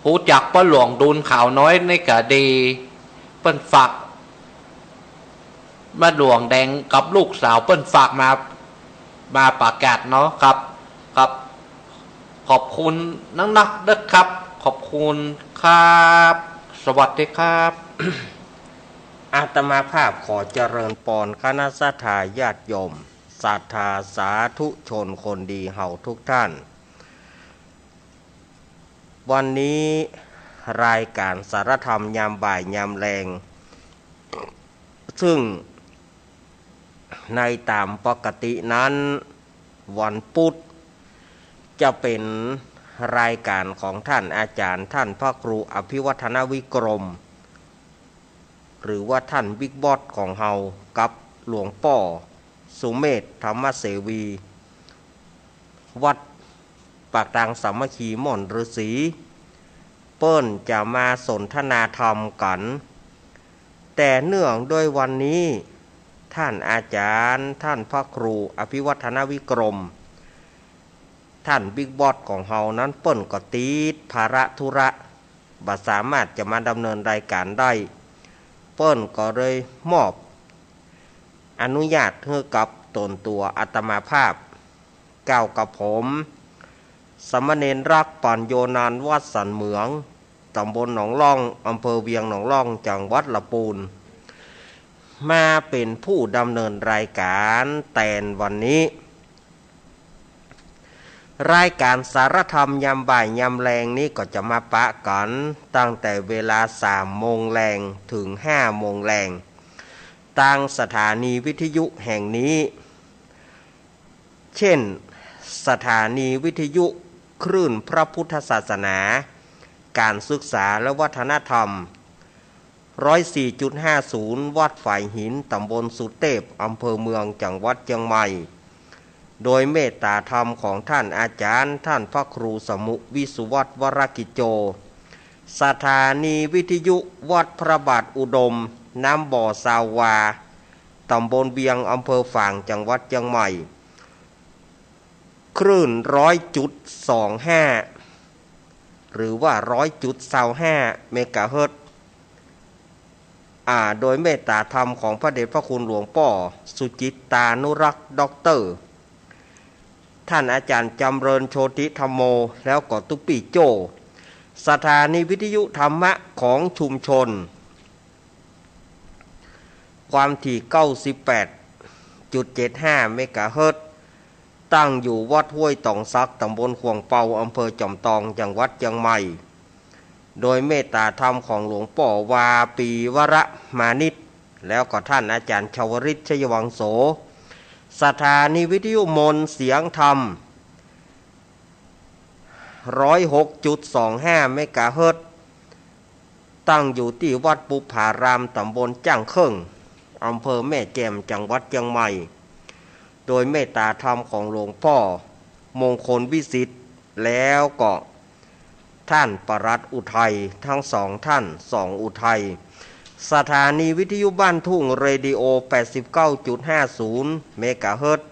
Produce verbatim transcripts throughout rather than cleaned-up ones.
ฮู้จักป้อหลวงดูนขาวน้อยนี่ก็ดี เปิ้นฝาก ป้อหลวงแดงกับลูกสาวเปิ้นฝากมา มาประกาศเนาะครับ ครับ ขอบคุณนักๆ เด้อครับ ขอบคุณครับ สวัสดีครับ อาตมาภาพขอเจริญปอนคณะศรัทธาญาติโยม ศรัทธาสาธุชนคนดีเฮาทุกท่าน วันนี้รายการสารธรรมยามบ่ายยามแลง ซึ่งในต๋ามปกตินั้น วันพุธจะเป๋นรายการของท่านอาจ๋ารย์ ท่านพระครูอภิวัฒนวิกรม หรือว่าท่านบิ๊กบอสของเฮา กับหลวงป้อสุเมธ ธรรมเสวี วัดปากตางสามัคคีม่อนฤๅษี เปิ้นจะมาสนทนาธรรมกั๋น แต่เนื่องด้วยวันนี้ ท่านอาจ๋ารย์ ท่านพระครูอภิวัฒนวิกรม ท่านบิ๊กบอสของเฮานั้น เปิ้นก็ติดภาระธุระ บ่สามารถจะมาดำเนินรายการได้ เปิ้นก็เลยมอบอนุญาตหื้อกับต๋นตั๋วอาตมาภาพ ก้าวกับผม สามเณรรัก ปัญโญนันท์ วัดสันเหมือง ต๋ำบลหนองล่อง อำเภอเวียงหนองล่อง จังหวัดละปูน มาเป๋นผู้ดำเนินรายการแตนวันนี้ รายการสารธรรมยามบ่ายยามแลงนี้ก็จะมาปะกั๋นตั้งแต่เวลาสามโมงแลงถึงห้าโมงแลง ตางสถานีวิทยุแห่งนี้ เช่น สถานีวิทยุคลื่นพระพุทธศาสนา การศึกษาและวัฒนธรรม ร้อยสี่จุดห้าศูนย์ วัดฝายหิน ต๋ำบลสุเตพ อำเภอเมือง จังหวัดเจียงใหม่ โดยเมตตาธรรมของท่านอาจ๋ารย์ ท่านพระครูสมุห์ วิสุวัฒน์ วรกิจโจ สถานีวิทยุวัดพระบาทอุดม น้ำบ่อซาววา ต๋ำบลเวียง อำเภอฝาง จังหวัดเจียงใหม่ คลื่นร้อยจุดสองห้า หรือว่าร้อยจุดซาวห้า เมกะเฮิรตซ์ อ่า โดยเมตตาธรรมของพระเดชพระคุณหลวงป้อสุจิตตานุรักษ์ ด็อกเตอร์ ท่านอาจ๋ารย์จำเริญ โชติธัมโม แล้วก็ตุ๊ปี้โจ้ สถานีวิทยุธรรมะของชุมชน ความถี่เก้าสิบแปดจุดเจ็ดห้า เมกะเฮิรตซ์ ตั้งอยู่วัดห้วยต๋องสัก ต๋ำบลข่วงเปา อำเภอจอมตอง จังหวัดเจียงใหม่ โดยเมตตาธรรมของหลวงป้อวาปีวรมานิช แล้วก็ท่านอาจ๋ารย์ชวริต ชัยวังโส สถานีวิทยุมนต์เสียงธรรม ร้อยหกจุดสองห้า เมกะเฮิรตซ์ ตั้งอยู่ตี้วัดปุพพาราม ต๋ำบลจ้างเคิ่ง อำเภอแม่แจ่ม จังหวัดเจียงใหม่ โดยเมตตาธรรมของหลวงป้อมงคลวิสิทธิ์ แล้วก็ท่านปลัดอุทัย ทั้งสองท่าน สองอุทัย สถานีวิทยุบ้านทุ่ง เรดิโอ แปดสิบเก้าจุดห้าศูนย์ เมกะเฮิรตซ์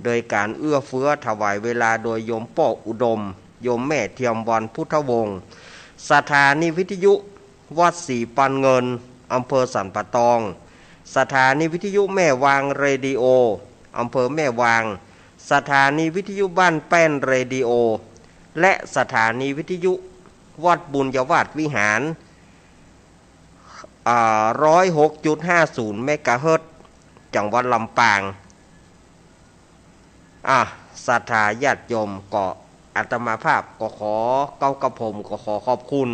โดยก๋านเอื้อเฟื้อถวายเวลาโดยโยมป้ออุดม โยมแม่เทียมวรรณ พุทธวงศ์ สถานีวิทยุวัดศรีปันเงิน อำเภอสันป่าตอง สถานีวิทยุแม่วาง เรดิโอ อำเภอแม่วาง สถานีวิทยุบ้านแป้น เรดิโอ และสถานีวิทยุวัดบุญยวาสวิหาร อ่า ร้อยหกจุดห้าศูนย์ เมกะเฮิรตซ์ จังหวัดลำปาง อ่ะ ศรัทธาญาติโยม ก็อาตมาภาพก็ขอ เก้ากระผมก็ขอขอบคุณ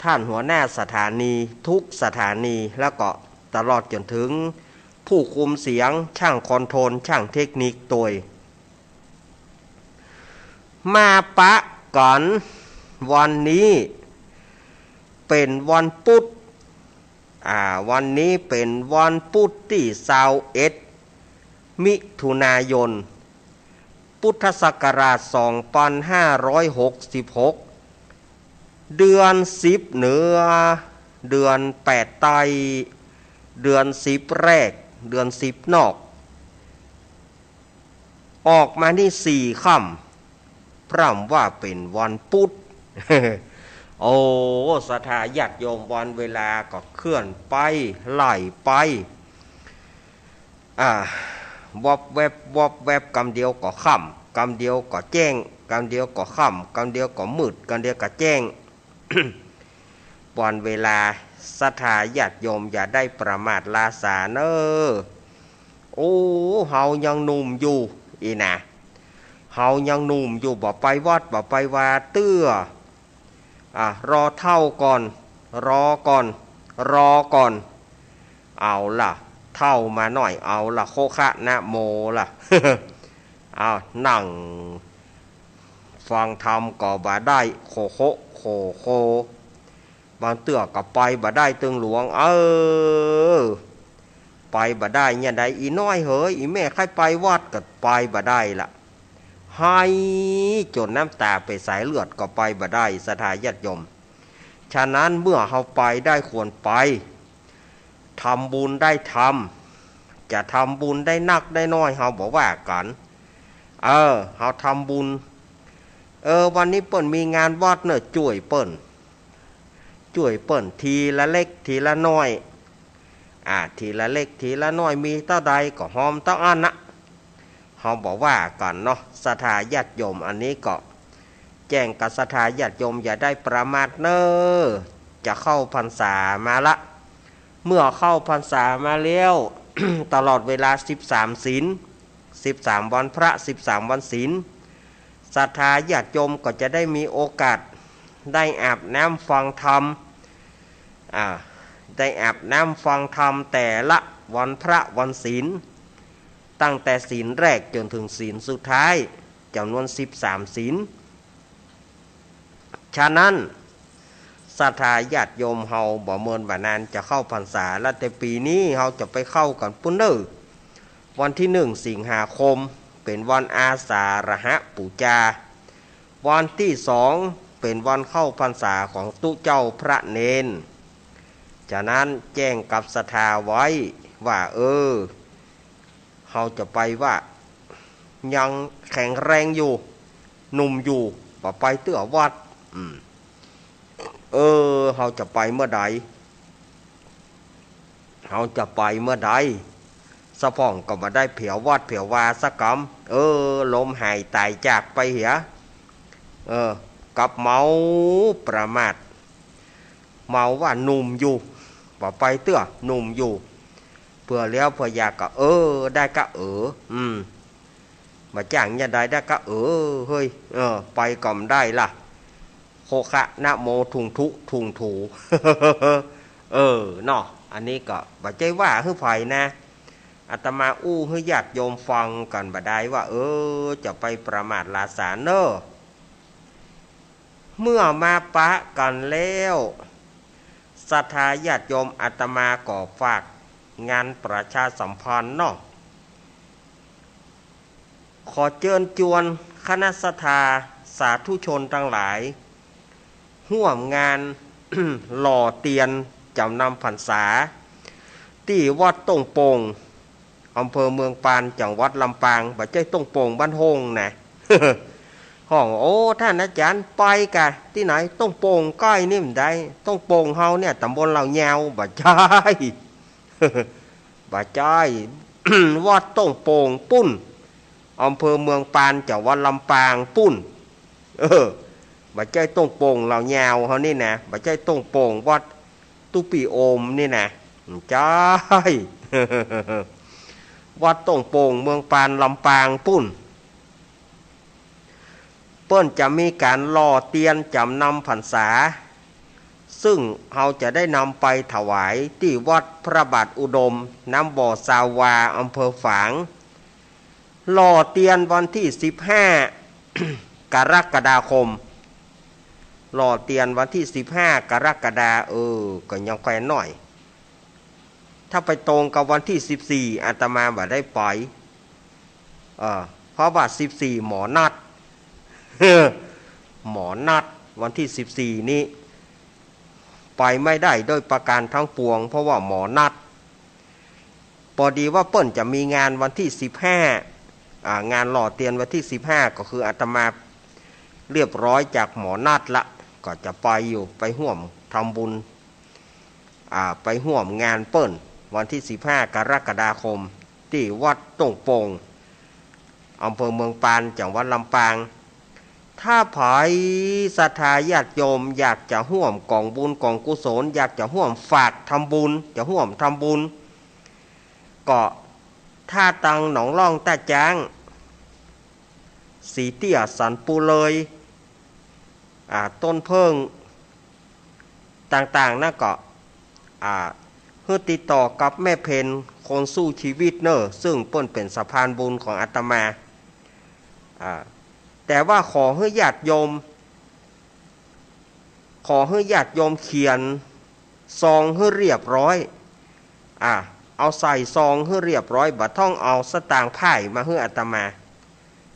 ท่านหัวหน้าสถานีทุกสถานี แล้วก็ตลอดจ๋นถึงผู้คุมเสียง ช่างคอนโทรล ช่างเทคนิคตวย มาปะกั๋น วันนี้เป๋นวันปุ๊ด อ่า วันนี้เป๋นวันปุ๊ดตี้ซาวเอ็ด มิถุนายน พุทธศักราชสองปันห้าร้อยหกสิบหก เดือนสิบเหนือ เดือนแปดใต้ เดือนสิบแรก เดือนสิบนอก ออกมานี่สี่ค่ำ พร่ำว่าเป๋นวันปุ๊ด โอ้ ศรัทธาญาติโยม วันเวลาก็เคลื่อนไป ไหลไป อ่า วอบแวบ วอบแวบ กำเดียวก็ค่ำ กำเดียวก็แจ้ง กำเดียวก็ค่ำ กำเดียวก็มืด กำเดียวก็แจ้ง วันเวลา ศรัทธาญาติโยมอย่าได้ประมาทลาสาเน่อ โอ้ เฮายังหนุ่มอยู่ อี้นะ เฮายังหนุ่มอยู่ บ่ไปวัด บ่ไปวาเตื้อ อ่ะ รอเฒ่าก่อน รอก่อน รอก่อน เอาละ เฒ่ามาหน้อย เอาละ โคคะนะโมละ เอา นั่งฟังธรรมก็บ่ได้ โคโคะ โคโค บางเตื้อก็ไปบ่ได้ตึงหลวง เออ ไปบ่ได้เนี่ยใด อี่น้อยเหย อี่แม่ใค่ไปวัดก็ไปบ่ได้ละ ไห้จ๋นน้ำต๋าเป๋นสายเลือดก็ไปบ่ได้ ศรัทธาญาติโยม ฉะนั้นเมื่อเฮาไปได้ควรไป ทำบุญได้ทำ จะทำบุญได้นักได้น้อยเฮาบ่ว่ากั๋น เออ เฮาทำบุญ เออ วันนี้เปิ้นมีงานวัดเน่อ จ้วยเปิ้น จ้วยเปิ้นทีละเล็กทีละน้อย อ่า ทีละเล็กทีละน้อย มีเต้าใดก็ฮอมเต้าอั้นนะ เฮาบ่ว่ากั๋นเนาะ ศรัทธาญาติโยม อันนี้ก็แจ้งกับศรัทธาญาติโยมอย่าได้ประมาทเน่อ จะเข้าพรรษามาละ เมื่อเข้าพรรษามาแล้ว ตลอดเวลาสิบสามศีล สิบสามวันพระ สิบสามวันศีล ศรัทธาญาติโยมก็จะได้มีโอกาสได้อาบน้ำฟังธรรม อ่า ได้อาบน้ำฟังธรรมแต่ละวันพระวันศีล ตั้งแต่ศีลแรกจ๋นถึงศีลสุดท้าย จ๋ำนวนสิบสามศีล ฉะนั้น ศรัทธาญาติโยมเฮาบ่เมินบ่นานจะเข้าพรรษาละ แต่ปี๋นี้เฮาจะไปเข้ากั๋นปู้นเน่อ วันตี้หนึ่งสิงหาคม เป๋นวันอาสาฬหปู๋จา วันตี้สองเป๋นวันเข้าพรรษาของตุ๊เจ้าพระเณร ฉะนั้นแจ้งกับศรัทธาไว้ว่า เออ เฮาจะไปว่า ยังแข็งแรงอยู่ หนุ่มอยู่ บ่ไปเตื้อวัด อืม เออ เฮาจะไปเมื่อใด เฮาจะไปเมื่อใด สะพ่องก็บ่ได้เผียววัดเผียววาสักกำ เออ ลมหายต๋ายจากไปเหีย เออ กับเมาประมาท เมาว่าหนุ่มอยู่ บ่ไปเตื้อ หนุ่มอยู่ เปื้อแล้วเปื้ออยากก็ เออ ได้ก็เออ อืม บ่จ้างเนี่ยใดได้ก็เออ เฮ้ย เออ ไปก็บ่ได้ละ โคคะนะโม ทุงทุ ทุงถู เออ เนาะ อันนี้ก็บ่ใจ้ว่าหื้อใผนะ อาตมาอู้หื้อญาติโยมฟังกั๋นบ่ดายว่า เออ จะไปประมาทลาสาเน่อ เมื่อมาปะกั๋นแล้ว ศรัทธาญาติโยม อาตมาก็ฝากงานประชาสัมพันธ์เนาะ ขอเจิญจวนคณะศรัทธาสาธุชนตังหลาย ฮ่วมงาน หล่อเตียนจ๋ำนำพรรษา ตี้วัดต้งโป่ง อำเภอเมืองปาน จังหวัดลำปาง บ่ใจ้ต้งโป่งบ้านฮ่งนะ ฮ้อง โอ้ ต้านอาจ๋ารย์ ไปก่ะ ตี้ไหน ต้งโป่งใก้นี่บ่ได้ ต้งโป่งเฮาเนี่ย ต๋ำบลเหล่ายาว บ่ใจ้ บ่ใจ้ วัดต้งโป่งปู้น อำเภอเมืองปาน จังหวัดลำปางปู้น เออ บ่ใจ้ต้งโป่งเหล่ายาวเฮานี่นะ บ่ใจ้ต้งโป่งวัดตุ๊ปี้โอมนี่นะ บ่ใจ้ วัดต้งโป่งเมืองปานลำปางปู้น เปิ้นจะมีก๋านหล่อเตียนจ๋ำนำพรรษา ซึ่งเฮาจะได้นำไปถวายตี้วัดพระบาทอุดม น้ำบ่อซาวา อำเภอฝาง หล่อเตียนวันตี้สิบห้า กรกฎาคม หล่อเตียนวันตี้สิบห้า กรกฎา เออ ก็ยังแควนหน้อย ถ้าไปตรงกับวันตี้สิบสี่ อาตมาบ่ได้ไป เออ เพราะว่าสิบสี่หมอนัด หมอนัด วันตี้สิบสี่นี้ ไปไม่ได้โดยประการทั้งปวง เพราะว่าหมอนัด ปอดีว่าเปิ้นจะมีงานวันตี้สิบห้า อ่า งานหล่อเตียนวันตี้สิบห้า ก็คืออาตมาเรียบร้อยจากหมอนัดละ ก็จะไปอยู่ ไปฮ่วมทำบุญ อ่า ไปฮ่วมงานเปิ้น วันตี้สิบห้ากรกฎาคม ตี้วัดต้งโป่ง อำเภอเมืองปาน จังหวัดลำปาง ถ้าใผศรัทธาญาติโยมอยากจะฮ่วมก๋องบุญก๋องกุศล อยากจะฮ่วมฝากทำบุญ จะฮ่วมทำบุญ ก็ถ้าตังหนองล่อง ต้าจ๊าง สีเตี้ย สันปูเลย อ่า ต้นเผิ้ง ต่างๆ นั้นก็ อ่า หื้อติดต่อกับแม่เพ็ญ คนสู้ชีวิตเน่อ ซึ่งเปิ้นเป๋นสะพานบุญของอาตมา อ่า แต่ว่าขอหื้อญาติโยม ขอหื้อญาติโยมเขียนซองหื้อเรียบร้อย อ่า เอาใส่ซองหื้อเรียบร้อย บ่ต้องเอาสตางค์พ่ายมาหื้ออาตมา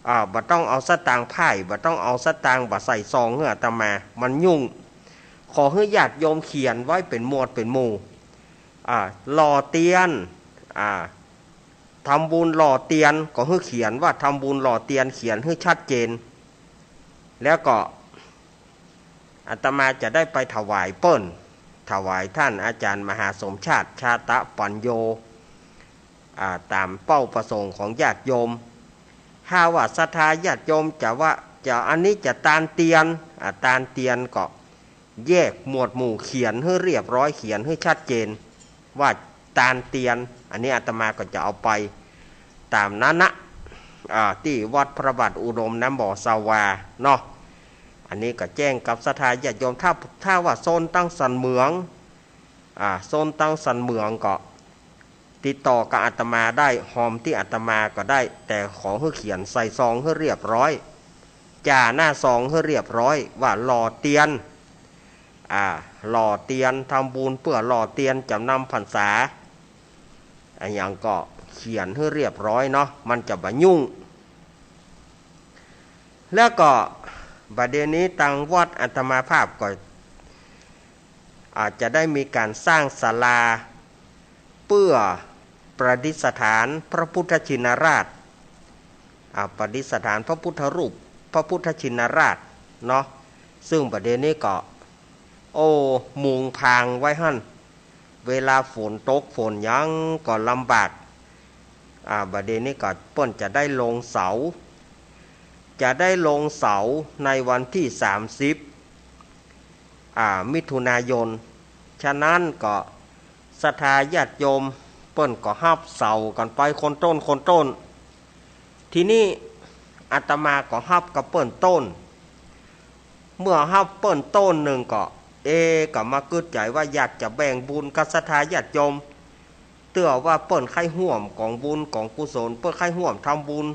อ่า บ่ต้องเอาสตางค์พ่าย บ่ต้องเอาสตางค์บ่าใส่ซองหื้ออาตมา มันยุ่ง ขอหื้อญาติโยมเขียนไว้เป๋นหมวดเป๋นหมู่ อ่า หล่อเตียน อ่า ทำบุญหล่อเตียน ก็หื้อเขียนว่าทำบุญหล่อเตียน เขียนหื้อชัดเจน แล้วก็ อาตมาจะได้ไปถวายเปิ้น ถวายท่านอาจารย์มหาสมชาติ ชาตะปัญโญ อ่า ต๋ามเป้าประสงค์ของญาติโยม ถ้าว่าศรัทธาญาติโยมจะว่า จะอันนี้จะตานเตียน อ่า ตานเตียนก็แยกหมวดหมู่ เขียนหื้อเรียบร้อย เขียนหื้อชัดเจน ว่าตานเตียน อันนี้อาตมาก็จะเอาไปต๋ามนั้นนะ อ่า ตี้วัดพระบาทอุดม น้ำบ่อสาวาเนาะ อันนี้ก็แจ้งกับศรัทธาญาติโยม ถ้า ถ้าว่าโซนตังสันเหมือง อ่า โซนตังสันเหมืองก็ติดต่อกับอาตมาได้ หอมตี้อาตมาก็ได้ แต่ขอหื้อเขียนใส่ซองหื้อเรียบร้อย จ่าหน้าซองหื้อเรียบร้อย ว่าหล่อเตียน อ่า หล่อเตียน ทำบุญเปื้อหล่อเตียนจ๋ำนำพรรษา อะหยังก็เขียนหื้อเรียบร้อยเนาะ มันจะบ่ยุ่ง แล้วก็บ่าเดี่ยวนี้ตังวัดอาตมาภาพก็ อาจจะได้มีก๋านสร้างศาลา เปื้อประดิษฐานพระพุทธชินราช อ่า ประดิษฐานพระพุทธรูป พระพุทธชินราชเนาะ ซึ่งบ่าเดี่ยวนี้ก็ โอ้ มุงผางไว้หั้น เวลาฝนตกฝนหยังก็ลำบาก อ่า บ่าเดี่ยวนี้ก็เปิ้นจะได้ลงเสา จะได้ลงเสาในวันตี้สามสิบ อ่า มิถุนายน ฉะนั้นก็ศรัทธาญาติโยมเปิ้นก็ฮับเสากั๋นไปคนต้นคนต้น ทีนี้อาตมาก็ฮับกับเปิ้นต้น เมื่อฮับเปิ้นต้นนึ่งก็ เอ ก็มากึ๊ดใจ๋ว่าอยากจะแบ่งบุญกับศรัทธาญาติโยม เตื้อว่าเปิ้นใค่ฮ่วมก๋องบุญก๋องกุศล เปิ้นใค่ฮ่วมทำบุญ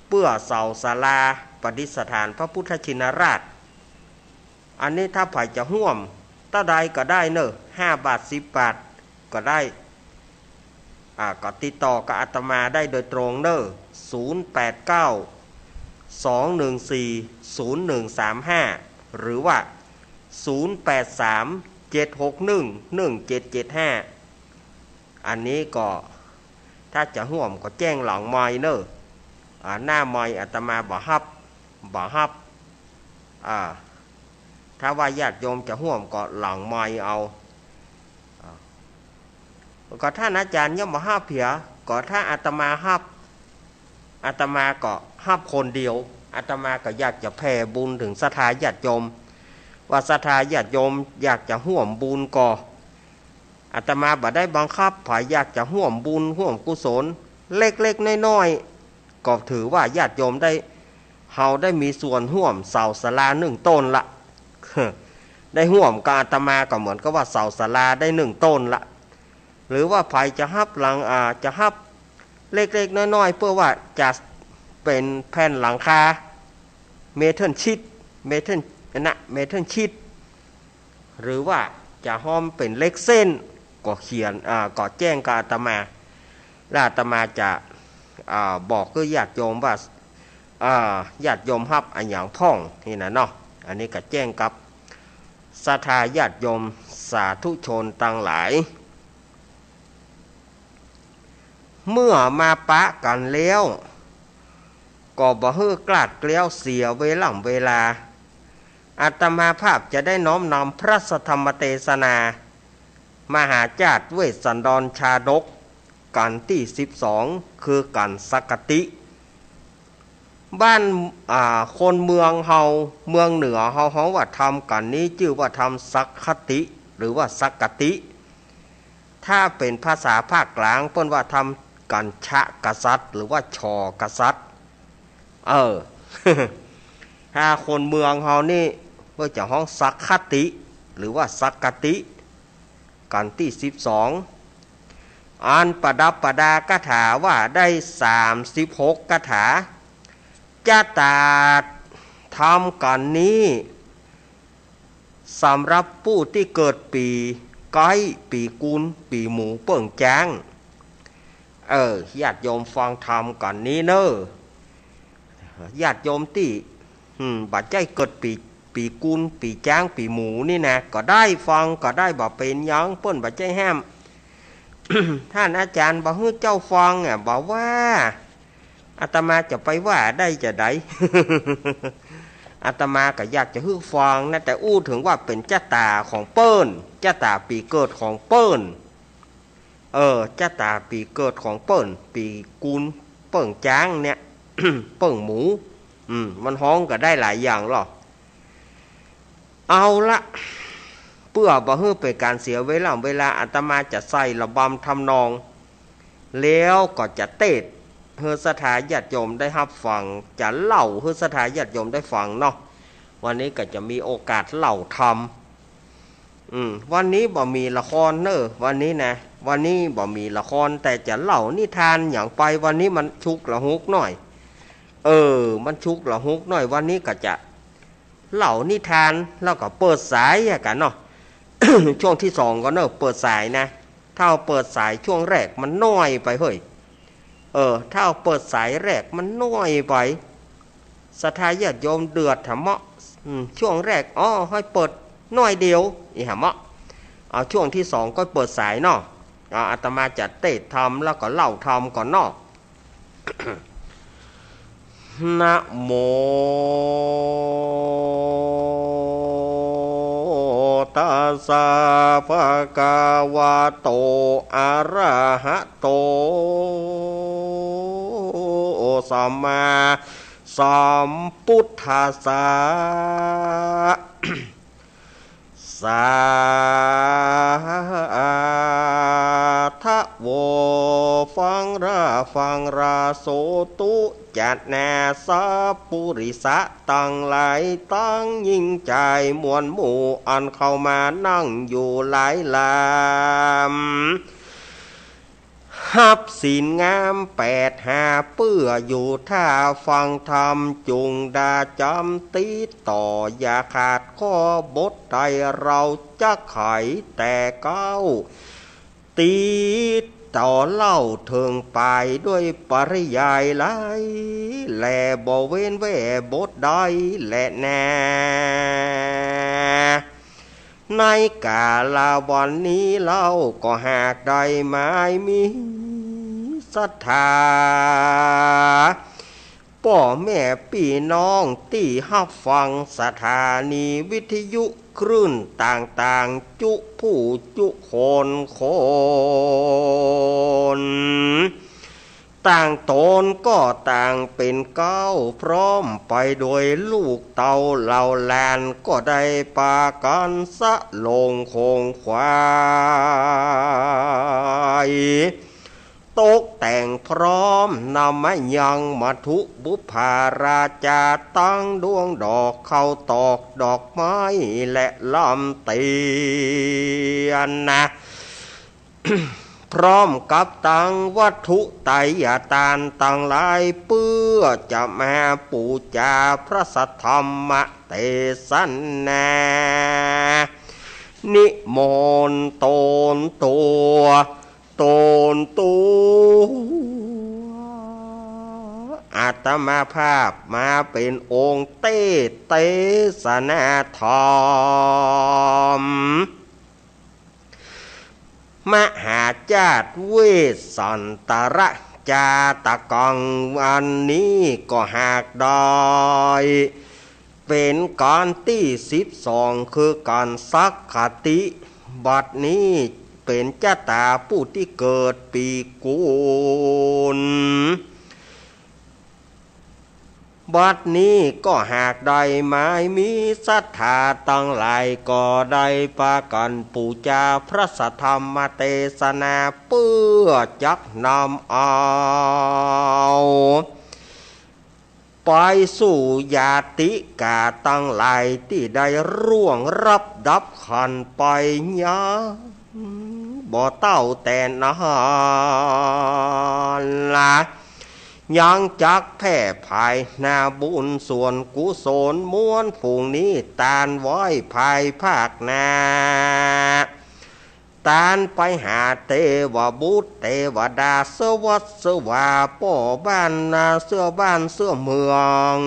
เปื้อเสาศาลาประดิษฐานพระพุทธชินราช อันนี้ถ้าใผจะฮ่วมเต้าใดก็ได้เน่อ ห้าบาท สิบบาทก็ได้ อ่า ก็ติดต่อกับอาตมาได้โดยตรงเน่อ ศูนย์แปดเก้า สองหนึ่งสี่ ศูนย์หนึ่งสามห้า หรือว่า ศูนย์แปดสาม เจ็ดหกหนึ่ง หนึ่งเจ็ดเจ็ดห้า อันนี้ก็ถ้าจะฮ่วมก็แจ้งหลังไมค์เน่อ อ่า หน้าไมค์อาตมาบ่ฮับ บ่ฮับ อ่า ถ้าว่าญาติโยมจะฮ่วมก็หลังไมค์เอา อ่า ก็ถ้าอาจารย์ยังบ่ฮับเหีย ก็ถ้าอาตมาฮับ อาตมาก็ฮับคนเดียว อาตมาก็อยากจะแผ่บุญเถิงศรัทธาญาติโยม ว่าศรัทธาญาติโยมอยากจะฮ่วมบุญก็ อาตมาบ่ได้บังคับ ใผอยากจะฮ่วมบุญฮ่วมกุศลเล็กๆ น้อยๆ ก็ถือว่าญาติโยมได้ เฮาได้มีส่วนฮ่วมเสาศาลานึ่งต้นละ ได้ฮ่วมกับอาตมาก็เหมือนกับว่าเสาศาลาได้นึ่งต้นละ หรือว่าใผจะฮับหลัง อ่า จะฮับเล็กๆ น้อยๆ เปื้อว่าจะเป๋นแผ่นหลังคา เมทัลชีท เมทัล อันนะ เมทัลชีท หรือว่าจะฮ้อมเป๋นเหล็กเส้น ก็เขียน อ่า ก็แจ้งกับอาตมา แล้วอาตมาจะ อ่า บอกกับญาติโยมว่า อ่า ญาติโยมฮับอะหยังพ่อง นี่นะเนาะ อันนี้ก็แจ้งกับศรัทธาญาติโยมสาธุชนตังหลาย เมื่อมาปะกั๋นแล้ว ก็บ่หื้อคลาดเคลี้ยวเสียเวล่ำเวลา อาตมาภาพจะได้น้อมนำพระสัทธรรมเตสนา มหาจาตุเวสสันดรชาดก กัณฑ์ตี้สิบสอง คือกัณฑ์สักกติ บ้าน อ่า คนเมืองเฮา เมืองเหนือเฮาฮ้องว่าธรรมกัณฑ์นี้จื้อว่าธรรมสักกติ หรือว่าสักกติ ถ้าเป๋นภาษาภาคกลางเปิ้นว่าธรรมกัณฑ์ชะกษัตริย์ หรือว่า ช.กษัตริย์ เออ ถ้าคนเมืองเฮานี่เปิ้นจะฮ้องสักกติ หรือว่าสักกติ กัณฑ์ตี้สิบสอง อันประดับประดาคาถาว่าได้สามสิบหกคาถา จะตรัสธรรมกัณฑ์นี้ สำหรับผู้ตี้เกิดปี๋ไก๊ ปี๋กุล ปี๋หมู เปิ้งจ๊าง เออ ญาติโยมฟังธรรมกัณฑ์นี้เน่อ ญาติโยมตี้ อืม บ่ใจ้เกิดปี๋ ปี๋กุล ปี๋จ๊าง ปี๋หมูนี่นะ ก็ได้ฟังก็ได้ บ่เป๋นหยัง เปิ้นบ่ใจ้ห้าม ท่านอาจารย์บ่หื้อเจ้าฟังอะ บ่ว่า อาตมาจะไปว่าได้จาใด อาตมาก็อยากจะหื้อฟังนะ แต่อู้เถิงว่าเป๋นจะต๋าของเปิ้น จะต๋าปี๋เกิดของเปิ้น เออ จะต๋าปี๋เกิดของเปิ้น ปี๋กุล เปิ้งจ๊างเนี่ย เปิ้งหมู อืม มันฮ้องก็ได้หลายอย่างลอ เอาละ เปื้อบ่หื้อเป๋นก๋านเสียเวลา เวลา อาตมาจะใส่ระบำทำนอง แล้วก็จะเตสน์หื้อศรัทธาญาติโยมได้ฮับฟัง จะเล่าหื้อศรัทธาญาติโยมได้ฟังเนาะ วันนี้ก็จะมีโอกาสเล่าธรรม อืม วันนี้บ่มีละครเน่อ วันนี้นะ วันนี้บ่มีละคร แต่จะเล่านิทานหยังไป วันนี้มันฉุกละหุกหน่อย เออ มันฉุกละหุกหน่อย วันนี้ก็จะ เล่านิทานแล้วก็เปิดสายอะกั๋นเนาะ ช่วงตี้สองก่อนเน่อ เปิดสายนะ ถ้าเฮาเปิดสายช่วงแรกมันน้อยไปเฮ้ย เออ ถ้าเฮาเปิดสายแรกมันน้อยไป ศรัทธาญาติโยมเดือดหะเมาะ อืม ช่วงแรก อ้อ หื้อเปิดน้อยเดียว อี้หะเมาะ เอาช่วงตี้สองก็เปิดสายเนาะ เอา อาตมาจะเตสน์ธรรมแล้วก็เล่าธรรมก่อนเนาะ นะโม ตัสสะ ภะคะวะโต อะระหะโต สัมมาสัมพุทธัสสะ สาธะโว ฟังราฟังรา โสตุ จะนาสัปปุริสะตังหลาย ตังญิงจายมวลหมู่ อันเข้ามานั่งอยู่หลายลำ ฮับศีลงามแปดห้า เปื้ออยู่ท่าฟังธรรม จุ่งดาจ๋ำติดต่อ อย่าขาดข้อบทใด เฮาจักไขแต่เก๊า ติดต่อเล่าเถิงปายด้วยปริยายหลาย แลบ่เว้นแว่บทใดแลนา ในกาละวันนี้เล่าก็หากได้หมายมีศรัทธา ป้อแม่ปี้น้องตี้ฮับฟังสถานีวิทยุคลื่นต่างๆ จุผู้จุคนคน ต่างต๋นก็ต่างเป๋นเก๊า พร้อมไปโดยลูกเต้าเหล่าหลาน ก็ได้ปากั๋นสะโหลงโขงขวาย ตกแต่งพร้อมนำมายังมัทธุบุปผาราจา ตังดวงดอกข้าวตอกดอกไม้และลำเตียนนะ พร้อมกับตังวัตถุไตยตาณตังหลาย เปื้อจะมาปู๋จาพระสัทธรรมเตสนา นิมนต์ตนตั๋ว ตนตั๋ว อาตมาภาพมาเป๋นองค์เตสน์เตสนาธรรม มหาจาตุเวสสันตรจาตกัง อันนี้ก็หากได้ เป๋นก๋านตี้สิบสอง คือก๋านสักขติ บัดนี้เป๋นจะต๋าผู้ตี้เกิดปีกุล บัดนี้ก็หากได้หมายมีศรัทธาตังหลายก็ได้ปากั๋นปู๋จาพระสัทธรรมเตสนา เปื้อจักนำเอา ไปสู่ญาติก๋าตังหลายตี้ได้ร่วงรับดับขันไปยังบ่เต้าแต่นานละ ยังจักแผ่ภายหน้าบุญส่วนกุศลมวลฝูงนี้ตานไว้ภายภาคหน้า ตานไปหาเตวบุตรเตวดาเสวัสดิ์เสวาป้อบ้านนาเสื้อบ้านเสื้อเมือง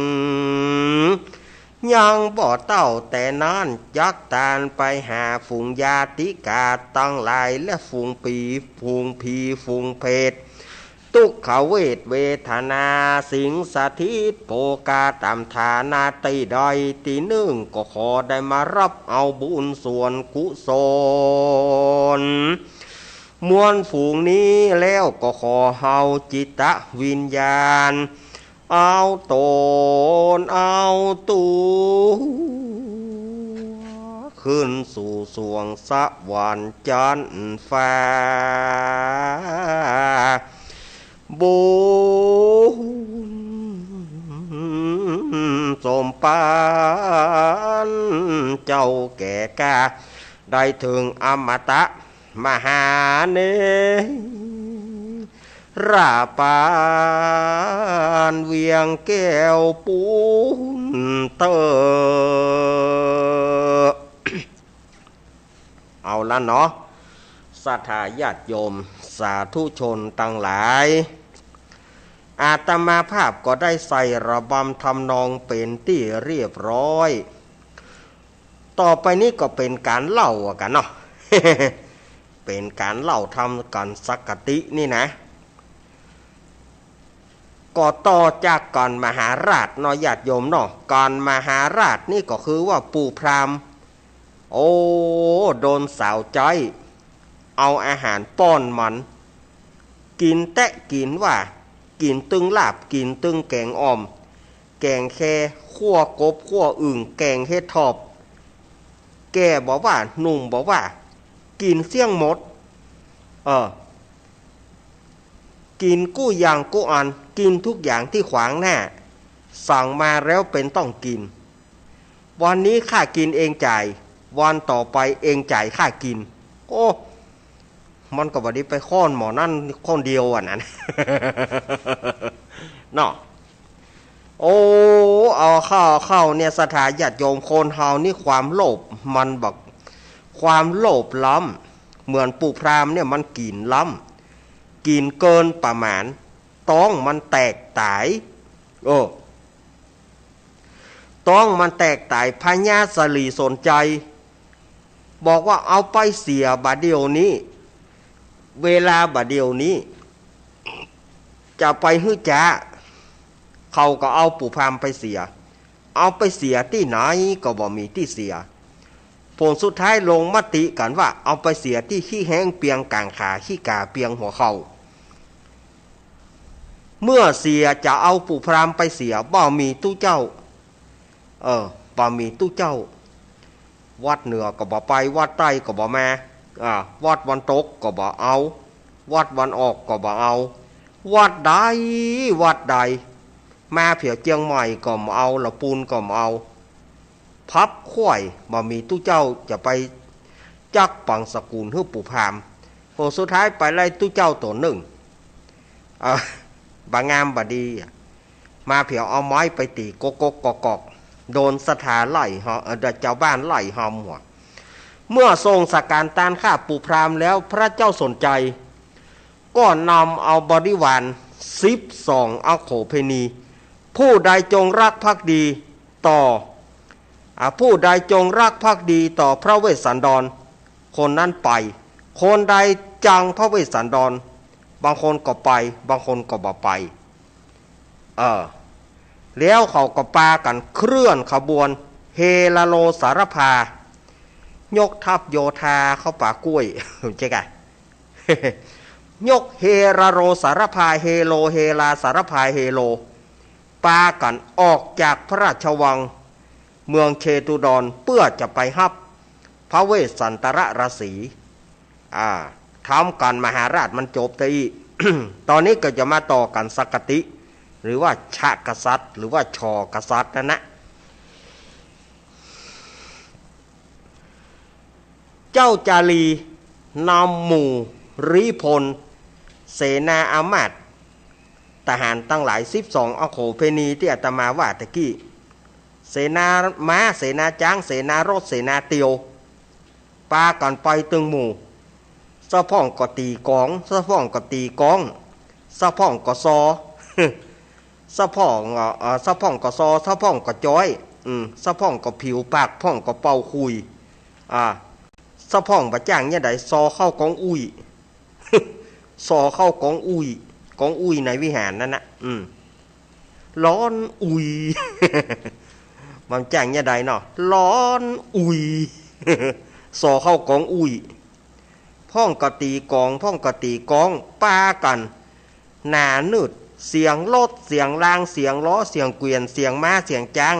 ยังบ่เต้าแต่นั้นจักตานไปหาฝูงญาติก๋าตังหลายและฝูงปี๋ ฝูงผี๋ ฝูงเปรต ทุกขเวทเวทนา สิงสถิตโภคา ต๋ามฐานะตี้ใดตี้นึ่ง ก็ขอได้มารับเอาบุญส่วนกุศล มวลฝูงนี้แล้วก็ขอเอาจิตวิญญาณ เอาต๋นเอาตั๋ว ขึ้นสู่สวงสวรรค์จั๊นฟ้า บุญสมปานเจ้าแก่กล้า ได้เถิงอมตะมหาเนรปานเวียงแก้วปูนเต๊อะ เอาละเนาะ ศรัทธาญาติโยมสาธุชนตังหลาย อาตมาภาพก็ได้ใส่ระบำทำนองเป๋นตี้เรียบร้อย ต่อไปนี้ก็เป๋นก๋านเล่ากั๋นเนาะ เป๋นก๋านเล่าทำก๋านสักขตินี่นะ ก็ต่อจากก๋านมหาราชเนาะญาติโยมเนาะ ก๋านมหาราชนี่ก็คือว่าปู่พราหมณ์ โอ้ โดนสาวใจ๊เอาอาหารป้อนมัน กิ๋นแต๊กิ๋นว่า กิ๋นตึงลาบ กิ๋นตึงแก๋งอ่อม แก๋งแค คั่วกบ คั่วอึ่ง แก๋งเห็ดถอบ แก่บ่ว่า หนุ่มบ่ว่า กิ๋นเสี้ยงหมด เออ กิ๋นกู้อย่างกู้อัน กิ๋นทุกอย่างตี้ขวางหน้า สั่งมาแล้วเป๋นต้องกิ๋น วันนี้ข้ากิ๋นเองจ่าย วันต่อไปเองจ่ายข้ากิ๋น โอ้ มันก็บ่ดีไปค้อนหม้อนั้นคนเดียวอะนั้น เนาะ โอ้ เอาเข้า เอาเข้าเนี่ย ศรัทธาญาติโยม คนเฮานี่ความโลภมันบัก ความโลภล้ำ เหมือนปู่พราหมณ์เนี่ยมันกิ๋นล้ำ กิ๋นเกินประมาณ ต๊องมันแตกต๋าย เออ ต๊องมันแตกต๋าย พญาสลีสนชัย บอกว่าเอาไปเสียบ่าเดี่ยวนี้ เวลาบ่าเดี่ยวนี้ จะไปหื้อจ๊า เขาก็เอาปู่พราหมณ์ไปเสีย เอาไปเสียตี้ไหนก็บ่มีตี้เสีย ผลสุดท้ายลงมติกั๋นว่าเอาไปเสียตี้ขี้แฮ้งเปียงก๋างขา ขี้ก๋าเปียงหัวเข่า เมื่อเสียจะเอาปู่พราหมณ์ไปเสีย บ่มีตุ๊เจ้า เออ บ่มีตุ๊เจ้า วัดเหนือก็บ่ไป วัดใต้ก็บ่มา อ่า วัดวันตกก็บ่เอา วัดวันออกก็บ่เอา วัดใด วัดใด มาเผียวเจียงใหม่ก็บ่เอา ละปูนก็บ่เอา พับคว่าย บ่มีตุ๊เจ้าจะไปจักปังสกุลหื้อปู่พราหมณ์ โห สุดท้ายไปไล่ตุ๊เจ้าตั๋วนึ่ง เออ บ่งามบ่ดีอะ มาเผียวเอาไม้ไปตี๋ก๊กๆ กอกๆ โดนศรัทธาไล่หอ เอ่อ เจ้าบ้านไล่หอมหัว เมื่อทรงสักการตานข้าปู่พราหมณ์แล้ว พระเจ้าสนชัยก็นำเอาบริวารสิบสองอโขเภณี ผู้ใดจงรักภักดีต่อ อ่า ผู้ใดจงรักภักดีต่อพระเวสสันดร คนนั้นไป คนใดจังพระเวสสันดร บางคนก็ไป บางคนก็บ่ไป เออ แล้วเขาก็ปากั๋นเคลื่อนขบวน เฮราโลสารพา ยกทัพโยธาเข้าป่ากล้วย ใจ้ก่ะ ยกเฮราโลสารพา เฮโล เฮราสารพา เฮโล ปากั๋นออกจากพระราชวังเมืองเชตุดร เปื้อจะไปฮับพระเวสสันตรราศี อ่า ทำก๋านมหาราชมันจบตะอี้ ตอนนี้ก็จะมาต่อก๋านสกติ หรือว่าชกษัตริย์ หรือว่าชกษัตริย์นั่นนะ เจ้าจารีนำหมู่ริพล เสนาอามาตย์ ทหารตังหลายสิบสองอโขเภณีตี้อาตมาว่าตะกี้ เสนาม้า เสนาจ๊าง เสนารถ เสนาเตียว ปากั๋นไปตึงหมู่ สะพ่องก็ตี๋ก๋อง สะพ่องก็ตี๋ก๊อง สะพ่องก็ซอ สะพ่อง เอ่อ เอ่อ สะพ่องก็ซอ สะพ่องก็จ๊อย อืม สะพ่องก็ผิวปาก พ่องก็เป่าขลุ่ย อ่า สะพ่องบ่าจ้างเยียะใด ซอเข้ากองอุ้ย ซอเข้ากองอุ้ย กองอุ้ยในวิหารนั่นนะ อืม ฮ้อนอุ้ย บ่าจ้างเยียะใดเนาะ ฮ้อนอุ้ย ซอเข้ากองอุ้ย พ่องก็ตี๋ก๋อง พ่องก็ตี๋ก๊อง ปากั๋นหนานืด เสียงรถ เสียงราง เสียงล้อ เสียงเกวียน เสียงม้า เสียงจ๊าง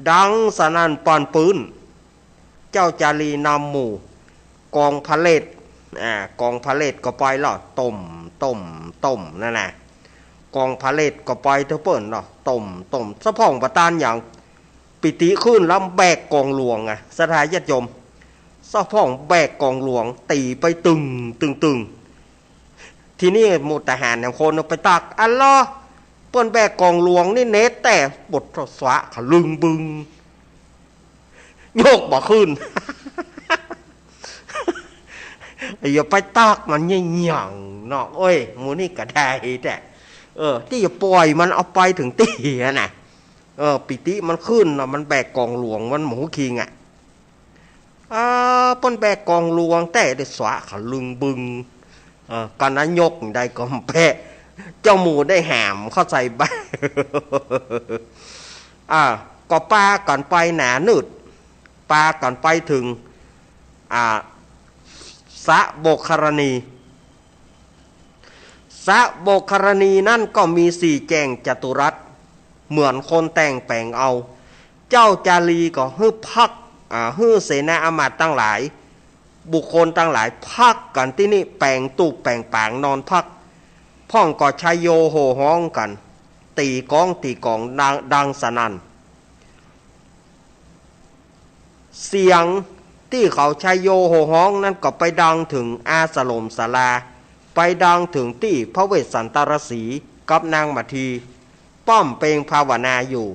ดังสนั่นปั่นปื๊น เจ้าจารีนำหมู่ กองพาเหรด อ่า กองพาเหรดก็ไปละ ต้ม ต้ม ต้ม นั่นนะ กองพาเหรดก็ไปเตื้อเปิ้นละ ต้ม ต้ม สะพ่องบ่ต้านหยัง ปิติขึ้นลำ แบกก๋องหลวงอะ ศรัทธาญาติโยม สะพ่องแบกก๋องหลวง ตี๋ไปตึง ตึง ตึง ทีนี้หมู่ทหารแหมคนไปตัก อัลลอฮ์ เปิ้นแบกก๋องหลวงนี่เน แต่บทสวะขะลึงบึง ยกบ่ขึ้น อย่าไปตักมันเยียะหยังเนาะ เอ้ย หมู่นี่ก็ได้แต๊ เออ ตี้จะป่อยมันเอาไปเถิงตี้อะนะ เออ ปิติมันขึ้นละ มันแบกก๋องหลวง มันหมูคิงอะ อ่า เปิ้นแบกก๋องหลวง แต่ได้สวะขะลึงบึง เออ กั๋นนายกได้ก็แปะ เจ้าหมู่ได้หามเข้าใส่บ่า อ่า ก็ปากั๋นไปหนานืด ปากั๋นไปเถิง อ่า สะโบกคารณี สะโบกคารณีนั้นก็มีสี่แจ่งจัตุรัส เหมือนคนแต่งแป๋งเอา เจ้าจารีก็หื้อพรรค อ่า หื้อเสนาอามาตย์ตังหลาย บุคคลตังหลายพักกั๋นตี้นี่ แป๋งตุ๊แป๋งป๋างนอนพัก พ่องก็ชัยโยโห่ฮ้องกั๋น ตี๋ก๊องตี๋ก๋องดัง ดังสนั่น เสียงตี้เขาชัยโยโห่ฮ้องนั้นก็ไปดังเถิงอาสรมศาลา ไปดังเถิงตี้พระเวสสันตรสีห์กับนางมาทีป้อมเพลภาวนาอยู่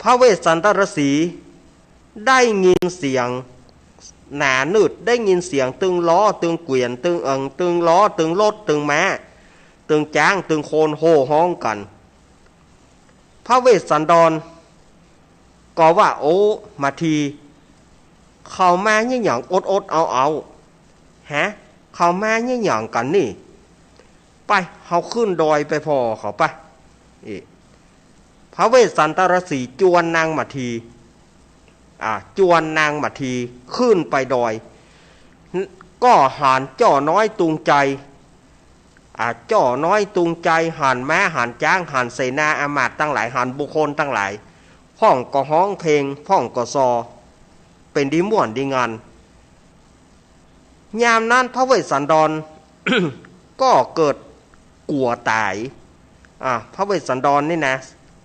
พระเวสสันตรสีห์ได้ยินเสียงหนานืด ได้ยินเสียงตึงล้อตึงเกวียนตึงเอิง ตึงล้อตึงรถตึงม้าตึงจ๊างตึงคนโห่ฮ้องกั๋น พระเวสสันดรก็ว่า โอ้ มาที เขามาเยียะหยังอดๆ เอาๆ ฮะ เขามาเยียะหยังกั๋นนี่ ไป เฮาขึ้นดอยไปผ่อเขาไป อี พระเวสสันตรสีห์จวนนางมาที อ่า จวนนางมาทีขึ้นไปดอย ก็หันจ้อน้อยตุงใจ อ่า จ้อน้อยตุงใจ หันม้า หันจ๊าง หันเสนาอามาตย์ตังหลาย หันบุคคลตังหลาย พ่องก็ฮ้องเพลง พ่องก็ซอ เป๋นดีม่วนดีงัน ยามนั้นพระเวสสันดร ก็เกิดกั๋วต๋าย อ่า พระเวสสันดรนี่นะ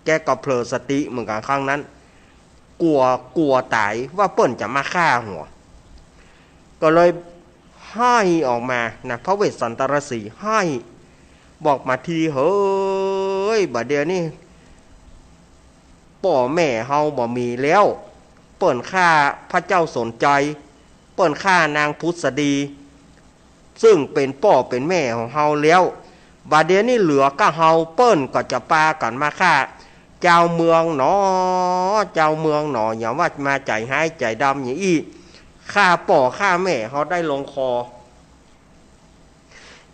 แกก็เผลอสติเหมือนกั๋นครั้งนั้น กั๋ว กั๋วต๋ายว่าเปิ้นจะมาฆ่าหัว ก็เลยไห้ออกมานะ พระเวสสันตรสีห์ไห้ บอก มาทีเหย บ่าเดี่ยวนี้ ป้อแม่เฮาบ่มีแล้ว เปิ้นฆ่าพระเจ้าสนชัย เปิ้นฆ่านางผุสดี ซึ่งเป๋นป้อเป๋นแม่ของเฮาแล้ว บ่าเดี่ยวนี้เหลือก้าเฮา เปิ้นก็จะปากั๋นมาฆ่า จาวเมืองหนอ จาวเมืองหนอ อย่าว่ามาใจ๋ฮ้ายใจ๋ดำอย่างอี้ ฆ่าป้อฆ่าแม่เฮาได้ลงคอ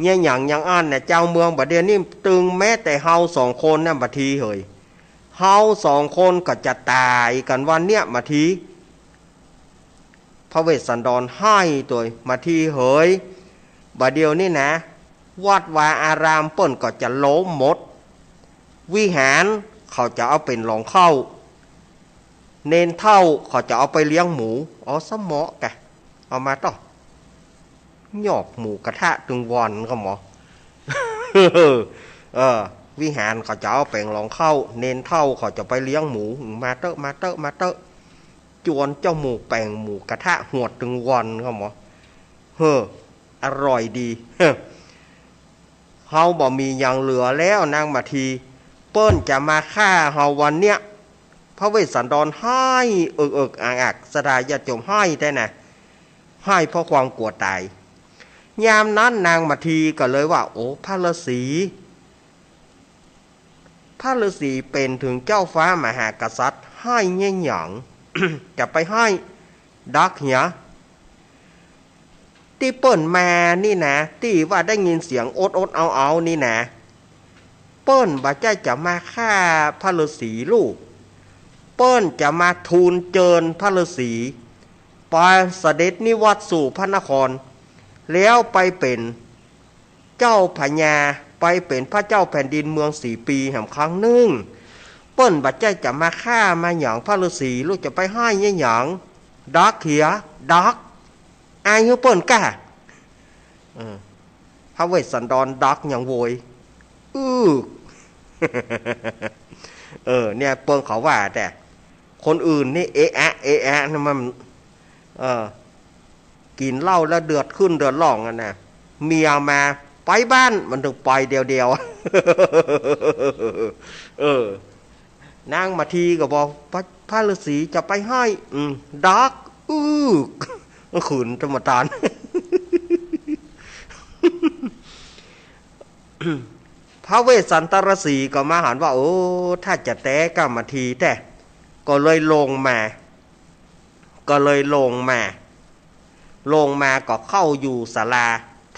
เยียะหยังอย่างอั้นน่ะ จาวเมืองบ่าเดี่ยวนี้ ตึงแม้แต่เฮาสองคนน่ะ บ่าทีเหย เฮาสองคนก็จะต๋ายกั๋นวันเนี้ย มาที พระเวสสันดรไห้ตวย มาทีเหย บ่าเดี่ยวนี้นะ วัดวาอารามเปิ้นก็จะล้มหมด วิหารเขาจะเอาเป๋นหลองเข้า เณรเฒ่าเขาจะเอาไปเลี้ยงหมู เอาสะเหมาะกะ เอามาเต๊อะ ยอกหมูกระทะตึงวันก็หมอ เออ วิหารเขาจะเอาเป๋นหลองเข้า เณรเฒ่าเขาจะไปเลี้ยงหมู มาเต๊อะ มาเต๊อะ มาเต๊อะ จวนเจ้าหมู่เป๋นหมูกระทะหวดตึงวันก็หมอ เฮ้อ อร่อยดี เฮาบ่มีหยังเหลือแล้ว นางมาที เปิ้นจะมาฆ่าเฮาวันเนี้ย พระเวสสันดรไห้เอิกๆ อักๆ ศรัทธาญาติโยมไห้แต๊นะ ไห้เพราะความกลัวต๋าย ยามนั้นนางมาทีก็เลยว่า โอ้ พระฤาษี พระฤาษีเป๋นเถิงเจ้าฟ้ามหากษัตริย์ ไห้เยียะหยัง จะไปไห้ดักเหีย ตี้เปิ้นมานี่นะ ตี้ว่าได้ยินเสียงโอดๆ เอาๆ นี่นะ เปิ้นบ่ใจ้จะมาฆ่าพระฤาษีลูก เปิ้นจะมาทูลเจิญพระฤาษี ไปเสด็จนิวัตสู่พระนคร แล้วไปเป๋นเจ้าพญา ไปเป๋นพระเจ้าแผ่นดินเมืองสีปีแหมครั้งนึ่ง เปิ้นบ่ใจ้จะมาฆ่ามาหยังพระฤาษีลูก จะไปไห้เยียะหยัง ดักเหีย ดัก อายหื้อเปิ้นก้า เออ พระเวสสันดรดักยังโวย อึก เออ เนี่ยเปิ้นเขาว่า แต่คนอื่นนี่เอะอะ เอะอะ นั่นมัน เออ กิ๋นเหล้าแล้วเดือดขึ้นเดือดร่องอะนะ เมียมา ไปบ้าน มันต้องไปเดียวๆ เออ นางมาทีก็บอก พระ พระฤาษีจะไปไห้ อืม ดัก อึก ขืนธรรมทาน พระเวสสันตรฤาษีก็มาหันว่า โอ้ ถ้าจะแต๊ก้ามาทีแต๊ ก็เลยลงมา ก็เลยลงมา ลงมาก็เข้าอยู่ศาลา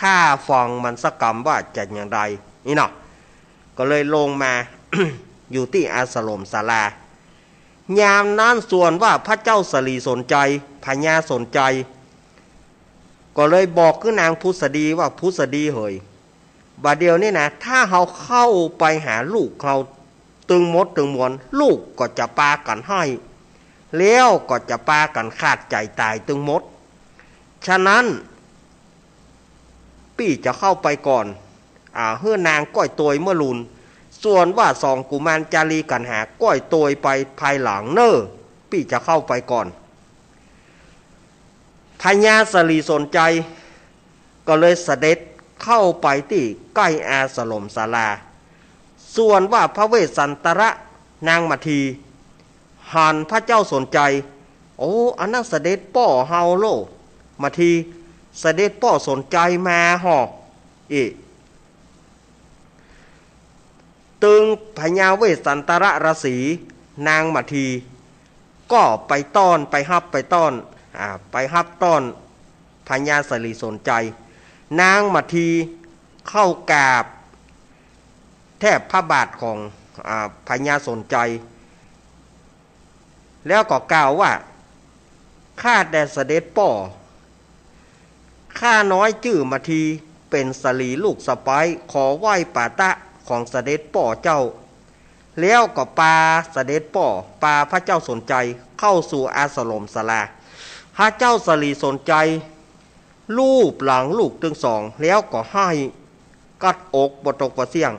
ถ้าฟังมันสักกำว่าจะอย่างไร นี่เนาะ ก็เลยลงมา อยู่ตี้อาสรมศาลา ยามนั้นส่วนว่าพระเจ้าสลีสนใจ พญาสนใจ ก็เลยบอกกับนางผุสดีว่า ผุสดีเหย บ่าเดี่ยวนี้นะ ถ้าเฮาเข้าไปหาลูกเฮาตึงหมดตึงมวล ลูกก็จะปากั๋นไห้ แล้วก็จะปากั๋นขาดใจ๋ต๋ายตึงหมด ฉะนั้น ปี้จะเข้าไปก่อน อ่า หื้อนางก้อยตวยเมื่อลุน ส่วนว่าสองกุมารจารีกัณหาก้อยตวยไปภายหลังเน่อ ปี้จะเข้าไปก่อน พญาสลีสนใจ ก็เลยเสด็จเข้าไปตี้ใก้อาสรมศาลา ส่วนว่าพระเวสสันตระนางมาที หันพระเจ้าสนใจ โอ้ อันนั้นเสด็จป้อเฮาโล มาที เสด็จป้อสนใจมาห่อ อิ ตึงพญาเวสสันตรฤาษี นางมาที ก็ไปต้อน ไปฮับไปต้อน อ่า ไปฮับต้อนพญาสลีสนใจ นางมาทีเข้ากราบแทบพระบาทของ อ่า พญาสนใจ แล้วก็กล่าวว่า ข้าแต่เสด็จป้อ ข้าน้อยจื้อมาที เป๋นสลีลูกสะใภ้ ขอไหว้ปาตะของเสด็จป้อเจ้า แล้วก็ปาเสด็จป้อ ปาพระเจ้าสนใจเข้าสู่อาสรมศาลา พระเจ้าสลีสนใจลูบหลังลูกตึงสอง แล้วก็ไห้กั๊ดอกบ่ตกบ่เสี้ยง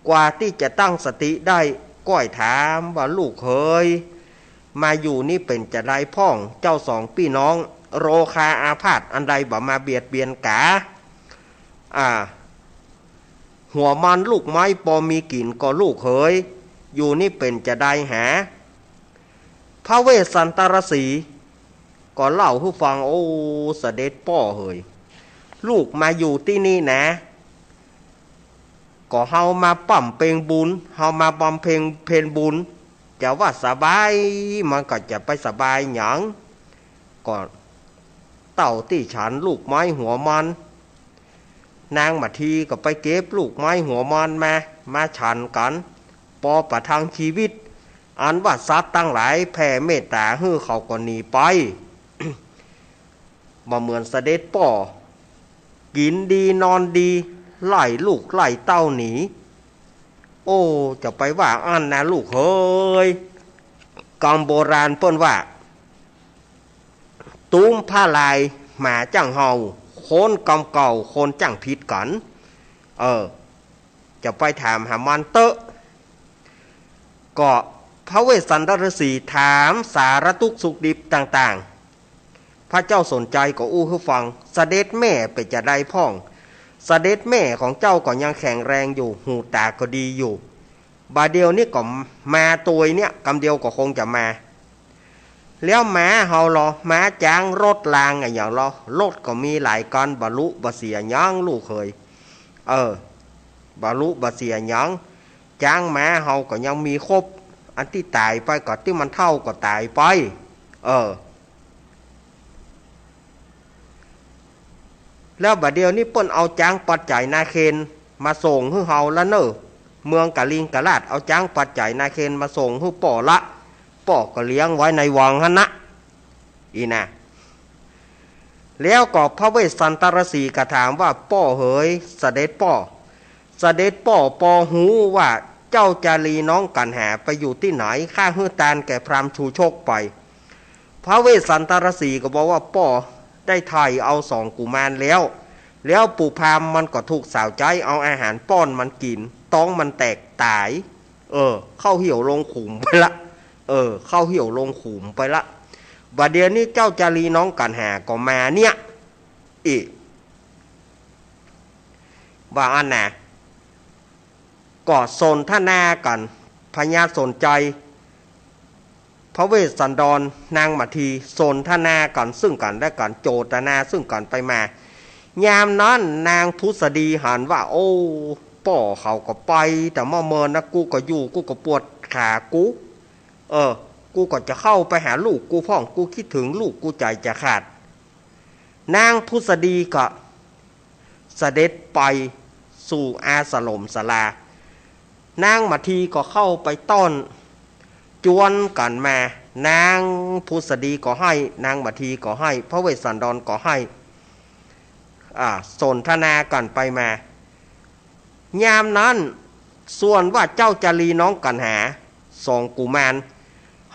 กว่าตี้จะตั้งสติได้ ก้อยถามว่า ลูกเหย มาอยู่นี่เป๋นจาใดพ่อง เจ้าสองปี้น้อง โรคาอาพาธอันใดบ่มาเบียดเบียนกา อ่า หัวมันลูกไม้ปอมีกิ๋นก่อลูกเหย อยู่นี่เป๋นจาใดหา พระเวสสันตรฤาษีก็เล่าหื้อฟัง โอ้ เสด็จป้อเหย ลูกมาอยู่ตี้นี่นะ ก็เฮามาบำเพ็ญบุญ เฮามาบำเพ็ญ เพ็ญบุญ จะว่าสบาย มันก็จะไปสบายหยัง ก็เต้าตี้ฉันลูกไม้หัวมัน นางมาทีก็ไปเก็บลูกไม้หัวมันมา มาฉันกั๋น ป ปอประทังชีวิต อันว่าสัตว์ตังหลายแผ่เมตต๋าหื้อเขาก็หนีไป บ่เหมือนเสด็จป้อ กิ๋นดีนอนดี ไล่ลูกไล่เต้าหนี โอ้ จะไปว่าอั้นนะลูกเหย กำโบราณเปิ้นว่า ตูมผ้าลายหมาจ้างเห่า คนกำเก่าคนจ้างผิดกั๋น เออ จะไปถามหามันเต๊อะ ก็พระเวสสันดรฤๅษีถามสารทุกข์สุขดิบต่างๆ พระเจ้าสนชัยก็อู้หื้อฟัง เสด็จแม่เป๋นจาใดพ่อง เสด็จแม่ของเจ้าก็ยังแข็งแรงอยู่ หูต๋าก็ดีอยู่ บ่าเดี่ยวนี้ก็มาตวยเนี่ย กำเดียวก็คงจะมา แล้วหมาเห่าลอ หมาจ๊างรถรางอะหยังลอ รถก็มีหลายคัน บ่ลุบ่เสียหยังลูกเหย เออ บ่ลุบ่เสียหยัง จ๊างหมาเห่าก็ยังมีครบ อันตี้ต๋ายไปก็ตี้มันเฒ่าก็ต๋ายไป เออ แล้วบ่าเดี่ยวนี้เปิ้นเอาจ๊างปัดจ๋ายนาเคนมาส่งหื้อเฮาละเน่อ เมืองกาลิงกราชเอาจ๊างปัดจ๋ายนาเคนมาส่งหื้อป้อละ ป้อก็เลี้ยงไว้ในวังหั้นนะ อี้นะ แล้วก็พระเวสสันดรฤๅษีก็ถามว่า ป้อเหย เสด็จป้อ เสด็จป้อปอฮู้ว่าเจ้าจารีน้องกั๋นหาไปอยู่ตี้ไหน ข้าหื้อตานแก่พราหมณ์ชูชกไป พระเวสสันดรฤๅษีก็บอกว่า ป้อได้ไถ่เอาสองกุมารแล้ว แล้วปู่พราหมณ์มันก็ถูกสาวใจ๊เอาอาหารป้อนมันกิ๋น ต๊องมันแตกต๋าย เออ เข้าเหี่ยวลงขุมไปละ เออ เข้าเหี่ยวลงขุมไปละ บ่าเดี่ยวนี้เจ้าจารีน้องกั๋นหาก็มาเนี่ย อี้ ว่าอั้นนะ ก็สนทนากั๋น พญาสนชัย พระเวสสันดร นางมัทที สนทนากั๋นซึ่งกั๋นและกั๋น โจทนาซึ่งกั๋นไปมา ยามนั้นนางผุสดีหันว่า โอ้ ป้อเขาก็ไปตะเม้อเมินนะ กูก็อยู่ กูก็ปวดขากู เออ กูก็จะเข้าไปหาลูกกูพ่อง กูคิดถึงลูก กูใจ๋จะขาด นางผุสดีก็เสด็จไปสู่อาสรมศาลา นางมัททีก็เข้าไปต้อน จวนกั๋นมา นางผุสดีก็ไห้ นางมัททีก็ไห้ พระเวสสันดรก็ไห้ อ่า สนทนากั๋นไปมา ยามนั้นส่วนว่าเจ้าจารีน้องกั๋นหา สองกุมาร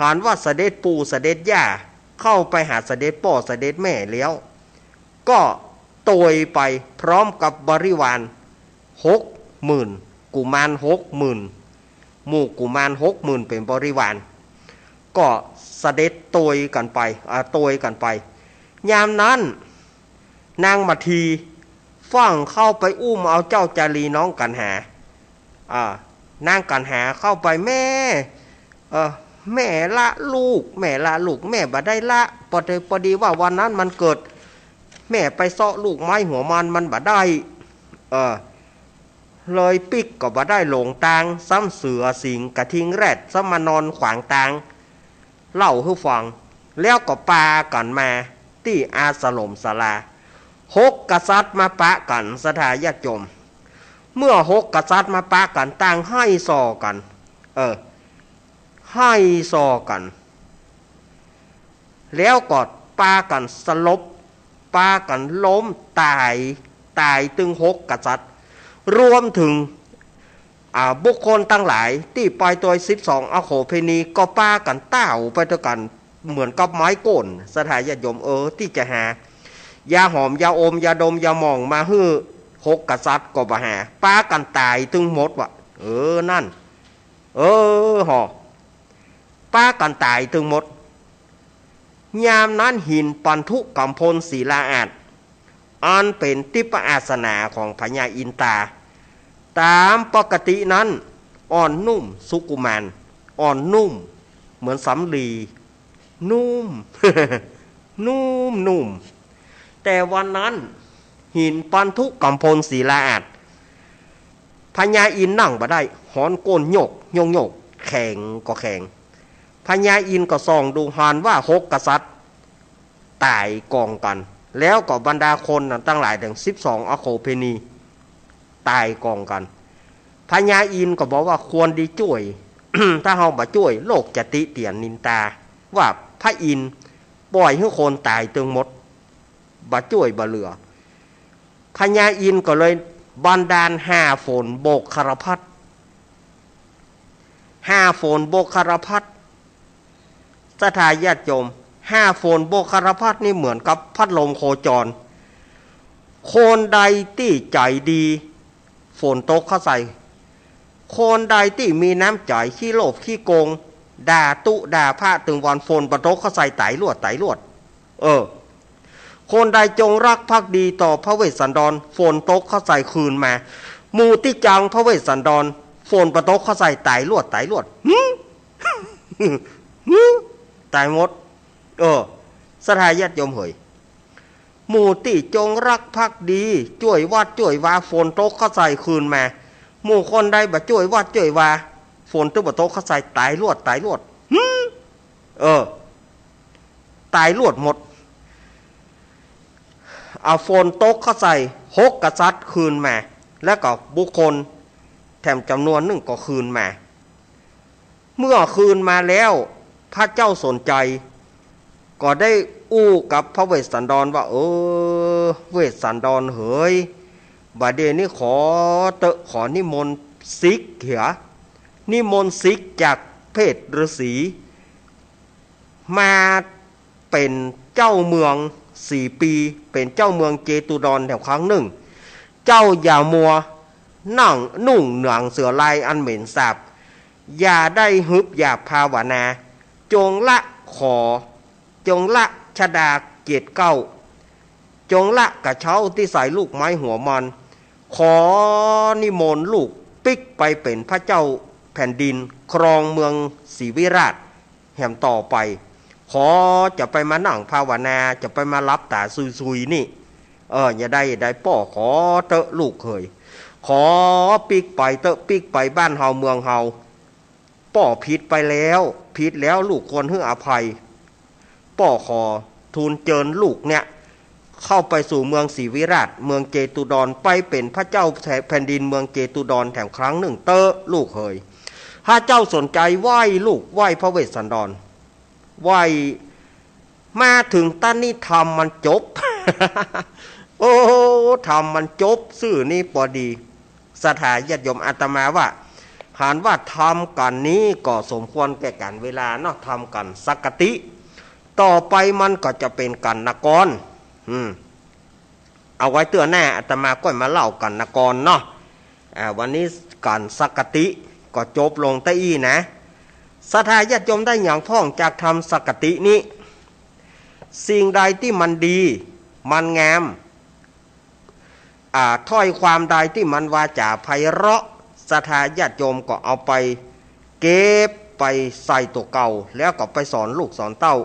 หันว่าเสด็จปู่เสด็จย่าเข้าไปหาเสด็จป้อเสด็จแม่แล้ว ก็ตวยไปพร้อมกับบริวารหกหมื่น กุมารหกหมื่น หมู่กุมารหกหมื่นเป๋นบริวาร ก็เสด็จตวยกั๋นไป อ่า ตวยกั๋นไป ยามนั้น นางมัททีฟั่งเข้าไปอุ้มเอาเจ้าจารีน้องกั๋นหา อ่า นางกั๋นหาเข้าไป แม่ เออ แม่ละลูก แม่ละลูก แม่บ่ได้ละ ปอดี ปอดีว่าวันนั้นมันเกิด แม่ไปเซาะลูกไม้หัวมัน มันบ่ได้ เออ เลยปิ๊กก็บ่ได้หลงตาง ซ้ำเสือสิงห์กระทิงแรด ซ้ำมานอนขวางตาง เล่าหื้อฟัง แล้วก็ปากั๋นมาตี้อาสรมศาลา หกกษัตริย์มาปะกั๋น ศรัทธาญาติโยม เมื่อหกกษัตริย์มาปะกั๋น ต่างไห้ส่อกั๋น เออ ไห้ส่อกั๋น แล้วก็ปากั๋นสลบ ปากั๋นล้มต๋าย ต๋ายตึงหกกษัตริย์ รวมเถิง อ่า บุคคลตังหลายตี้ไปตวยสิบสองอโขเปณีก็ปากั๋นต้าวไปตวยกั๋น เหมือนกับไม้โก้น ศรัทธาญาติโยม เออ ตี้จะหายาหอม ยาอม ยาดม ยาหม่องมาหื้อหกกษัตริย์ก็บ่หา ปากั๋นต๋ายตึงหมดวะ เออ นั่น เออ หอ ปากั๋นต๋ายตึงหมด ยามนั้นหินปันธุกำพลศิลาอาสน์ อันเป๋นทิพยอาสนะของพญาอินตา ต๋ามปกตินั้นอ่อนนุ่มสุกุมาร อ่อนนุ่มเหมือนสำลี นุ่ม นุ่มนุ่ม แต่วันนั้นหินปันธุกำพลศิลาอาสน์ พญาอินทร์นั่งบ่ได้ ฮ้อนโก้นโยกโยกโยก แข็งก็แข็ง พญาอินทร์ก็ส่องดูหันว่าหกกษัตริย์ต๋ายกองกั๋น แล้วก็บรรดาคนตังหลายเถิงสิบสองอโขเปณีต๋ายกองกั๋น พญาอินทร์ก็บอกว่าควรดีจ้วย ถ้าเฮาบ่จ้วย โลกจะติเตียนนินตา ว่าพระอินทร์ป่อยหื้อคนต๋ายตึงหมด บ่จ้วยบ่เหลือ พญาอินทร์ก็เลยบันดาลห้าฝนโบกคารพัด ห้าฝนโบกคารพัด ศรัทธาญาติโยม ห้าฝนโบกคารพัดนี่เหมือนกับพัดลมโคจร คนใดตี้ใจ๋ดี ฝนตกเข้าใส่ คนใดตี้มีน้ำใจ๋ขี้โลภขี้โกง ด่าตุ๊ด่าพระตึงวัน ฝนบ่ตกเข้าใส่ ต๋ายรวด ต๋ายรวด เออ คนใดจงรักภักดีต่อพระเวสสันดร ฝนตกเข้าใส่คืนมา หมู่ตี้จังพระเวสสันดร ฝนบ่ตกเข้าใส่ ต๋ายรวด ต๋ายรวด หึ หึ ต๋ายหมด เออ ศรัทธาญาติโยมเหย หมู่ตี้จงรักภักดี จ้วยวัดจ้วยวา ฝนตกเข้าใส่คืนมา หมู่คนใดบ่จ้วยวัดจ้วยวา ฝนตึงบ่ตกเข้าใส่ ต๋ายรวด ต๋ายรวด หึ เออ ต๋ายรวดหมด เอาฝนตกเข้าใส่ หกกษัตริย์คืนมา แล้วก็บุคคลแถมจ๋ำนวนนึ่งก็คืนมา เมื่อคืนมาแล้ว พระเจ้าสนชัย ก็ได้อู้กับพระเวสสันดรว่า เออ เวสสันดรเหย บ่าเดี่ยวนี้ขอเต๊อะ ขอนิมนต์สิกข์เหีย นิมนต์สิกข์จากเพศฤๅษี มาเป๋นเจ้าเมืองสี่ปี๋ เป๋นเจ้าเมืองเจตุดรแถมครั้งนึ่ง เจ้าอย่ามัวนั่งนุ่งหนังเสือลายอันเหม็นสาบ อย่าได้หึบหยาบภาวนา จงละขอ จงละชฎาเกียรติเกล้า จงละกระเช้าตี้ใส่ลูกไม้หัวมอน ขอนิมนต์ลูกปิ๊กไปเป๋นพระเจ้าแผ่นดิน ครองเมืองศรีวิราชแหมต่อไป ขอจะไปมานั่งภาวนา จะไปมาหลับต๋าซุยๆ นี่ เออ อย่าได้ อย่าได้ ป้อขอเต๊อะลูกเหย ขอปิ๊กไปเต๊อะ ปิ๊กไปบ้านเฮาเมืองเฮา ป้อผิดไปแล้ว ผิดแล้ว ลูกควรหื้ออภัย ป้อขอทูลเจิญลูกเนี่ย เข้าไปสู่เมืองศรีวิราช เมืองเจตุดร ไปเป๋นพระเจ้าแผ่นดินเมืองเจตุดรแถมครั้งนึ่งเต๊อะลูกเหย พระเจ้าสนชัยไหว้ลูก ไหว้พระเวสสันดร ไหว้ มาเถิงตั๊นนี้ธรรมมันจบ โอ้ ธรรมมันจบซื่อนี้ปอดี ศรัทธาญาติโยม อาตมาว่า หันว่าธรรมกัณฑ์นี้ก็สมควรแก่กั๋นเวลาเนาะ ธรรมกัณฑ์สักกติ ต่อไปมันก็จะเป๋นกัณฑ์นกร อืม เอาไว้เตื้อหน้า อาตมาก้อยมาเล่ากัณฑ์นกรเนาะ อ่า วันนี้กัณฑ์สักกติก็จบลงเต้าอี้นะ ศรัทธาญาติโยมได้หยังพ่องจากธรรมสักกตินี้ สิ่งใดตี้มันดี มันงาม อ่า ถ้อยความใดตี้มันวาจ๋าไพเราะ ศรัทธาญาติโยมก็เอาไปเก็บไปใส่ตั๋วเก่า แล้วก็ไปสอนลูกสอนเต้า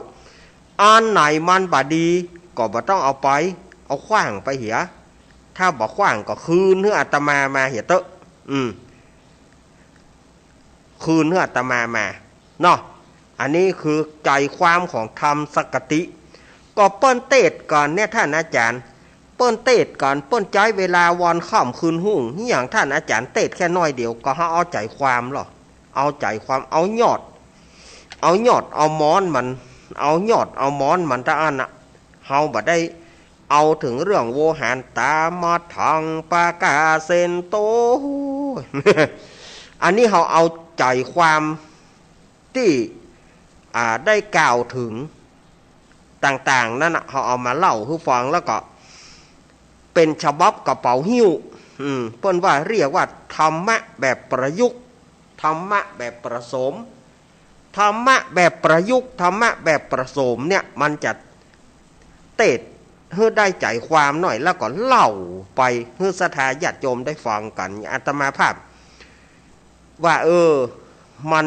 อันไหนมันบ่ดีก็บ่ต้องเอาไป เอาขว้างไปเหีย ถ้าบ่ขว้างก็คืนหื้ออาตมามาเหียเต๊อะ อืม คืนหื้ออาตมามา เนาะ อันนี้คือใจ๋ความของธรรมสักกติ ก็เปิ้นเตสน์กั๋นเนี่ยต้านอาจ๋ารย์ เปิ้นเตสน์กั๋น เปิ้นใจ๊เวลาวันค่ำคืนฮุ่ง หยังต้านอาจ๋ารย์เตสน์แค่น้อยเดียว ก็เฮาเอาใจ๋ความลอ เอาใจ๋ความ เอายอด เอายอด เอามอนมัน เอายอด เอามอนมันตะอั้นน่ะ เฮาบ่ได้เอาเถิงเรื่องโวหาร ตามัทธัง ปะกาเสนโต อันนี้เฮาเอาใจ๋ความตี้ อ่า ได้กล่าวเถิงต่างๆ นั้นน่ะ เฮาเอามาเล่าหื้อฟัง แล้วก็เป๋นฉบับกระเป๋าหิ้ว อืม เปิ้นว่าเรียกว่าธรรมะแบบประยุกต์ ธรรมะแบบผสม ธรรมะแบบประยุกต์ ธรรมะแบบผสมเนี่ย มันจะเตสน์หื้อได้ใจ๋ความหน่อย แล้วก็เล่าไปหื้อศรัทธาญาติโยมได้ฟังกั๋น อาตมาภาพ ว่า เออ มัน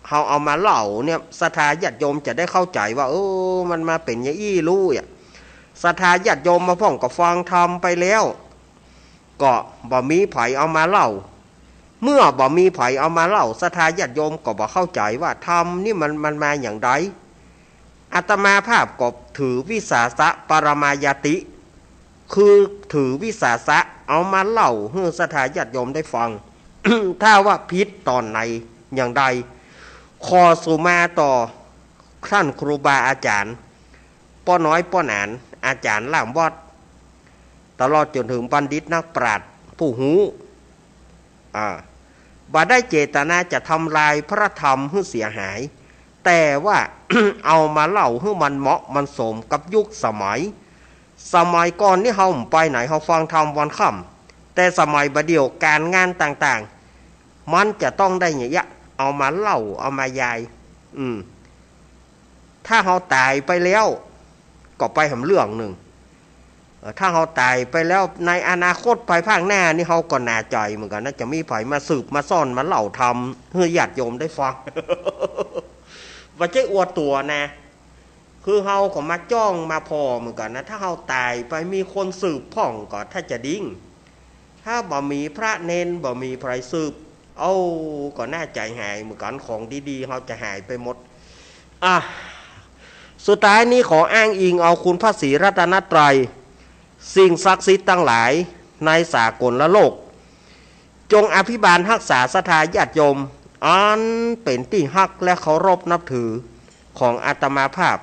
เฮาเอามาเล่าเนี่ย ศรัทธาญาติโยมจะได้เข้าใจ๋ว่า เออ มันมาเป๋นอย่างอี้ลูกอะ ศรัทธาญาติโยมมาพ่องก็ฟังธรรมไปแล้ว ก็บ่มีใผเอามาเล่า เมื่อบ่มีใผเอามาเล่า ศรัทธาญาติโยมก็บ่เข้าใจ๋ว่าธรรมนี่มัน มันมาอย่างใด อาตมาภาพก็ถือวิสาสะปรมายาติ คือถือวิสาสะเอามาเล่าหื้อศรัทธาญาติโยมได้ฟัง ถ้าว่าผิดต๋อนไหนอย่างใด ขอสุมาต่อต้านครูบาอาจ๋ารย์ ป้อน้อยป้อหนาน อาจ๋ารย์ล่ามวัด ตลอดจ๋นเถิงบัณฑิตนักปราชญ์ผู้ฮู้ อ่า บ่ได้เจตนาจะทำลายพระธรรมหื้อเสียหาย แต่ว่า เอามาเล่าหื้อมันเหมาะมันสมกับยุคสมัย สมัยก่อนนี่เฮาบ่ไปไหน เฮาฟังธรรมวันค่ำ แต่สมัยบ่าเดี่ยวก๋านงานต่างๆ มันจะต้องได้เนี่ย เอามาเล่า เอามายาย อืม ถ้าเฮาต๋ายไปแล้ว ก็ไปแหมเรื่องนึ่ง เอ่อ ถ้าเฮาต๋ายไปแล้ว ในอนาคตภายภาคหน้านี่ เฮาก็หน้าใจ๋เหมือนกั๋นนะ จะมีใผมาสืบมาซ่อนมาเล่าธรรมหื้อญาติโยมได้ฟัง บ่ใจ้อวดตั๋วนะ คือเฮาก็มาจ้องมาผ่อเหมือนกั๋นนะ ถ้าเฮาต๋ายไปมีคนสืบพ่องก็ถ้าจะดิ้ง ถ้าบ่มีพระเณร บ่มีใผสืบ เอ้า ก็น่าใจ๋หายเหมือนกั๋น ของดีๆ เฮาจะหายไปหมด อ่ะ สุดท้ายนี้ขออ้างอิงเอาคุณพระศรีรัตนตรัย สิ่งศักดิ์สิทธิ์ตังหลายในสากลโลก จงอภิบาลฮักษาศรัทธาญาติโยม อันเป๋นตี้ฮักและเคารพนับถือของอาตมาภาพ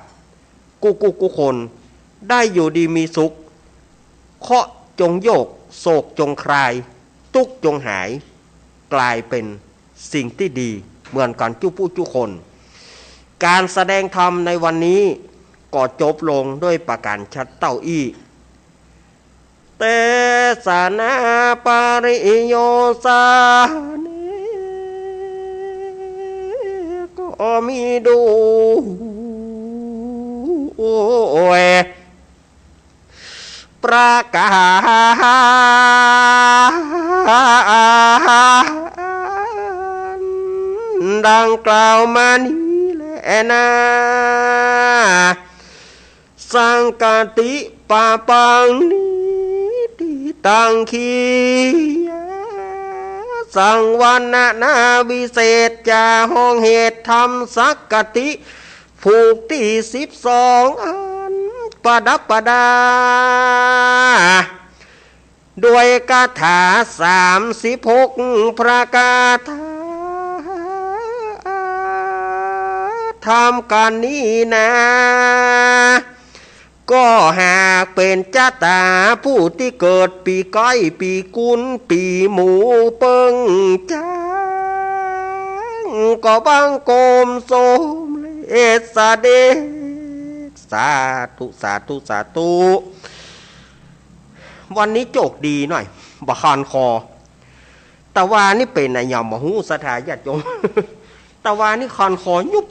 กู้ๆ กู้คน ได้อยู่ดีมีสุข เคราะห์จงโยก โศกจงคลาย ตุ๊กข์จงหาย ก๋ายเป๋นสิ่งตี้ดีเหมือนกั๋นกู้ผู้กู้คน ก๋านแสดงธรรมในวันนี้ก็จบลงด้วยประก๋านฉันเต้าอี้ เตสนาปริโยสาเน ก็มีด้วยประก๋านดังกล่าวมานี้แลนา สังฆาติปาปัง นิฏฐิตัง ขียา สังวรรณนาวิเศษจา ห้องเหตุธรรมสังฆาติ ผูกตี้สิบสองอันประดับประดา ด้วยคาถาสามสิบหกประก๋าน ธรรมกัณฑ์นี้นา ก็หากเป๋นจะต๋าผู้ตี้เกิดปี๋ไก๊ ปี๋กุล ปี๋หมูเปิ้งจ๊าง ก็บังคมสมเด็จเสด็จ สาธุ สาธุ สาธุ วันนี้โจคดีหน่อย บ่คันคอ ตะวานี้เป๋นอะหยังบ่ฮู้ ศรัทธาญาติโยม ตะวานี้คันคอยุบ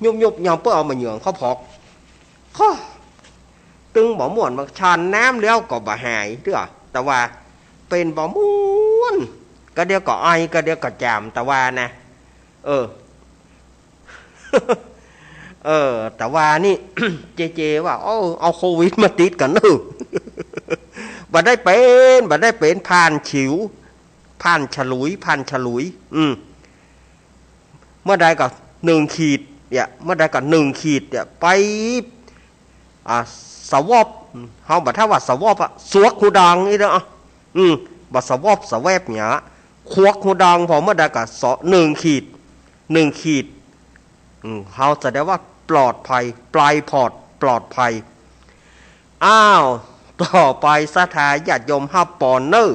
ยุบ ยุบ ยามเปิ้นเอามาเหยืองเข้าผอก ข้อ ตึงบ่ม่วน บ่ฉันน้ำแล้วก็บ่หายเตื้อ ตะวา เป๋นบ่ม่วน กะเดี๋ยวก็ไอ กะเดี๋ยวก็จ๋าม ตะวานะ เออ เออ ตะวานี่ เจเจว่า โอ้ เอาโควิดมาติดกั๋นเนอะ บ่ได้เป๋น บ่ได้เป๋น ผ่านฉิว ผ่านฉลุย ผ่านฉลุย อืม เมื่อใดก็หนึ่งขีดเนี่ย เมื่อใดก็หนึ่งขีดเนี่ย ไป อ่า สวอป เฮาบ่ถ้าว่าสวอปอะ สวกฮูดังนี่เนาะ อืม บ่สวอป สแวบเนี่ย ควักฮูดัง ผ่อเมื่อใดก็สอ หนึ่งขีด หนึ่งขีด อืม เฮาแสดงว่าปลอดภัย ปลายปลอด ปลอดภัย อ้าว ต่อไปศรัทธาญาติโยมฮับปอนเน่อ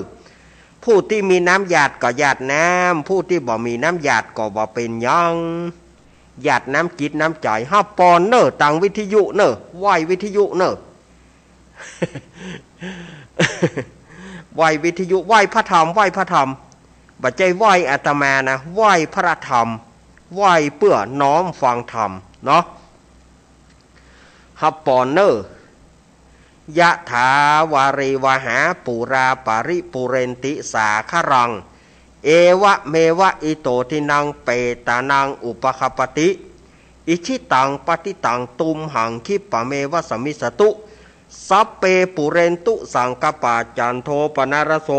ผู้ตี้มีน้ำหยาดก็หยาดน้ำ ผู้ตี้บ่มีน้ำหยาดก็บ่เป๋นหยัง หยาดน้ำจิตน้ำใจ๋ ฮับปอนเน่อ ตางวิทยุเน่อ ไหว้วิทยุเน่อ ไหว้วิทยุ ไหว้พระธรรม ไหว้พระธรรม บ่ใจ้ไหว้อาตมานะ ไหว้พระธรรม ไหว้เปื้อน้อมฟังธรรมเนาะ ฮับปอนเน่อ ยะถาวาริวหาปูราปะริปูเรนติสาคะรัง เอวะเมวะอิโตทินังเปตานังอุปคัปปติ อิชิตังปัตถิตังตุมหังคิปะเมวะสมมิสตุ สัพเพปูเรนตุสังกปปาจันโทปนรสโส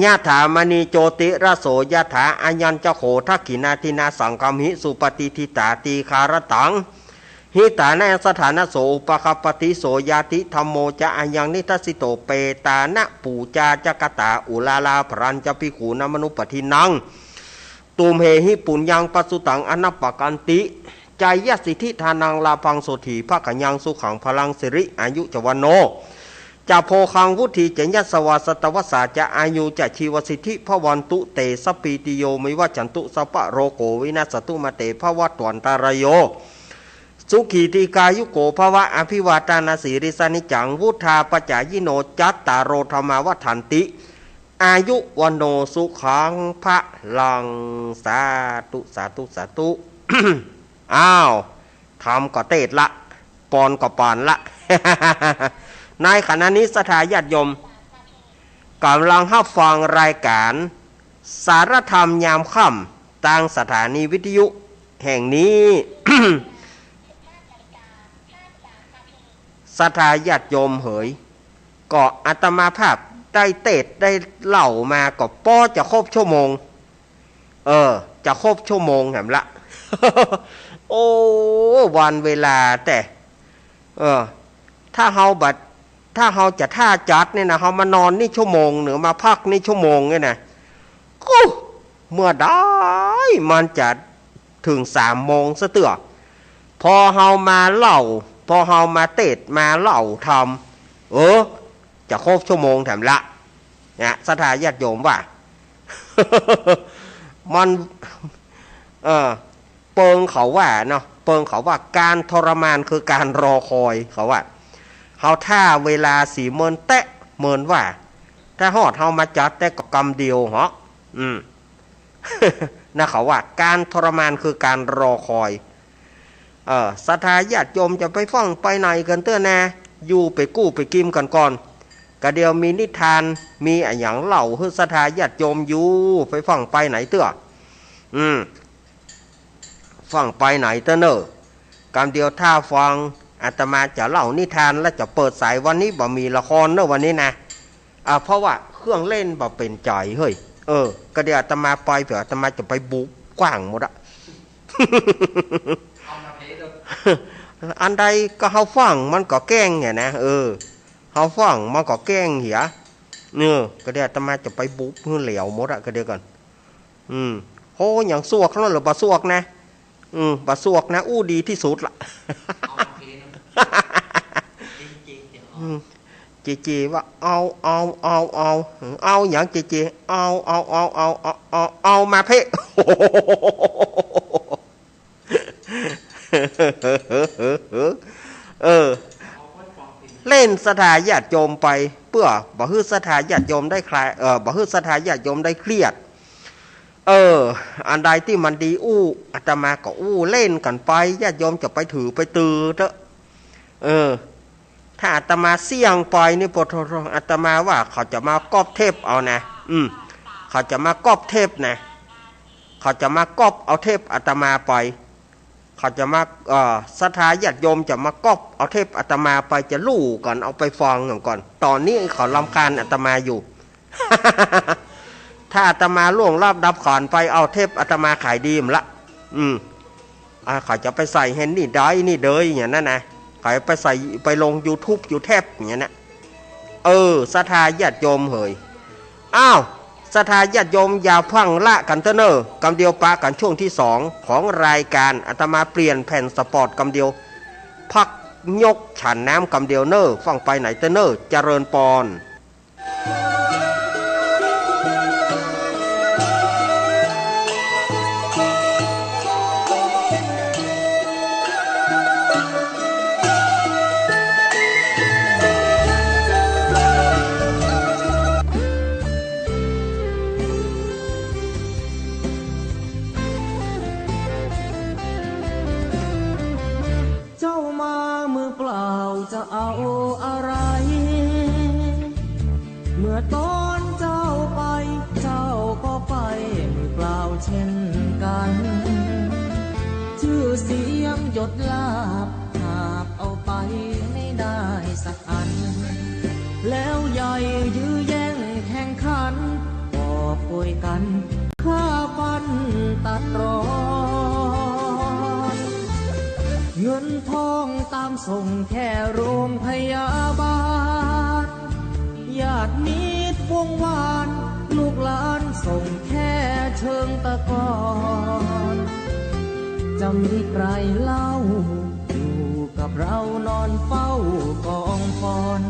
ยะถามณีโจติรสโสยะถา อายัญจะโขทักขิณาทินาสังคำหิสุปฏิฏฐิตา ตีฆารตัง หิตานังสะถานะโส อุปะกัปปะติ โสญาติธัมโมจะ อายังนิทัสสิโต เปตานะปู๋จาจะกะตา อุราราภะรัญจะ ภิกขูนามะนุปะทินนัง ตุมเหหิ ปุญญังปะสุตัง อะนะปะกันติ จายะสิทธิ ทานัง ลาภัง โสตถี ภะคะยัง สุขัง พะลัง สิริ อายุจะ วัณโณ จะ โภคัง วุฑี จะ ยะสะวา สะตะวัสสา จะ อายุ จะ ชีวะสิทธิ ภะวันตุ เต สะปปีติโย วิวัชชันตุ สัพพะโรโก วินัสสะตุ มา เต ภะวัตวันตะราโย สุขี ทีฆายุโก ภะวะ อะภิวาตะนะสีลิสสะ นิจจัง วุฑฒาปะจายิโน จัตตาโร ธัมมา วัฑฒันติ อายุ วัณโณ สุขัง พะลัง สาธุ สาธุ สาธุ อ้าว ธรรมก็เตศน์ละ ปอนก็ปานละ ในขณะนี้ศรัทธาญาติโยม ก่ำลังฮับฟังรายก๋าน สารธรรมยามค่ำ ตางสถานีวิทยุแห่งนี้ ศรัทธาญาติโยมเหย ก็อาตมาภาพได้เตศน์ได้เล่ามาก็ปอจะครบชั่วโมง เออ จะครบชั่วโมงแหมละ โอ้ วันเวลาแต่ เออ ถ้าเฮาบ่ ถ้าเฮาจะท่าจั๊ดเนี่ยนะ เฮามานอนนี่ชั่วโมงนึ่ง มาพักนี่ชั่วโมงเนี่ยนะ กู้ เมื่อใดมันจะเถิงสามโมงซะเตื้อ พอเฮามาเล่า พอเฮามาเตศน์มาเล่าธรรม เออ จะครบชั่วโมงแถมละ นะ ศรัทธาญาติโยมว่า มัน เออ เปิงเขาว่าเนาะ เปิงเขาว่าก๋านทรมานคือก๋านรอคอย เขาว่า เฮาท่าเวลาสีเมินแต๊เมินว่า ถ้าฮอดเฮามาจั๊ดแต๊ก็กำเดียวเหาะ อืม นะ เขาว่าก๋านทรมานคือก๋านรอคอย เออ ศรัทธาญาติโยมจะไปฟั่งไปไหนกั๋นเตื้อนา อยู่ไปกู้ไปกิ๋มกั๋นก่อน กะเดี่ยวมีนิทาน มีอะหยังเล่าหื้อศรัทธาญาติโยมอยู่ ไปฟั่งไปไหนเตื้อ อืม ฟั่งไปไหนเตื้อเน่อ กำเดียวถ้าฟัง อาตมาจะเล่านิทานแล้วจะเปิดสาย วันนี้บ่มีละครเน่อวันนี้นะ อ่า เพราะว่าเครื่องเล่นบ่เป๋นใจ๋ เฮ้ย เออ กะเดี่ยวอาตมาไปเผื่ออาตมาจะไปบุบกว้างหมดอะ อันใดก็เฮาฟั่งมันก็แกล้งเนี่ยนะ เออ เฮาฟั่งมันก็แกล้งเหีย เออ กะเดี่ยวอาตมาจะไปบุบหื้อแหลวหมดอะ กะเดี่ยวก่อน อืม โห ยังสวกเท่านั้นเหรอ บ่สวกนะ อืม บ่สวกนะ อู้ดีตี้สุดละ เอาโอเคนะ จริงๆ เดี๋ยว อืม เจเจว่า เอา เอา เอา เอา เอาหยังเจเจ เอา เอา เอา มาเพ่ เออ เล่นศรัทธาญาติโยมไป เปื้อบ่หื้อศรัทธาญาติโยมได้คลาย เออ บ่หื้อศรัทธาญาติโยมได้เครียด เออ อันใดตี้มันดีอู้ อาตมาก็อู้เล่นกั๋นไป ญาติโยมจะไปถือไปตือเต๊อะ เออ ถ้าอาตมาเสี้ยงไปนี่ ปะโถ อาตมาว่าเขาจะมาก๊อปเทปเอานะ อืม เขาจะมาก๊อปเทปนะ เขาจะมาก๊อปเอาเทปอาตมาไป เขาจะมา เอ่อ ศรัทธาญาติโยมจะมาก๊อปเอาเทปอาตมาไป จะลู่กั๋นเอาไปฟังกั๋นก่อน ต๋อนนี้เขารำคาญอาตมาอยู่ ถ้าอาตมาล่วงลับดับขันไป เอาเทปอาตมาขายดีหมดละ อืม อ่า เขาจะไปใส่แห่นนี่ได้นี่เดยอย่างนั้นนะ เขาไปใส่ไปลงยูทูบ ยูเทปอย่างนั้นนะ เออ ศรัทธาญาติโยมเหย อ้าว ศรัทธาญาติโยมอย่าพลั้งละกั๋นเต๊อะเน่อ กำเดียวปะกั๋นช่วงตี้สองของรายก๋าน อาตมาเปลี่ยนแผ่นสปอตกำเดียว พักยกฉันน้ำกำเดียวเน่อ ฟั่งไปไหนเต๊อะเน่อ เจริญปอน เจ้ามามือเปล่าจะเอาอะไร เมื่อตอนเจ้าไป เจ้าก็ไปมือเปล่าเช่นกัน ชื่อเสียงยศลาภหาบเอาไปไม่ได้สักอัน แล้วใหญ่ยื้อแย่งแข่งขัน กอบโกยกั๋นฆ่าฟันตัดรอน เงินทอง ส่งแค่โรงพยาบาล ญาติมิตรวงวาน ลูกหลานส่งแค่เชิงตะกอน จะมีใครเล่า อยู่กับเรานอนเฝ้ากองฟอน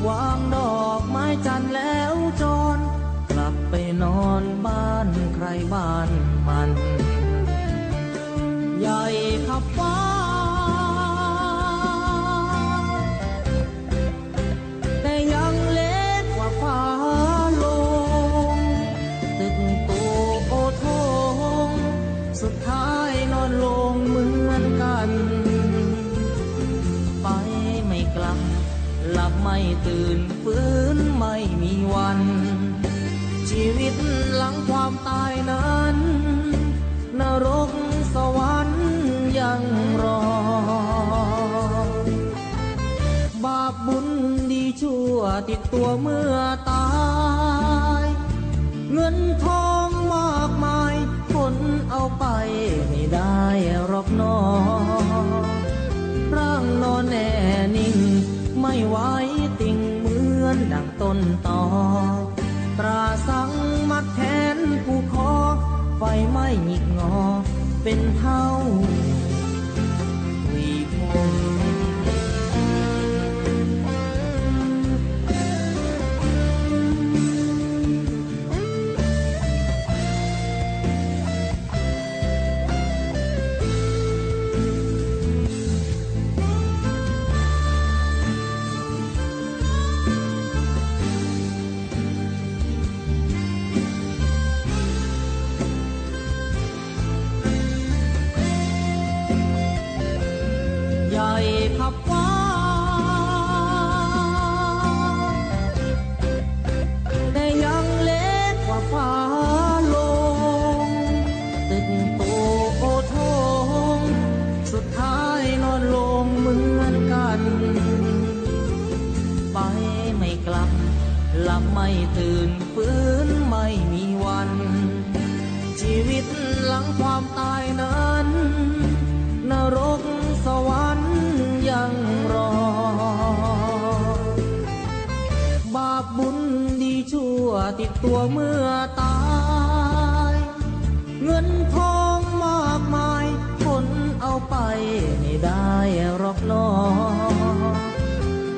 วางดอกไม้จันทร์แล้วจร กลับไปนอนบ้านใครบ้านมัน ใหญ่ขับฟ้า แต่ยังเล็กกว่าฟ้าลง ตึกโตโอโถง สุดท้ายนอนลงเหมือนกัน ไปไม่กลับ หลับไม่ตื่น ฟื้นไม่มีวัน ชีวิตหลังความตายนั้น นรกสวรรค์ยังรอ บาปบุญดีชั่วติดตัวเมื่อตาย เงินทองมากมาย ขนเอาไปไม่ได้หรอกหนอ ร่างนอนแน่นิ่ง ไม่ไหวติงเหมือนดังต้นตอ ตราสังมัดแขนผูกคอ ไฟไหม้หงิกงอ เป็นเท่าทวีพงษ์ ใหญ่ขับฟ้า แต่ยังเล็กกว่าฟ้าลง ตึกโตโอโถง สุดท้ายนอนลงเหมือนกัน ไปไม่กลับ หลับไม่ตื่น ฟื้นไม่มีวัน ชีวิตหลังความตายนั้น นรกสวรรค์ยังรอ บาปบุญดีชั่วติดตัวเมื่อตาย เงินทองมากมาย ขนเอาไปไม่ได้หรอกหนอ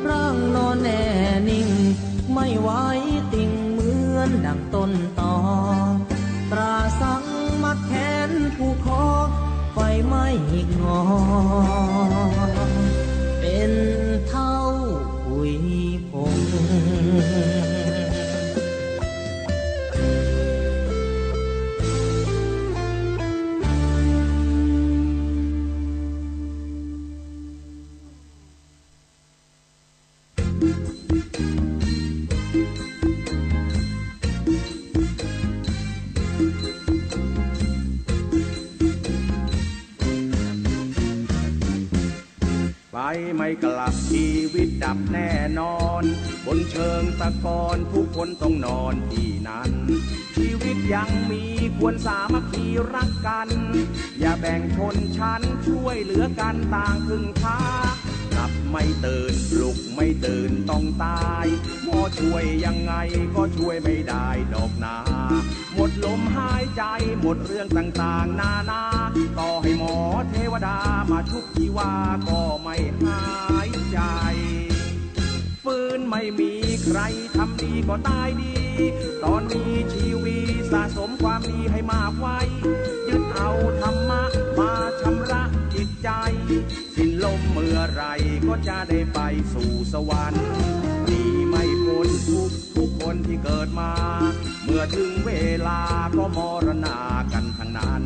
ร่างนอนแน่นิ่ง ไม่ไหวติงเหมือนดังต้นตอ ตราสังมัดแขนผูกคอ ไฟไหม้หงิกงอ เป็นเท่าทวีพงษ์ ไปไม่กลับ ชีวิตดับแน่นอน บนเชิงตะกอนทุกคนต้องนอนที่นั่น ชีวิตยังมีควรสามัคคีรักกัน อย่าแบ่งชนชั้น ช่วยเหลือกันต่างพึ่งพา หลับไม่ตื่น ปลุกไม่ตื่นต้องตาย หมอช่วยยังไงก็ช่วยไม่ได้ดอกนา หมดลมหายใจ หมดเรื่องต่างๆนานา ต่อให้หมอเทวดามาชุบชีวาก็ไม่หายใจ ฟื้นไม่มีใครทำดีก็ตายดี ตอนมีชีวิตสะสมความดีให้มากไว้ ยึดเอาธรรมะมาชำระจิตใจ สิ้นลมเมื่อไหร่ก็จะได้ไปสู่สวรรค์ หนีไม่พ้นทุกข์ทุกคนที่เกิดมา เมื่อถึงเวลาก็มรณากันทั้งนั้น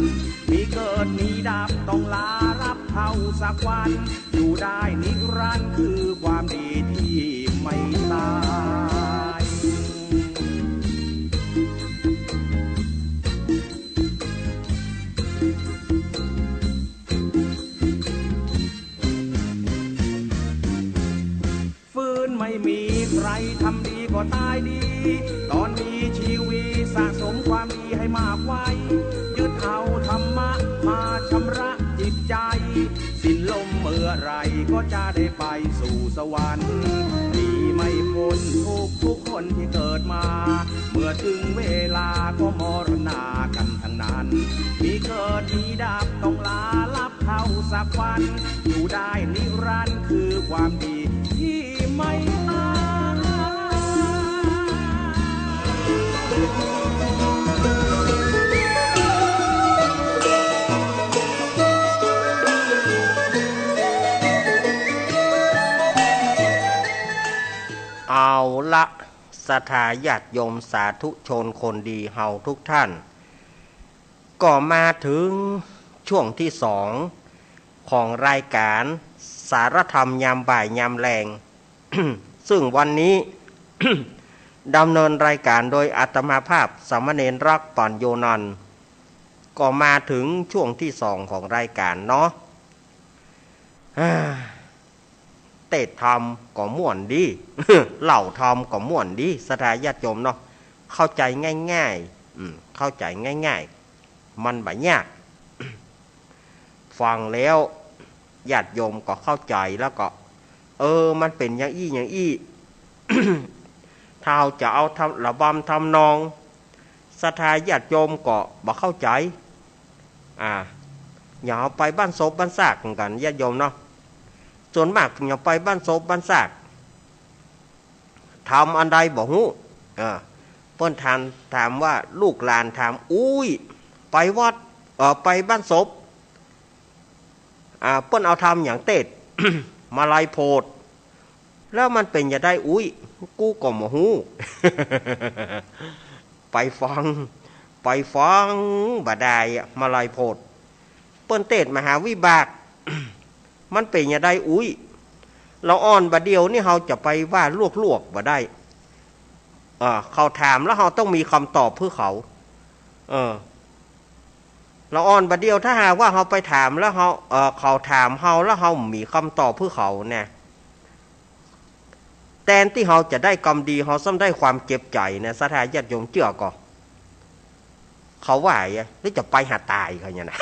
มีเกิดมีดับต้องลารับเท่าสักวัน อยู่ได้นิรันดร์คือความดีที่ไม่ตาย ฟื้นไม่มีใครทำดีก็ตายดี ตอนมีชีวิตสะสมความดีให้มากไว้ ยึดเอาธรรมะมาชำระจิตใจ สิ้นลมเมื่อไหร่ ก็จะได้ไปสู่สวรรค์ หนีไม่พ้นทุกทุกคนที่เกิดมา เมื่อถึงเวลาก็มรณากันทั้งนั้น มีเกิดมีดับต้องลาลับเท่าสักวัน อยู่ได้นิรันดร์คือความดีที่ไม่ตาย เอาละ ศรัทธาญาติโยมสาธุชนคนดีเฮาทุกท่าน ก็มาถึงช่วงที่สองของรายการสารธรรมยามบ่ายยามแลง ซึ่งวันนี้ ดำเนินรายการโดยอาตมาภาพสามเณรรักปัญโญนันท์ ก็มาถึงช่วงที่สองของรายการเนาะ เตศน์ธรรมก็ม่วนดี เล่าธรรมก็ม่วนดี ศรัทธาญาติโยมเนาะ เข้าใจ๋ง่ายๆ อืม เข้าใจ๋ง่ายๆ มันบ่ยาก ฟังแล้วญาติโยมก็เข้าใจ๋ แล้วก็ เออ มันเป๋นอย่างอี้อย่างอี้ ถ้าเฮาจะเอาทำ ระบำทำนอง ศรัทธาญาติโยมก็บ่เข้าใจ๋ อ่า อย่างเฮาไปบ้านศพบ้านซากเหมือนกั๋น ญาติโยมเนาะ ส่วนมากอย่างไปบ้านศพบ้านซาก ทำอันใดบ่ฮู้ เออ เปิ้นถาม ถามว่า ลูกหลานถาม อุ๊ย ไปวัด เอ่อ ไปบ้านศพ อ่า เปิ้นเอาทำหยังเตศน์ มาลัยโพธิ์ แล้วมันเป๋นจะใดอุ๊ย กูก็บ่ฮู้ ไปฟัง ไปฟังบ่ดายอะ มาลัยโพธิ์ เปิ้นเตศน์มหาวิบาก มันเป๋นจะใดอุ๊ย ละอ่อนบ่าเดี่ยวนี่เฮาจะไปว่าลวกๆ บ่ได้ เออ เขาถามแล้วเฮาต้องมีกำตอบเปื้อเขา เออ ละอ่อนบ่าเดี่ยวถ้าหากว่าเฮาไปถามแล้วเฮา เออ เขาถามเฮาแล้วเฮาบ่มีกำตอบเปื้อเขาเนี่ย แตนตี้เฮาจะได้กำดี เฮาซ้ำได้ความเจ็บใจ๋นะ ศรัทธาญาติโยมเจื้อก่อ เขาว่าอะ แล้วจะไปหาต๋ายเขาเนี่ยนะ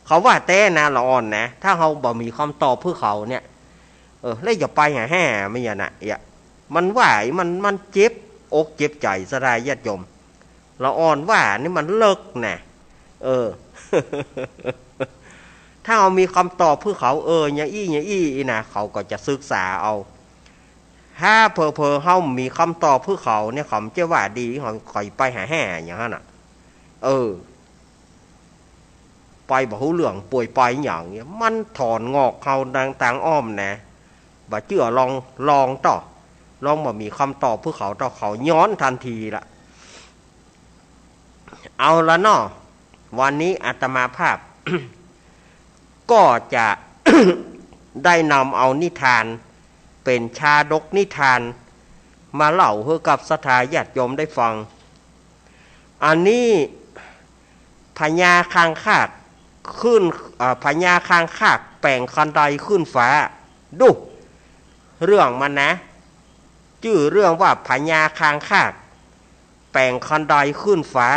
เขาว่าแต๊นะ ละอ่อนนะ ถ้าเฮาบ่มีกำตอบเปื้อเขาเนี่ย เออ แล้วจะไปหาแห่มันเนี่ยนะ เอียะ มันว่า มัน มันเจ็บอกเจ็บใจ๋ ศรัทธาญาติโยม ละอ่อนว่านี่มันเลิกนะ เออ ถ้าเฮามีกำตอบเปื้อเขา เออ อย่างอี้ อย่างอี้ อี้นะ เขาก็จะศึกษาเอา ถ้าเผลอๆ เฮาบ่มีกำตอบเปื้อเขาเนี่ย เขาจะว่าดี เขา เขาไปหาแห่อย่างนั้นน่ะ เออ ไปบ่ฮู้เรื่อง ป่วยไปอย่างเนี้ย มันถอนงอกเฮาตาง ตางอ้อมนะ บ่เจื้อลอง ลองเต๊อะ ลองบ่มีกำตอบเปื้อเขาเต๊อะ เขาย้อนตันทีละ เอาละเนาะ วันนี้อาตมาภาพ ก็จะ ได้นำเอานิทาน เป๋นชาดกนิทาน มาเล่าหื้อกับศรัทธาญาติโยมได้ฟัง อันนี้ พญาคางคากขึ้น อ่า พญาคางคากแป๋งคันไดขึ้นฟ้า ดู เรื่องมันนะ จื้อเรื่องว่าพญาคางคากแป๋งคันไดขึ้นฟ้า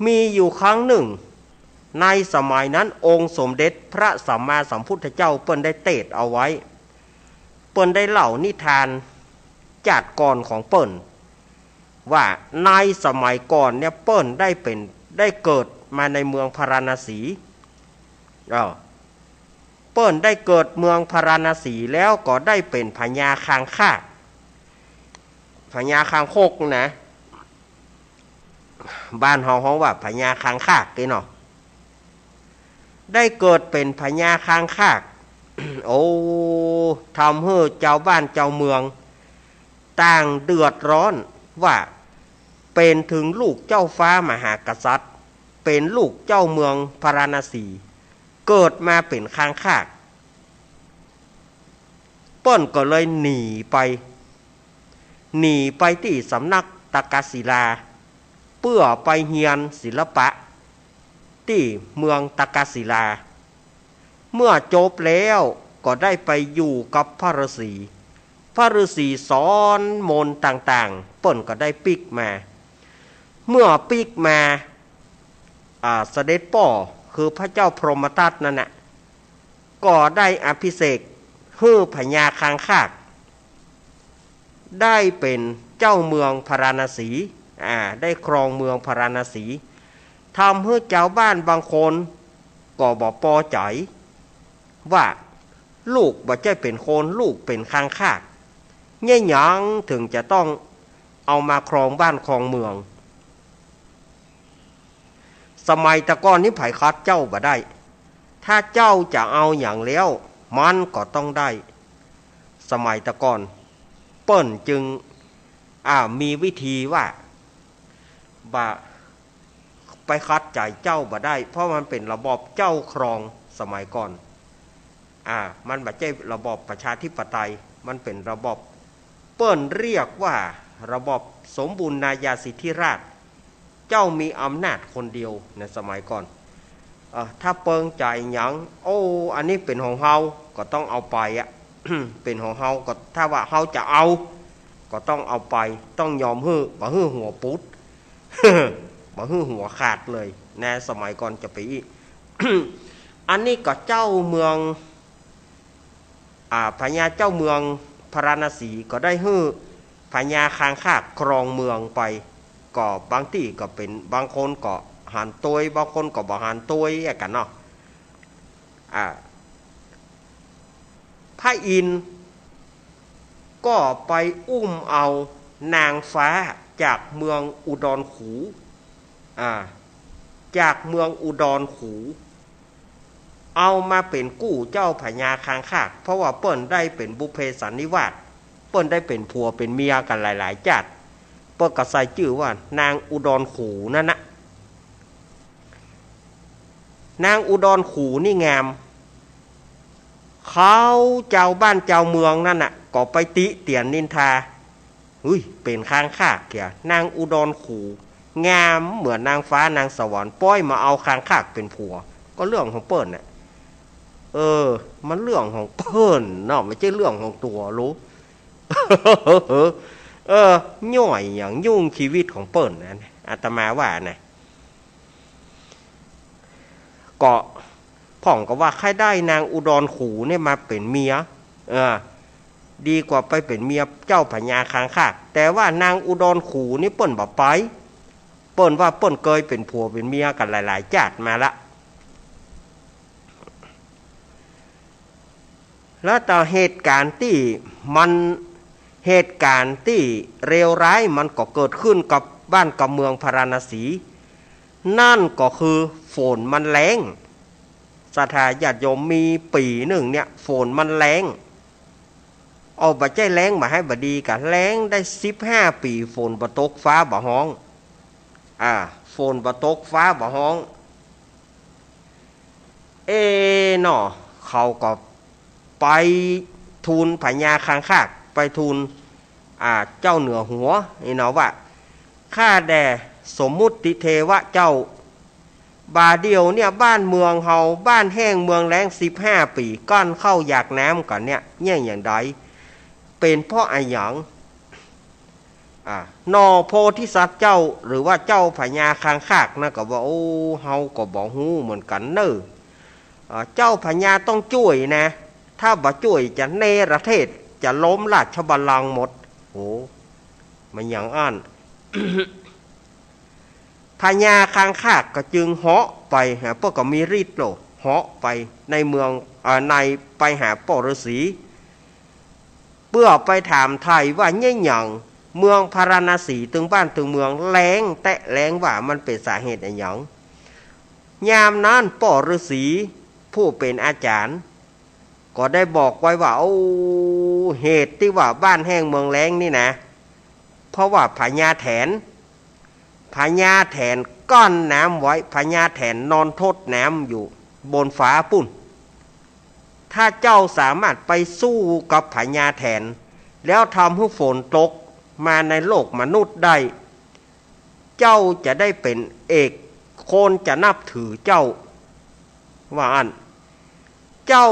มีอยู่ครั้งหนึ่ง ในสมัยนั้นองค์สมเด็จพระสัมมาสัมพุทธเจ้าเปิ้นได้เตศน์เอาไว้ เปิ้นได้เล่านิทานจาติก่อนของเปิ้น ว่าในสมัยก่อนเนี่ยเปิ้นได้เป๋น ได้เกิดมาในเมืองพาราณสี เออ เปิ้นได้เกิดเมืองพาราณสีแล้วก็ได้เป๋นพญาคางคาก พญาคางคกนะ บ้านเฮาฮ้องว่าพญาคางคากเนาะ ได้เกิดเป๋นพญาคางคาก โอ้ ทำหื้อจาวบ้านจาวเมืองต่างเดือดร้อน ว่าเป๋นถึงลูกเจ้าฟ้ามหากษัตริย์ เป๋นลูกเจ้าเมืองพาราณสี เกิดมาเป๋นคางคาก เปิ้นก็เลยหนีไป หนีไปตี้สำนักตักกศิลา เปื้อไปเฮียนศิลปะตี้เมืองตักกศิลา เมื่อจบแล้วก็ได้ไปอยู่กับพระฤๅษี พระฤๅษีสอนมนต์ต่างๆ เปิ้นก็ได้ปิ๊กมา เมื่อปิ๊กมา อ่า เสด็จป้อคือพระเจ้าพรหมทัตนั่นน่ะ ก็ได้อภิเษกหื้อพญาคางคาก ได้เป๋นเจ้าเมืองพาราณสี อ่า ได้ครองเมืองพาราณสี ทำหื้อจาวบ้านบางคนก็บ่ปอใจ๋ ว่าลูกบ่ใจ้เป๋นคน ลูกเป๋นคางคาก เยียะหยังเถิงจะต้องเอามาครองบ้านครองเมือง สมัยแต่ก่อนนี้ใผขัดเจ้าบ่ได้ ถ้าเจ้าจะเอาหยังแล้ว มันก็ต้องได้ สมัยแต่ก่อน เปิ้นจึง อ่า มีวิธีว่า บ่า ไปขัดใจ๋เจ้าบ่ได้ เพราะมันเป๋นระบอบเจ้าครองสมัยก่อน อ่า มันบ่ใจ้ระบอบประชาธิปไตย มันเป๋นระบอบ เปิ้นเรียกว่าระบอบสมบูรณาญาสิทธิราชย์ เจ้ามีอำนาจคนเดียวในสมัยก่อน เอ่อ ถ้าเปิงใจ๋หยัง โอ้ อันนี้เป๋นของเฮา ก็ต้องเอาไปอะ เป๋นของเฮาก็ ถ้าว่าเฮาจะเอา ก็ต้องเอาไป ต้องยอมหื้อ บ่หื้อหัวปุด บ่หื้อหัวขาดเลยนะ สมัยก่อนจะไปอี้ อันนี้ก็เจ้าเมือง อ่า พญาเจ้าเมืองพาราณสีก็ได้หื้อพญาคางคากครองเมืองไป ก็บางตี้ก็เป๋น บางคนก็หันตวย บางคนก็บ่หันตวยอะกั๋นเนาะ อ่า พระอินทร์ก็ไปอุ้มเอานางฟ้าจากเมืองอุดรขู อ่า จากเมืองอุดรขู เอามาเป๋นกู้เจ้าพญาคางคาก เพราะว่าเปิ้นได้เป๋นบุพเพสันนิวาส เปิ้นได้เป๋นผัวเป๋นเมียกั๋นหลายๆ จ๊าด เปิ้นก็ใส่จื้อว่านางอุดรขูนั่นนะ นางอุดรขูนี่งาม เขาจาวบ้านจาวเมืองนั่นน่ะ ก็ไปติเตียนนินทา เฮ้ย เป๋นคางคากเหีย นางอุดรขู งามเหมือนนางฟ้านางสวรรค์ ป้อยมาเอาคางคากเป๋นผัว ก็เรื่องของเปิ้นน่ะ เออ มันเรื่องของเปิ้นเนาะ บ่ใจ้เรื่องของตั๋ว ฮู้ เออ ย่อยหยังยุ่งจีวิตของเปิ้นนะ อาตมาว่านะ ก็พ่องก็ว่าใค่ได้นางอุดรขูเนี่ยมาเป๋นเมีย เออ ดีกว่าไปเป๋นเมียเจ้าพญาคางคาก แต่ว่านางอุดรขูนี่เปิ้นบ่ไป เปิ้นว่าเปิ้นเกยเป๋นผัวเป๋นเมียกั๋นหลายๆ จ๊าดมาละ แล้วต่อเหตุก๋ารณ์ตี้มัน เหตุก๋ารณ์ตี้เลวร้ายมันก็เกิดขึ้นกับบ้านกับเมืองพาราณสี นั่นก็คือฝนมันแล้ง ศรัทธาญาติโยม มีปี๋นึ่งเนี่ย ฝนมันแล้ง เอา บ่ใจ้แล้งบ่าไห้บ่ดีกา แล้งได้สิบห้าปี๋ ฝนบ่ตกฟ้าบ่ฮ้อง อ่า ฝนบ่ตกฟ้าบ่ฮ้อง เอเนาะ เขาก็ไปทูลพญาคางคาก ไปทูล อ่า เจ้าเหนือหัวนี่เนาะว่า ข้าแต่สมมุติเทวะเจ้า บ่าเดี่ยวเนี่ยบ้านเมืองเฮา บ้านแห้งเมืองแล้งสิบห้าปี๋ ก้านข้าวอยากน้ำกั๋นเนี่ย เยียะหยังใด เป๋นเพราะอะหยัง อ่า หน่อโพธิสัตว์เจ้า หรือว่าเจ้าพญาคางคากนะ ก็ว่า โอ้ เฮาก็บ่ฮู้เหมือนกั๋นเน่อ อ่า เจ้าพญาต้องจ้วยนะ ถ้าบ่จ้วยจะเนรเทศ จะล้มราชบัลลังก์หมด โอ้ มันหยังอั้น พญาคางคากก็จึงเหาะไป ฮะ เปิ้นก็มีฤทธิ์โล เหาะไปในเมือง เอ่อ ใน ไปหาป้อฤๅษี เปื้อไปถามไถ่ว่าเยียะหยังเมืองพาราณสีตึงบ้านตึงเมืองแล้งแต๊แล้งว่า มันเป๋นสาเหตุอะหยัง ยามนั้นป้อฤๅษีผู้เป๋นอาจ๋ารย์ ก็ได้บอกไว้ว่า โอ้ เหตุตี้ว่าบ้านแห้งเมืองแล้งนี่นะ เพราะว่าพญาแถน พญาแถนกั้นน้ำไว้ พญาแถนนอนทดน้ำอยู่บนฟ้าปู้น ถ้าเจ้าสามารถไปสู้กับพญาแถน แล้วทำหื้อฝนตกมาในโลกมนุษย์ได้ เจ้าจะได้เป๋นเอก คนจะนับถือเจ้า ว่าอั้น เจ้า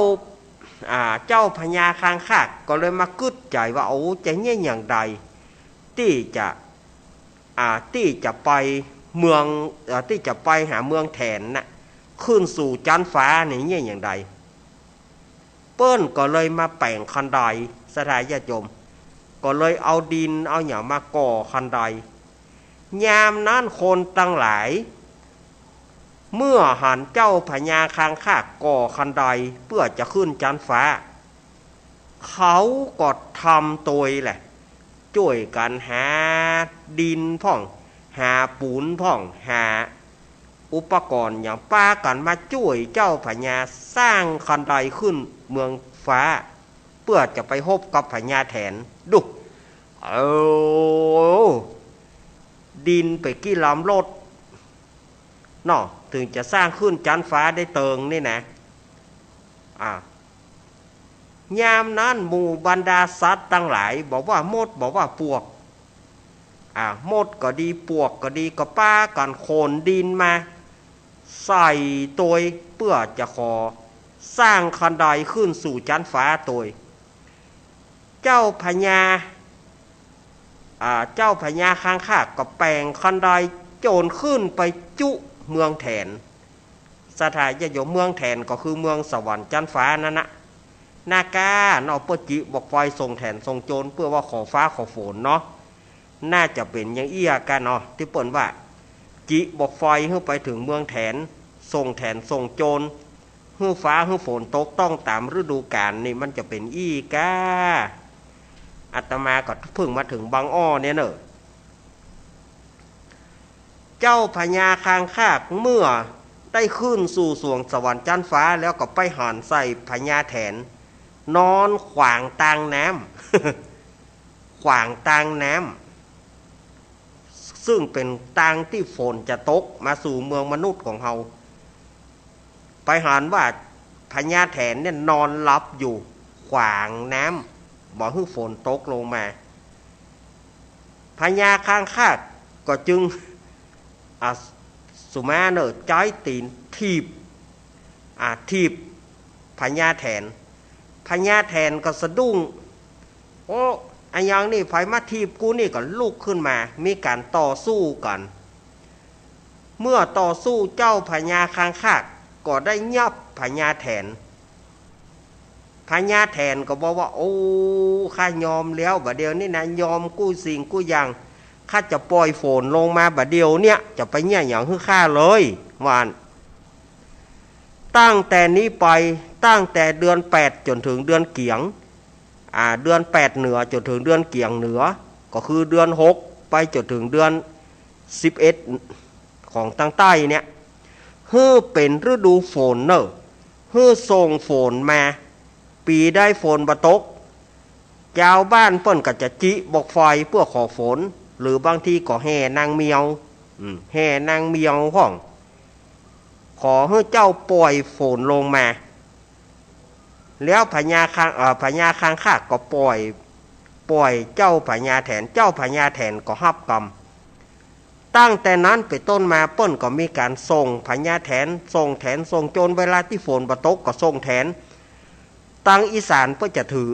อ่า เจ้าพญาคางคากก็เลยมากึ๊ดใจ๋ว่า โอ้ จะเยียะหยังใด ตี้จะ อ่า ตี้จะไปเมือง อ่า ตี้จะไปหาเมืองแถนน่ะ ขึ้นสู่จั๊นฟ้านี่เยียะหยังใด เปิ้นก็เลยมาแป๋งคันได ศรัทธาญาติโยม ก็เลยเอาดินเอาหยังมาก่อคันได ยามนั้นคนตังหลาย เมื่อหันเจ้าพญาคางคากก่อคันไดเปื้อจะขึ้นจั๊นฟ้า เขาก็ทำตวยแหละ จ้วยกั๋นหาดินพ่อง หาปูนพ่อง หาอุปกรณ์หยัง ปากั๋นมาจ้วยเจ้าพญาสร้างคันไดขึ้นเมืองฟ้า เปื้อจะไปฮบกับพญาแถน ดู เออ ดินไปกี่ลำรถเนาะ เถิงจะสร้างขึ้นจั๊นฟ้าได้เติงนี่นะ อ่า ยามนั้นหมู่บรรดาสัตว์ตังหลาย บ่ว่ามด บ่ว่าปวก อ่า มดก็ดี ปวกก็ดี ก็ปากั๋นขนดินมาใส่ตวย เปื้อจะขอสร้างคันไดขึ้นสู่จั๊นฟ้าตวย เจ้าพญา อ่า เจ้าพญาคางคากก็แป๋งคันไดโจนขึ้นไปจุเมืองแถน ศรัทธาญาติโยม เมืองแถนก็คือเมืองสวรรค์จั๊นฟ้านั่นนะ นาก้าเนาะ เปื้อจิบอกไฟส่งแถนส่งโจร เปื้อว่าขอฟ้าขอฝนเนาะ น่าจะเป๋นอย่างอี้ก้าเนาะ ตี้เปิ้นว่า จิบอกไฟหื้อไปเถิงเมืองแถน ส่งแถนส่งโจร หื้อฟ้าหื้อฝนตกต้องต๋ามฤดูกาลนี่ มันจะเป๋นอี้ก้า อาตมาก็เพิ่งมาเถิงบางอ้อเนี่ยเนาะ เจ้าพญาคางคากเมื่อได้ขึ้นสู่สวงสวรรค์จั๊นฟ้าแล้วก็ไปหันใส่พญาแถน นอนขวางตางน้ำ ขวางตางน้ำ ซึ่งเป๋นตางตี้ฝนจะตกมาสู่เมืองมนุษย์ของเฮา ไปหันว่าพญาแถนเนี่ยนอนหลับอยู่ขวางน้ำ บ่หื้อฝนตกลงมา พญาคางคากก็จึง อ่ะ สุมาเน่อ ใจ๊ตี๋นถีบ อ่ะ ถีบพญาแถน พญาแถนก็สะดุ้ง โอ้ อะหยังนี่ ใผมาถีบกูนี่ ก็ลุกขึ้นมา มีก๋านต่อสู้กั๋น เมื่อต่อสู้เจ้าพญาคางคากก็ได้ยับพญาแถน พญาแถนก็บอกว่า โอ้ ข้ายอมแล้ว บ่าเดี่ยวนี้นะ ยอมกู้สิ่งกู้อย่าง ข้าจะป่อยฝนลงมาบ่าเดี่ยวเนี่ย จะไปเยียะหยังหื้อข้าเลย ว่าอั้น ตั้งแต่นี้ไป ตั้งแต่เดือนแปดจ๋นเถิงเดือนเกี๋ยง อ่า เดือนแปดเหนือจ๋นเถิงเดือนเกี๋ยงเหนือ ก็คือเดือนหกไปจ๋นเถิงเดือนสิบเอ็ดของตางใต้เนี่ย หื้อเป๋นฤดูฝนเน่อ หื้อส่งฝนมา ปี๋ใดฝนบ่ตก จาวบ้านเปิ้นก็จะจิบอกไฟเปื้อขอฝน หรือบางทีก็แห่นางแมว อืม แห่นางแมวพ่อง ขอหื้อเจ้าป่อยฝนลงมา แล้วพญาคาง เอ่อ พญาคางคากก็ป่อย ป่อยเจ้าพญาแถน เจ้าพญาแถนก็ฮับกรรม ตั้งแต่นั้นเป๋นต้นมาเปิ้นก็มีก๋านส่งพญาแถน ส่งแถน ส่งโจร เวลาตี้ฝนบ่ตกก็ส่งแถน ตางอีสานเปิ้นจะถือ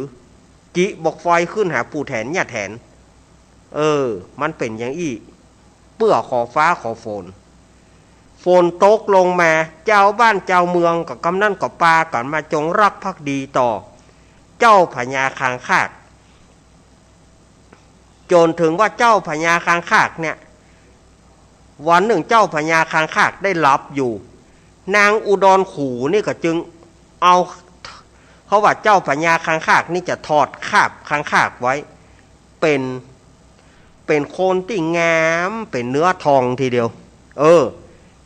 จิบอกไฟขึ้นหาปู่แถนย่าแถน เออ มันเป๋นอย่างอี้ เปื้อขอฟ้าขอฝน ฝนตกลงมา จาวบ้านจาวเมืองก็กำนั้นก็ปากั๋นมาจงรักภักดีต่อ เจ้าพญาคางคาก จ๋นเถิงว่าเจ้าพญาคางคากเนี่ย วันนึ่งเจ้าพญาคางคากได้หลับอยู่ นางอุดรขูนี่ก็จึงเอา เพราะว่าเจ้าพญาคางคากนี่จะถอดคราบคางคากไว้ เป๋น เป๋นคนตี้งาม เป๋นเนื้อทองทีเดียว เออ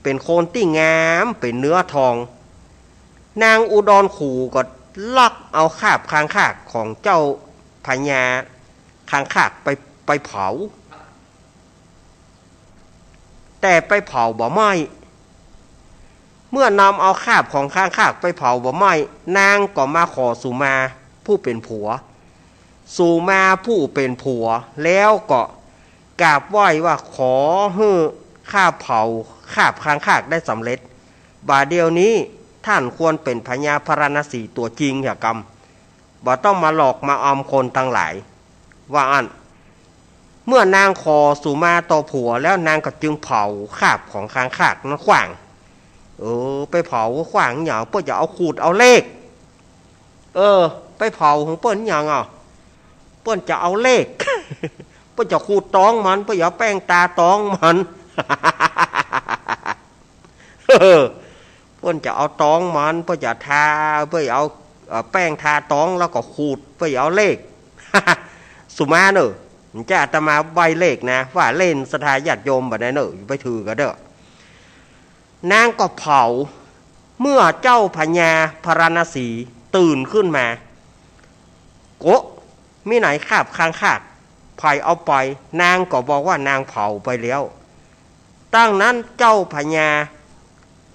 เป๋นคนตี้งาม เป๋นเนื้อทอง นางอุดรขูก็ลักเอาคราบคางคากของเจ้าพญาคางคากไป ไปเผา แต่ไปเผาบ่ไหม้ เมื่อนำเอาคราบของคางคากไปเผาบ่ไหม้ นางก็มาขอสุมาผู้เป๋นผัว สุมาผู้เป๋นผัว แล้วก็กราบไหว้ว่าขอหื้อข้าเผาคราบคางคากได้สำเร็จ บ่าเดี่ยวนี้ท่านควรเป๋นพญาพาราณสีตั๋วจริงเหียกำ บ่ต้องมาหลอกมาอำคนตังหลาย ว่าอั้น เมื่อนางขอสุมาต่อผัวแล้วนางก็จึงเผาคราบของคางคากนั้นขว้าง เออ ไปเผาขว้างหยัง เปื้อจะเอาขูดเอาเหล็ก เอ เออ ไปเผาของเปิ้นหยังอ่ะ เปิ้นจะเอาเลข เปิ้นจะขูดต๊องมัน เปิ้นจะเอาแป้งตาต๊องมัน เปิ้นจะเอาต๊องมัน เปิ้นจะทา เปิ้นเอา เอ่อ แป้งทาต๊องแล้วก็ขูด เปิ้นจะเอาเลข สุมาเนอะ จะอาตมาใบ้เลขนะ ว่าเล่นศรัทธาญาติโยมบ่ได้เนอะ อย่าไปถือกันเด้อ นางก็เผา เมื่อเจ้าพญาพาราณสีตื่นขึ้นมา โกะ มีไหนคาบคางคาก ใผเอาไป นางก็บอกว่านางเผาไปแล้ว ตั้งนั้นเจ้าพญา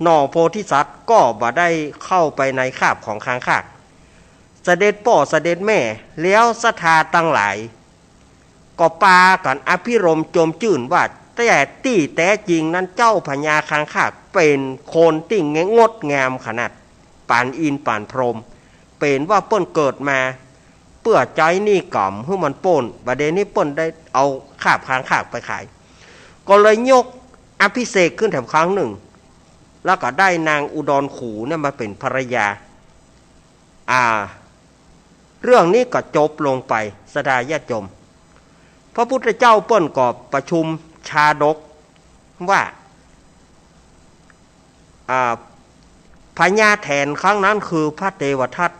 หน่อโพธิสัตว์ก็บ่ได้เข้าไปในคาบของคางคาก เสด็จป้อเสด็จแม่ แล้วศรัทธาตังหลาย ก็ปากั๋นอภิรมย์จมจื้นว่า แต่ตี้แต๊จริงนั้นเจ้าพญาคางคากเป๋นคนตี้งดงามขนาด ป๋านอินทร์ป๋านพรหม เป๋นว่าเปิ้นเกิดมา เปื้อใจ๊หนี้ก๋รรมหื้อมันป๊น บ่าเดี่ยวนี้เปิ้นได้เอาคาบคางคากไปขาย ก็เลยยกอภิเษกขึ้นแถมครั้งนึ่ง แล้วก็ได้นางอุดรขูเนี่ยมาเป๋นภรรยา อ่า เรื่องนี้ก็จบลงไป ศรัทธาญาติโยม พระพุทธเจ้าเปิ้นก็ประชุมชาดกว่า อ่า พญาแถนครั้งนั้นคือพระเทวทัต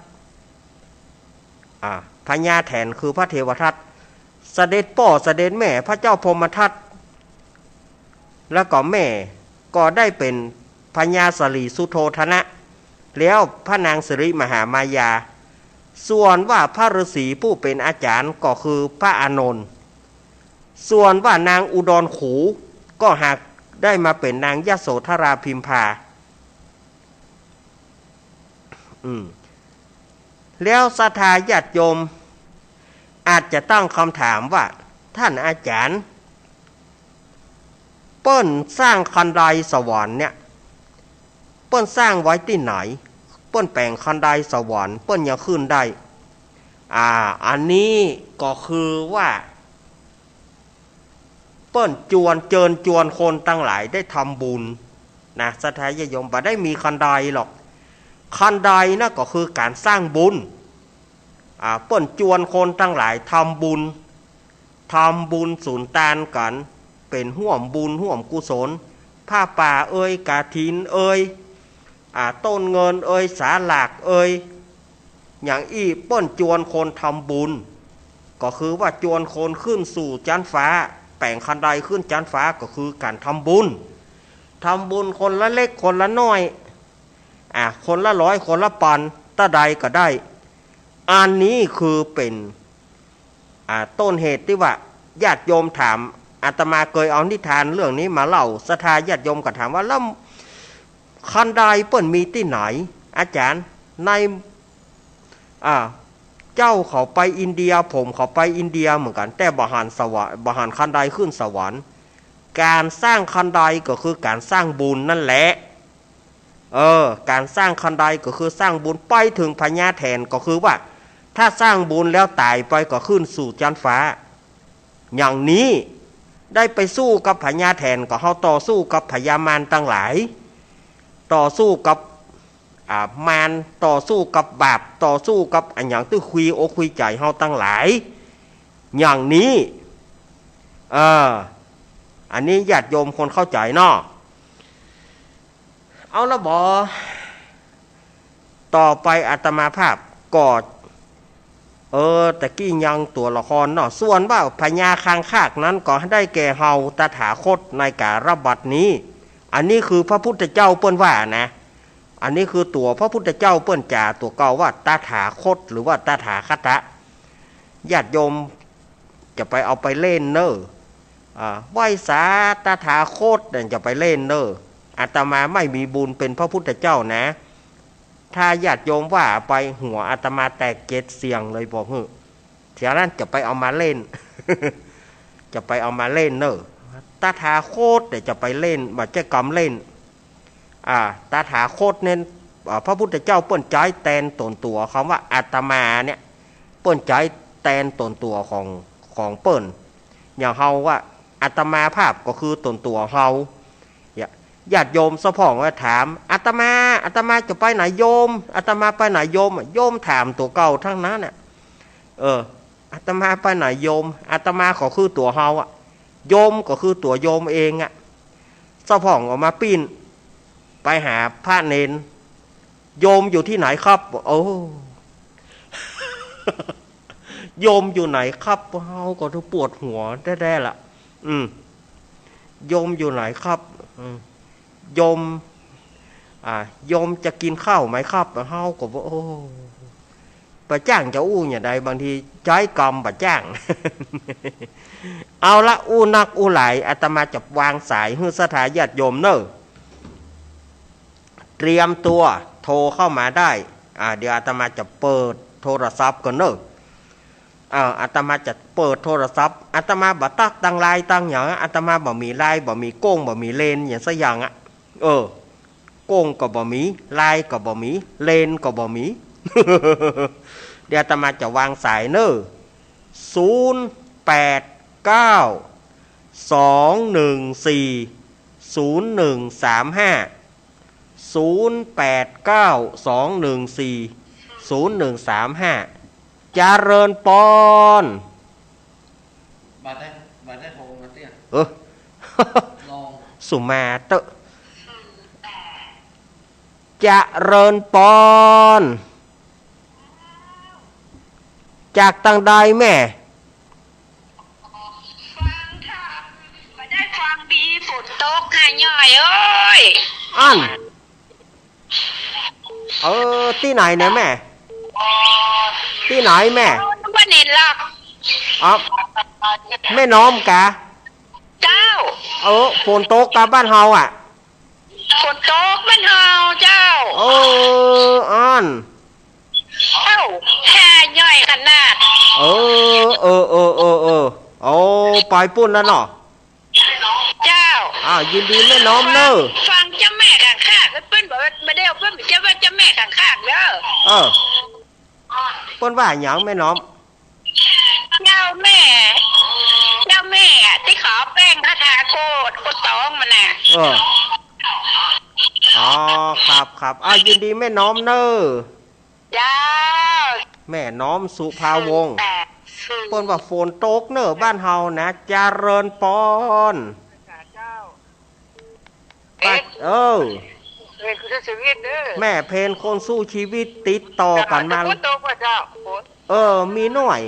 อ่า พญาแถนคือพระเทวทัต เสด็จป้อเสด็จแม่พระเจ้าพรหมทัต แล้วก็แม่ก็ได้เป๋นพญาสลีสุโธทนะ แล้วพระนางสิริมหามายา ส่วนว่าพระฤาษีผู้เป๋นอาจ๋ารย์ก็คือพระอานนท์ ส่วนว่านางอุดรขูก็หากได้มาเป๋นนางยโสธราพิมพา อืม แล้วศรัทธาญาติโยมอาจจะตั้งคำถามว่า ท่านอาจ๋ารย์ เปิ้นสร้างคันไดสวรรค์เนี่ย เปิ้นสร้างไว้ตี้ไหน เปิ้นแป๋งคันไดสวรรค์ เปิ้นยังขึ้นได้ อ่า อันนี้ก็คือว่า เปิ้นจวน เจิญจวนคนตังหลายได้ทำบุญนะ ศรัทธาญาติโยม บ่ได้มีคันไดหรอก คันไดน่ะก็คือก๋านสร้างบุญ อ่า เปิ้นจวนคนตังหลายทำบุญ ทำบุญสุนตานกั๋น เป๋นฮ่วมบุญฮ่วมกุศล ผ้าป่าเอย กฐินเอย อ่า ต้นเงินเอย สาหลากเอย อย่างอี้เปิ้นจวนคนทำบุญ ก็คือว่าจวนคนขึ้นสู่จั๊นฟ้า แป๋งคันไดขึ้นจั๊นฟ้าก็คือก๋านทำบุญ ทำบุญคนละเล็กคนละน้อย อ่า คนละร้อยคนละปัน เต้าใดก็ได้ อันนี้คือเป๋น อ่า ต้นเหตุตี้ว่าญาติโยมถาม อาตมาเกยเอานิทานเรื่องนี้มาเล่า ศรัทธาญาติโยมก็ถามว่า แล้วคันไดเปิ้นมีตี้ไหน อาจ๋ารย์ ใน อ่า เจ้าเขาไปอินเดีย ผมเขาไปอินเดียเหมือนกั๋น แต่บ่หันสวรรค์ บ่หันคันไดขึ้นสวรรค์ ก๋านสร้างคันไดก็คือก๋านสร้างบุญนั่นแหละ เออ ก๋านสร้างคันไดก็คือสร้างบุญ ไปเถิงพญาแถนก็คือว่า ถ้าสร้างบุญแล้วต๋ายไปก็ขึ้นสู่จั๊นฟ้า อย่างนี้ ได้ไปสู้กับพญาแถนก็เฮาต่อสู้กับพญามารตังหลาย ต่อสู้กับ อ่า มาร ต่อสู้กับบาป ต่อสู้กับอะหยังตี้ขุยอกขุยใจ๋เฮาตังหลาย อย่างนี้ เออ อันนี้ญาติโยมคนเข้าใจ๋เนาะ เอาละบ่ ต่อไปอาตมาภาพก็ เออ ตะกี้ยังตั๋วละครเนาะ ส่วนว่าพญาคางคากนั้นก็ได้แก่เฮาตถาคตในกาลบัดนี้ อันนี้คือพระพุทธเจ้าเปิ้นว่านะ อันนี้คือตั๋วพระพุทธเจ้าเปิ้นจ๋าตั๋วเก่าว่าตถาคตหรือว่าตถาคตะ ญาติโยมจะไปเอาไปเล่นเน่อ อ่า ไหว้สาตถาคตเนี่ยจะไปเล่นเน่อ อาตมาไม่มีบุญเป็นพระพุทธเจ้านะ ถ้าญาติโยมว่าไปหัวอาตมาแตกเจ็ดเสี้ยงเลยบอกหื้อ เสียนั้นจะไปเอามาเล่น จะไปเอามาเล่นเน่อ ตถาคตเนี่ยจะไปเล่น บ่ใจ้กำเล่น อ่า ตถาคตเนี่ย อ่า พระพุทธเจ้าเปิ้นใจ๊แตนต๋นตั๋ว กำว่าอาตมาเนี่ย เปิ้นใจ๊แตนต๋นตั๋วของ ของเปิ้น อย่างเฮาว่าอาตมาภาพก็คือต๋นตั๋วเฮา เนี่ย ญาติโยมสะพ่องมาถาม "อาตมา อาตมาจะไปไหนโยม อาตมาไปไหนโยม" โยมถามตั๋วเก่าทั้งนั้นน่ะ เออ "อาตมาไปไหนโยม อาตมาก็คือตั๋วเฮาอะ โยมก็คือตั๋วโยมเองอะ" สะพ่องออกมาปิ้น ไปหาพระเณร "โยมอยู่ที่ไหนครับ" โอ้ "โยมอยู่ไหนครับ" เฮาก็ปวดหัวแต๊ๆ ละ อืม "โยมอยู่ไหนครับ อืม โยม อ่า โยมจะกินข้าวไหมครับ" เฮาก็ว่า โอ้ บ่าจ้างจะอู้อย่างใด บางทีใจ๊กำบ่าจ้าง เอาละ อู้นักอู้หลาย อาตมาจะวางสายหื้อศรัทธาญาติโยมเน่อ เตรียมตั๋วโทรเข้ามาได้ อ่า เดี๋ยวอาตมาจะเปิดโทรศัพท์ก่อนเน่อ อ่า อาตมาจะเปิดโทรศัพท์ อาตมาบ่ตั๊กตังไลน์ตังหยัง อาตมาบ่มีไลน์ บ่มีโก้ง บ่มีเลน หยังสักอย่างอะ เออ โก้งก็บ่มี ไลน์ก็บ่มี เลนก็บ่มี เดี๋ยวอาตมาจะวางสายเน่อ ศูนย์ แปด เก้า สอง หนึ่ง สี่ ศูนย์ หนึ่ง สาม ห้า ศูนย์ แปด เก้า สอง หนึ่ง สี่ ศูนย์ หนึ่ง สาม ห้า เจริญปอน บ่ได้ บ่ได้โทรมาเตื้อ เออ ลอง สุมาเต๊อะ เจริญปอน จากตังใดแม่ ฟังธรรม บ่ได้ฟังดี ฝนตกหาย่อยเอ้ย อั้น เออ ตี้ไหนเนี่ยแม่ ตี้ไหนแม่ บ่เน้นหรอก อ๋อ แม่น้อมกา เจ้า เออ ฝนตกกาบ้านเฮาอะ ฝนตกบ้านเฮาเจ้า เออ อั้น เอ้า หาย่อยขนาด เออ เออ เออ เออ เออ โอ้ ไปปุ้นแล้วเนาะ เจ้า อ่า ยินดีแม่น้อมเน่อ ฟัง ฟังเจ้าแม่ขังคาก เปิ้นบอกว่าบ่ได้เอาเปิ้นไปเจ้าว่าเจ้าแม่ขังคากเด้อ เออ เปิ้นว่าหยังแม่น้อม เจ้าแม่ เจ้าแม่อะตี้ขอแป้งคาถาโกดโกดตองมันน่ะ เออ อ๋อ ครับ ครับ อ่า ยินดีแม่น้อมเน่อ เจ้า แม่น้อมสุภาวงศ์ แปดศูนย์ เปิ้นว่าฝนตกเน่อบ้านเฮานะ เจริญปอน เจ้า ไป เอ๊ะ เออ เอ๊ะ คือชีวิตเด้อ แม่เพ็ญคนสู้ชีวิตติดต่อกั๋นมา ฝนตกว่ะเจ้า ฝน เออ มีหน่อย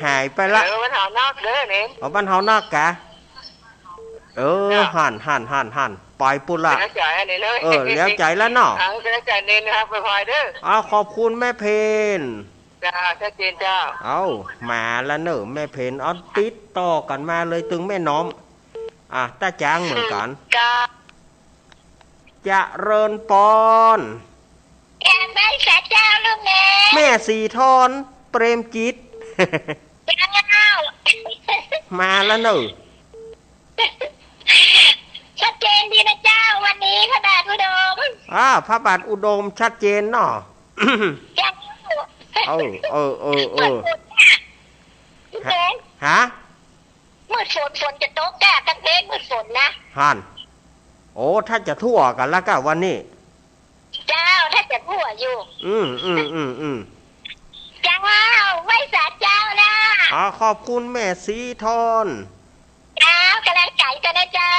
หายไปละ เออ บ้านเฮานอกเด้อเนี่ย อ๋อ บ้านเฮานอกกา เออ เจ้า หั้น หั้น หั้น หั้น ไปปุ้นละ แล้วจ๋ายอันนี้เนาะ เออ แล้วจ๋ายแล้วเนาะ เออ แล้วจ๋ายเน้นนะครับ พลอยๆ เด้อ เอา ขอบคุณแม่เพ็ญ เจ้า ชัดเจนเจ้า เอา มาละเน่อแม่เพ็ญ เอา ติดต่อกั๋นมาเลยตึงแม่น้อม อ่ะ ต้าจ๊างเหมือนกั๋น เจ้า เจริญปอน แกนไหว้สาเจ้าลูกแม่ แม่สีทอน เปรมจิต เจ้า มาละเน่อ ชัดเจนดีนะเจ้า วันนี้พระบาทอุดม อ่า พระบาทอุดมชัดเจนเนาะ เจ้า เออ เออ เออ เออ มืดฝนน่ะ พี่เจน ฮะ มืดฝน ฝนจะตกกะ กลางคืนมืดฝนนะ หั้น โอ้ ถ้าจะทั่วกั๋นละกะวันนี้ เจ้า ถ้าจะทั่วอยู่ อืม อืม อืม อืม เจ้า ไหว้สาเจ้านะ อ่า ขอบคุณแม่สีทอน เจ้า กำลังใจกันนะเจ้า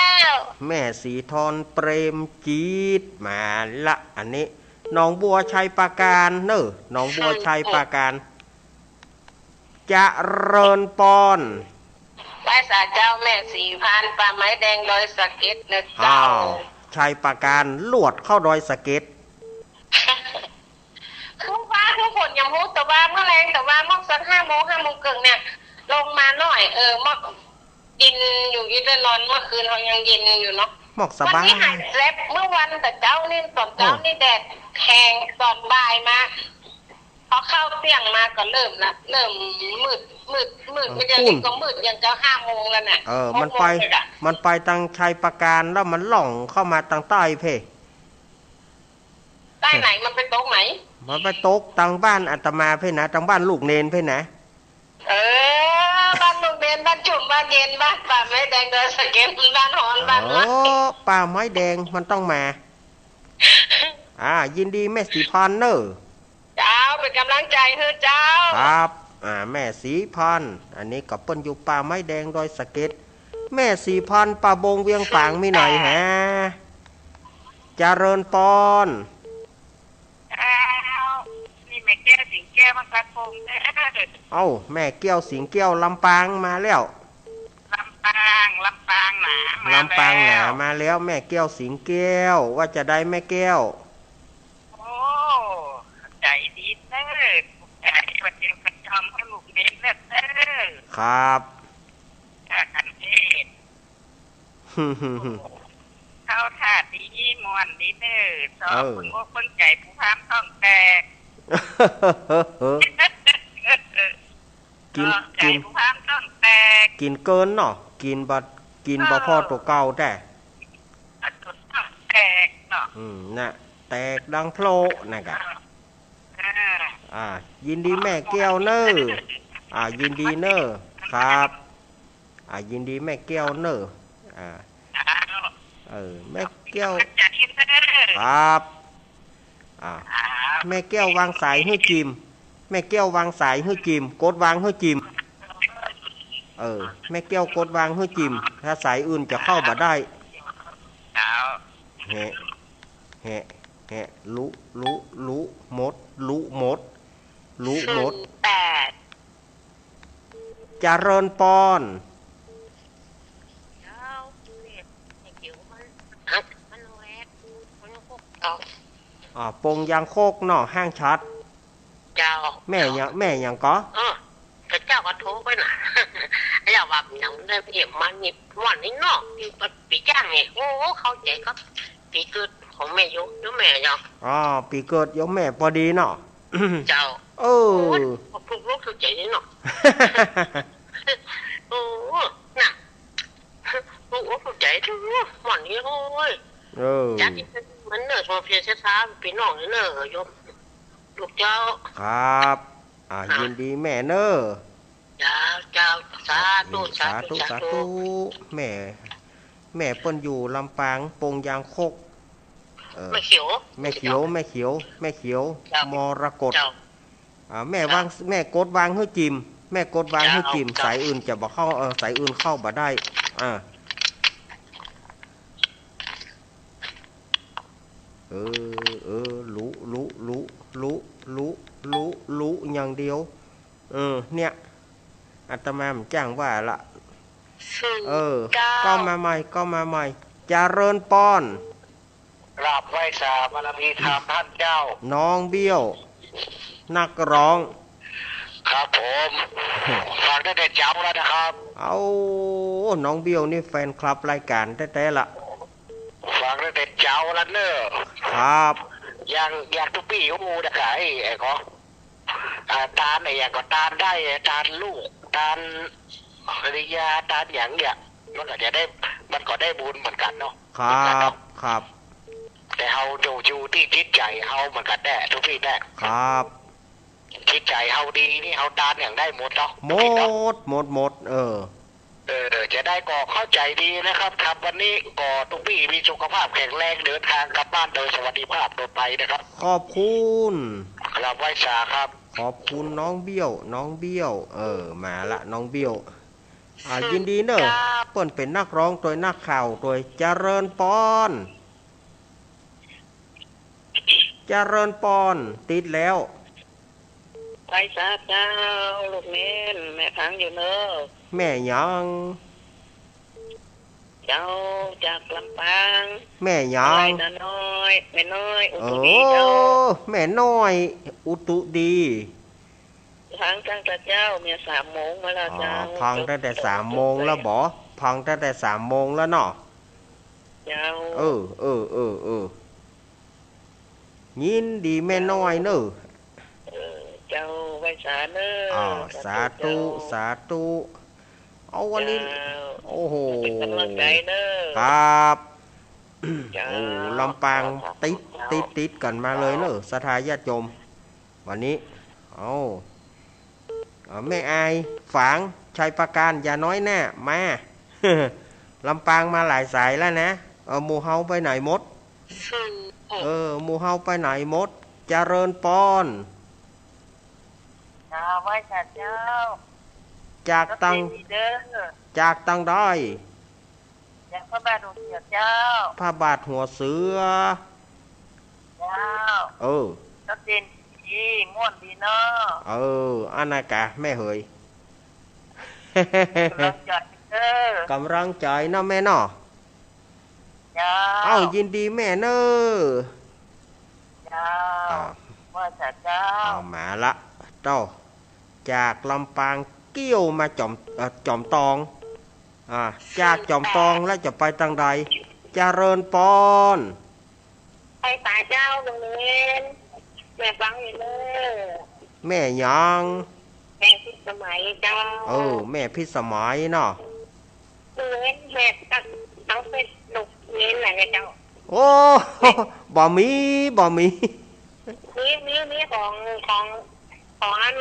แม่สีทอนเปรมจิต มาละ อันนี้ หนองบัวชัยปราการเน่อ หนองบัวชัยปราการ เจริญปอน ไหว้สาเจ้าแม่สีพาน ป่าไม้แดงดอยสะเก็ดนะเจ้า อ้าว ชัยปราการ ลวดเข้าดอยสะเก็ด คือฟ้าคือฝนยังฮู้ แต่ว่าเมื่อแลง แต่ว่าหมอกสักห้าโมง ห้าโมงเกิ่งเนี่ย ลงมาหน่อย เออ หมอกเย็นอยู่ อีกแล้วนอนเมื่อคืนเฮายังเย็นอยู่เนาะ หมอกสบาย วันนี้หายแซบ เมื่อวันแต่เจ๊านี่ ต๋อนเจ๊านี่แดดแฮง ต๋อนบ่ายมา พอเข้าเตี้ยงมาก็เริ่มละ เริ่มมืด มืด มืด เออ มืด อย่างนี้ก็มืด อย่างเจ้าห้าโมงแล้วน่ะ เออ หกโมง มันไป เลยอะ มันไปตางชัยปราการ แล้วมันล่องเข้ามาตางใต้เพ่ ใต้ไหน มันไปตกไหน มันไปตกตางบ้านอาตมาเพ่นะ ตางบ้านลูกเณรเพ่นะ เออ บ้านลูกเณร บ้านจุ่มบ้านเย็นบ้านป่าไม้แดงดอยสะเก็ดบ้านฮ้อนบ้านหนาว โอ้ ป่าไม้แดงมันต้องมา อ่า ยินดีแม่ศรีพรเน่อ เจ้า เป๋นก๋ำลังใจ๋หื้อเจ้า ครับ อ่า แม่ศรีพร อันนี้ก็เปิ้นอยู่ป่าไม้แดงดอยสะเก็ด แม่ศรีพร ป่าบงเวียงฝางมีไหนฮะ เจริญปอน เจ้า นี่แม่แก้วสิงแก้วมาจากโคงเด้อ เอ้า แม่แก้วสิงแก้วลำปางมาแล้ว ลำปาง ลำปางหนา มาแล้ว ลำปางหนามาแล้ว แม่แก้วสิงแก้ว ว่าจะใดแม่แก้ว โอ้ ใจ๋ดีเน้อ ใจ๋ประเดียวประจำหื้อลูกเรียนเน้อ ครับ ข้าคันเทศ เข้าท่าดี ม่วนดีเน้อ สอบ เออ เปิงอกเปิงใจ๋ผู้พามต้องแตก กิ๋น เนาะ กิ๋น ใจ๋ผู้พามต้องแตก กิ๋นเกินเนาะ กิ๋นบ่ กิ๋นบ่ เออ ผ่อตั๋วเก่าแต๊ ตั๋วต้องแตกเนาะ อืม น่ะ แตกดังโพละน่ะกะ เออ อ่า ยินดีแม่แก้วเน้อ อ่า ยินดีเน้อ ครับ อ่า ยินดีแม่แก้วเน้อ อ่า เออ แม่แก้ว ครับ อ่า แม่แก้ววางสายหื้อจิม แม่แก้ววางสายหื้อจิม กดวางหื้อจิม เออ แม่แก้วกดวางหื้อจิม ถ้าสายอื่นจะเข้าบ่ได้ แฮะ แฮะ แฮะ ลุ ลุ ลุ หมด ลุ หมด ลุ หมด ศูนย์แปด เจริญปอน เจ้า แม่เขียวมัน ฮะ มันแวด มันคก เจ้า อ่า ปงยางคกเนาะ ห้างฉัด เจ้า แม่หยัง แม่หยังก่อ เออ แต่เจ้าก็โทรไปน่ะ อย่าว่าหยังเด้อ เอ็มมานี่ ม่วนนี่เนาะ ปี ปีจ้างนี่ โอ้ เข้าใจ๋กับปีเกิดของแม่โยม โยมแม่เนาะ อ๋อ ปีเกิดโยมแม่ปอดีเนาะ เจ้า เออ โอ้ย ถูกอกถูกใจ๋เนาะ โอ้ น่ะ ถูกอกถูกใจ๋ ถูก ม่วนนี่ โอ้ย เออ จัดมันเน้อ สมเพียรเสียสา ปี้น้องเน้อ โยม ลูกเจ้า ครับ อ่า อ่ะ ยินดีแม่เน้อ เจ้า เจ้า สาธุ สาธุ สาธุ สาธุ สาธุ แม่ แม่เปิ้นอยู่ลำปาง ปงยางคก เออ แม่เขียว แม่เขียว แม่เขียว แม่เขียว เจ้า มรกต เจ้า อ่า แม่วาง เจ้า แม่กดวางหื้อจิม แม่กดวางหื้อจิม เจ้า เจ้า สายอื่นจะบ่เข้า เออ สายอื่นเข้าบ่ได้ อ่า เออ เออ ลุ ลุ ลุ อย่างเดียว เออ เนี่ย อาตมาบ่จ้างว่าละ เออ เก้า ก็มาใหม่ ก็มาใหม่ เจริญปอน กราบไหว้สาบารมีธรรมท่านเจ้า น้องเบี้ยว นักร้อง ครับผม ฟังตั้งแต่เจ๊าแล้วนะครับ เอ้า น้องเบี้ยวนี่แฟนคลับรายก๋านแต๊ๆ ละ ฟังตั้งแต่เจ๊าแล้วเน้อ ครับ อย่าง อย่างตุ๊ปี้ฮู้นะคะ ไอ้ ไอ้ขอ อ่า ตาลไอ้หยังก็ตาลได้ ตาลลูก ตาลภริยา ตาลหยังเนี่ย มันก็จะได้ มันก็ได้บุญเหมือนกั๋นเนาะ ครับ เหมือนกั๋นเนาะ ครับ แต่เฮาอยู่ อยู่ตี้จิตใจ๋เฮาเหมือนกั๋นแต๊ ตุ๊ปี้แต๊ ครับ จิตใจ๋เฮาดีนี่ เฮาตาลหยังได้หมดเนาะ หมด ตุ๊ปี้เนาะ หมด หมด เออ เออ จะได้ก็เข้าใจ๋ดีนะครับ ครับ วันนี้ก็ตุ๊ปี้มีสุขภาพแข็งแรง เดินทางกลับบ้านโดยสวัสดิภาพโดยไปนะครับ ขอบคุณ กราบไหว้สาครับ ขอบคุณน้องเบี้ยว น้องเบี้ยว เออ มาละน้องเบี้ยว อ่า ยินดีเน้อ เปิ้นเป๋นนักร้องตวย นักข่าวตวย เจริญปอน เจริญปอน ติดแล้ว ไหว้สาเจ้า ลูกเม้น แม่ฟังอยู่เน้อ แม่หยัง เจ้า จากลำปาง แม่หยัง อะไรนะน้อย แม่น้อย อุตุดีเจ้า โอ้ แม่น้อย อุตุดี ฟังตั้งแต่เจ๊า เมื่อสามโมงมาแล้ว อ๋อ เจ้า ฟังตั้งแต่สามโมงแล้วบ่ ฟังตั้งแต่สามโมงแล้วเนาะ เจ้า เออ เออ เออ เออ ยินดีแม่น้อยเน้อ เออ เจ้า ไหว้สาเน้อ อ๋อ สาธุ สาธุ เจ้า สาธุ เอาวันนี้ เจ้า โอ้โห เป๋นก๋ำลังใจ๋เน้อ ครับ เจ้า โอ้ ลำปาง ครับ ติด ครับ ติด ติดกั๋นมาเลยเน้อ เจ้า ศรัทธาญาติโยม วันนี้ เอา เอา แม่อาย ฝาง ชัยปราการ อย่าน้อยหน้า มา ลำปางมาหลายสายแล้วนะ เออ หมู่เฮาไปไหนหมด เออ หมู่เฮาไปไหนหมด เจริญปอน เจ้า ไหว้สาเจ้า จากตัง เจ้า จากตังใด จากพระบาทหัวเสือเจ้า พระบาทหัวเสือ เจ้า เออ ก็เจ๋งดี ม่วนดีเนาะ เออ อันนั้นกะ แม่เหย ก๋ำลังใจ๋เน้อ ก๋ำลังใจ๋เนาะแม่เนาะ เจ้า เอ้า ยินดีแม่เน้อ เจ้า อ่า ไหว้สาเจ้า เอามาละ เจ้า จากลำปางเกี้ยวมาจอม เอ่อ จอมตอง อ่า จากจอมตองแล้วจะไปตังใด เจริญปอน ไปสาเจ้า ลุงเณร แม่ฟังอยู่เน้อ แม่หยัง แม่พิสมัยเจ้า เออ แม่พิสมัยเนาะ ลุงเณร แม่ตัก ตักเฟซลุกเณรหน่อยนะเจ้า โอ้ บ่มี บ่มี มี มี มีของ ของ ของอัน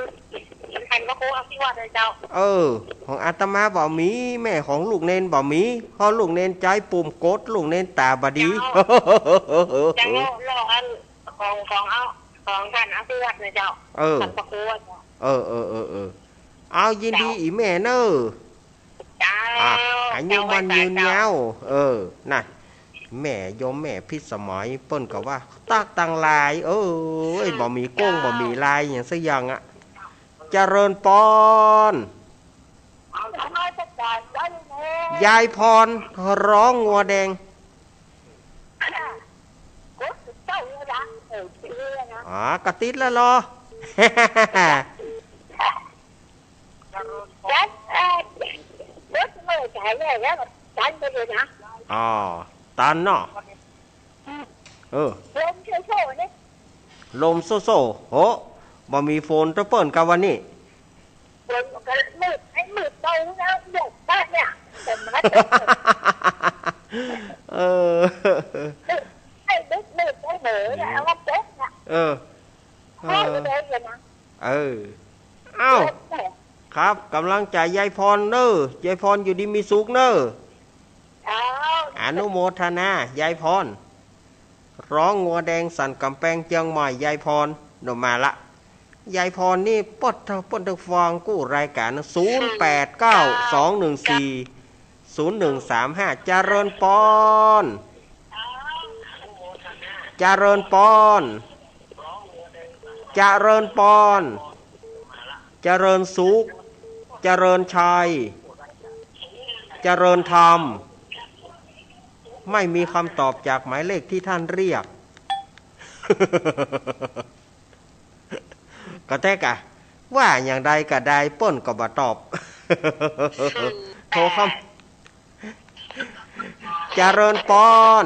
อันพระครูอภิวัตรนะเจ้า เออ ของอาตมาบ่มี แม่ของลูกเณรบ่มี เพราะลูกเณรใจ๊ปุ่มกด ลูกเณรต๋าบ่ดี เจ้า เจ้า รออัน ของ ของเอา ของท่านอภิวัตรนะเจ้า เออ ท่านพระครูอะเจ้า เออ เออ เออ เออ เอา ยินดี เจ้า อี่แม่เน้อ เจ้า อ่ะ อายุมั่นยืนยาว เออ น่ะ แม่โยมแม่พิสมัย เปิ้นก็ว่า ตักตังหลาย เอ้ย บ่มีโก้ง บ่มีลายหยังสักอย่างอะ เจริญปอน ยายพร ฮ้องงัวแดง อ๋อ ก็ติดแล้วเหรอ อ๋อ ตันเนาะ เออ ลมโซ่ๆ เนี่ย ลมโซ่ๆ โห บ่มีฝนตะเปิ้นกะวันนี้ ฝนมันก็มืด ไอ้มืดเบาแล้ว หยกบ้านเนี่ย ฝนมันก็ตก เออ ไอ้มืดๆ ไอ้เหมอเนี่ย เอามาตกเนี่ย เออ เออ เออ เออ เอ้า ครับ ก๋ำลังใจ๋ยายพรเน้อ ยายพรอยู่ดีมีสุขเน้อ เจ้า อนุโมทนา ยายพร ฮ้องงัวแดงสันก๋ำแปงเจียงใหม่ ยายพร โน่นมาละ ยายพรนี่ปดเท่า ปดเท่าฟังกู้รายก๋าน ศูนย์แปดเก้า สองหนึ่งสี่ ศูนย์หนึ่งสามห้า เจริญปอน เจริญปอน เจริญปอน เจริญสุข เจริญชัย เจริญธรรม ไม่มีคำตอบจากหมายเลขที่ท่านเรียก ก็แต๊กะ ว่าอย่างใดก็ได้ เปิ้นก็บ่ตอบ โทรเข้า เจริญปอน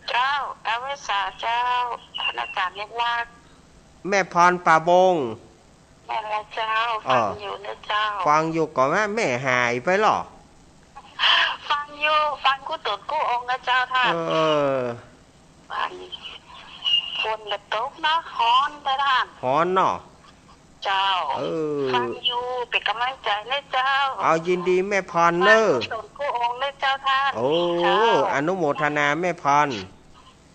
เจ้า อาเวสาเจ้า ท่านอาจารย์เล็กลาก แม่พรป่าบง แม่นละเจ้า เออ ฟังอยู่นะเจ้า ฟังอยู่ก่อนว่าแม่หายไปเหรอ ฟังอยู่ ฟังกู้ต๋นกู้องค์นะเจ้าท่าน เออ ฟัง ฝนก็ตกเนาะ ฮ้อนไปท่าน ฮ้อนเนาะ เจ้า เออ ฟังอยู่ เป๋นก๋ำลังใจ๋นะเจ้า เอา ยินดีแม่พรเน้อ ฟังกู้ต๋นกู้องค์นะเจ้าท่าน โอ้ เจ้า อนุโมทนาแม่พร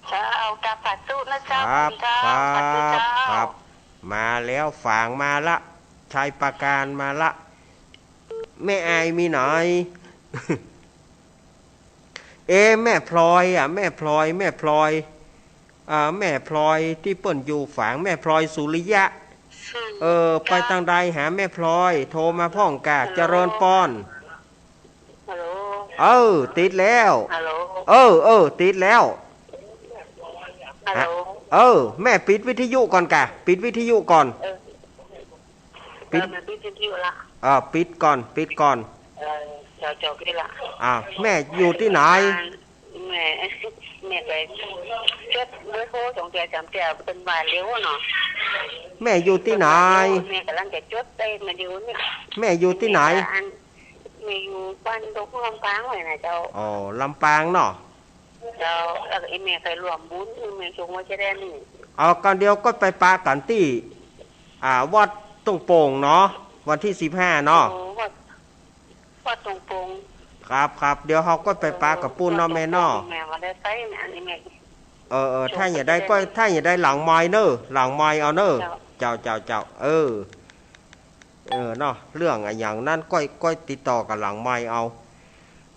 เจ้า กราบสาธุนะเจ้า ครับ คุณเจ้า ครับ สาธุเจ้า ครับ มาแล้ว ฝางมาละ ชัยปราการมาละ แม่อายมีไหน เอ๊ะ แม่พลอยอะ แม่พลอย แม่พลอย อ่า แม่พลอยตี้เปิ้นอยู่ฝาง แม่พลอยสุริยะ เออ ไปตางใดหาแม่พลอย โทรมาพ่องกา ฮัลโหล เจริญปอน ฮัลโหล เออ ติดแล้ว ฮัลโหล เออ เออ ติดแล้ว ฮัลโหล เออ แม่ปิดวิทยุก่อนกา ปิดวิทยุก่อน เออ ปิด เออ มันปิดวิทยุละ อ่า ปิดก่อน ปิดก่อน เออ เจ้า เจ้า ปิดละ อ่า แม่อยู่ตี้ไหน แม่ แม่ไปจดเบอร์โทรสองเตื้อสามเตื้อ เปิ้นว่าเร็วเนาะ แม่อยู่ตี้ไหน แม่ก๋ำลังจะจดไปมาเดี๋ยวนี้ แม่อยู่ตี้ไหน แม่อยู่บ้านดงลำปางเลยนะเจ้า อ๋อ ลำปางเนาะ เจ้า แล้วก็ไอ้แม่ไปร่วมบุญ ไอ้แม่ชงไว้จะได้นี่ เอา ก็เดี๋ยวก็ไปปะกั๋นตี้ อ่า วัดต้งโป่งเนาะ วันตี้สิบห้าเนาะ โอ้ ว่า ว่าตรงๆ ครับ ครับ เดี๋ยวเฮาก็ไปปะกับปุ้นเนาะแม่เนาะ แม่ว่าได้ไปเนี่ย อันนี้แม่ เออ เออ ถ้าอยากได้ก็ ถ้าอยากได้หลังไมค์เนอะ หลังไมค์เอาเนอะ เจ้า เจ้า เจ้า เจ้า เออ เออ เนาะ เรื่องอะหยังนั้นก้อย ก้อยติดต่อกันหลังไมค์เอา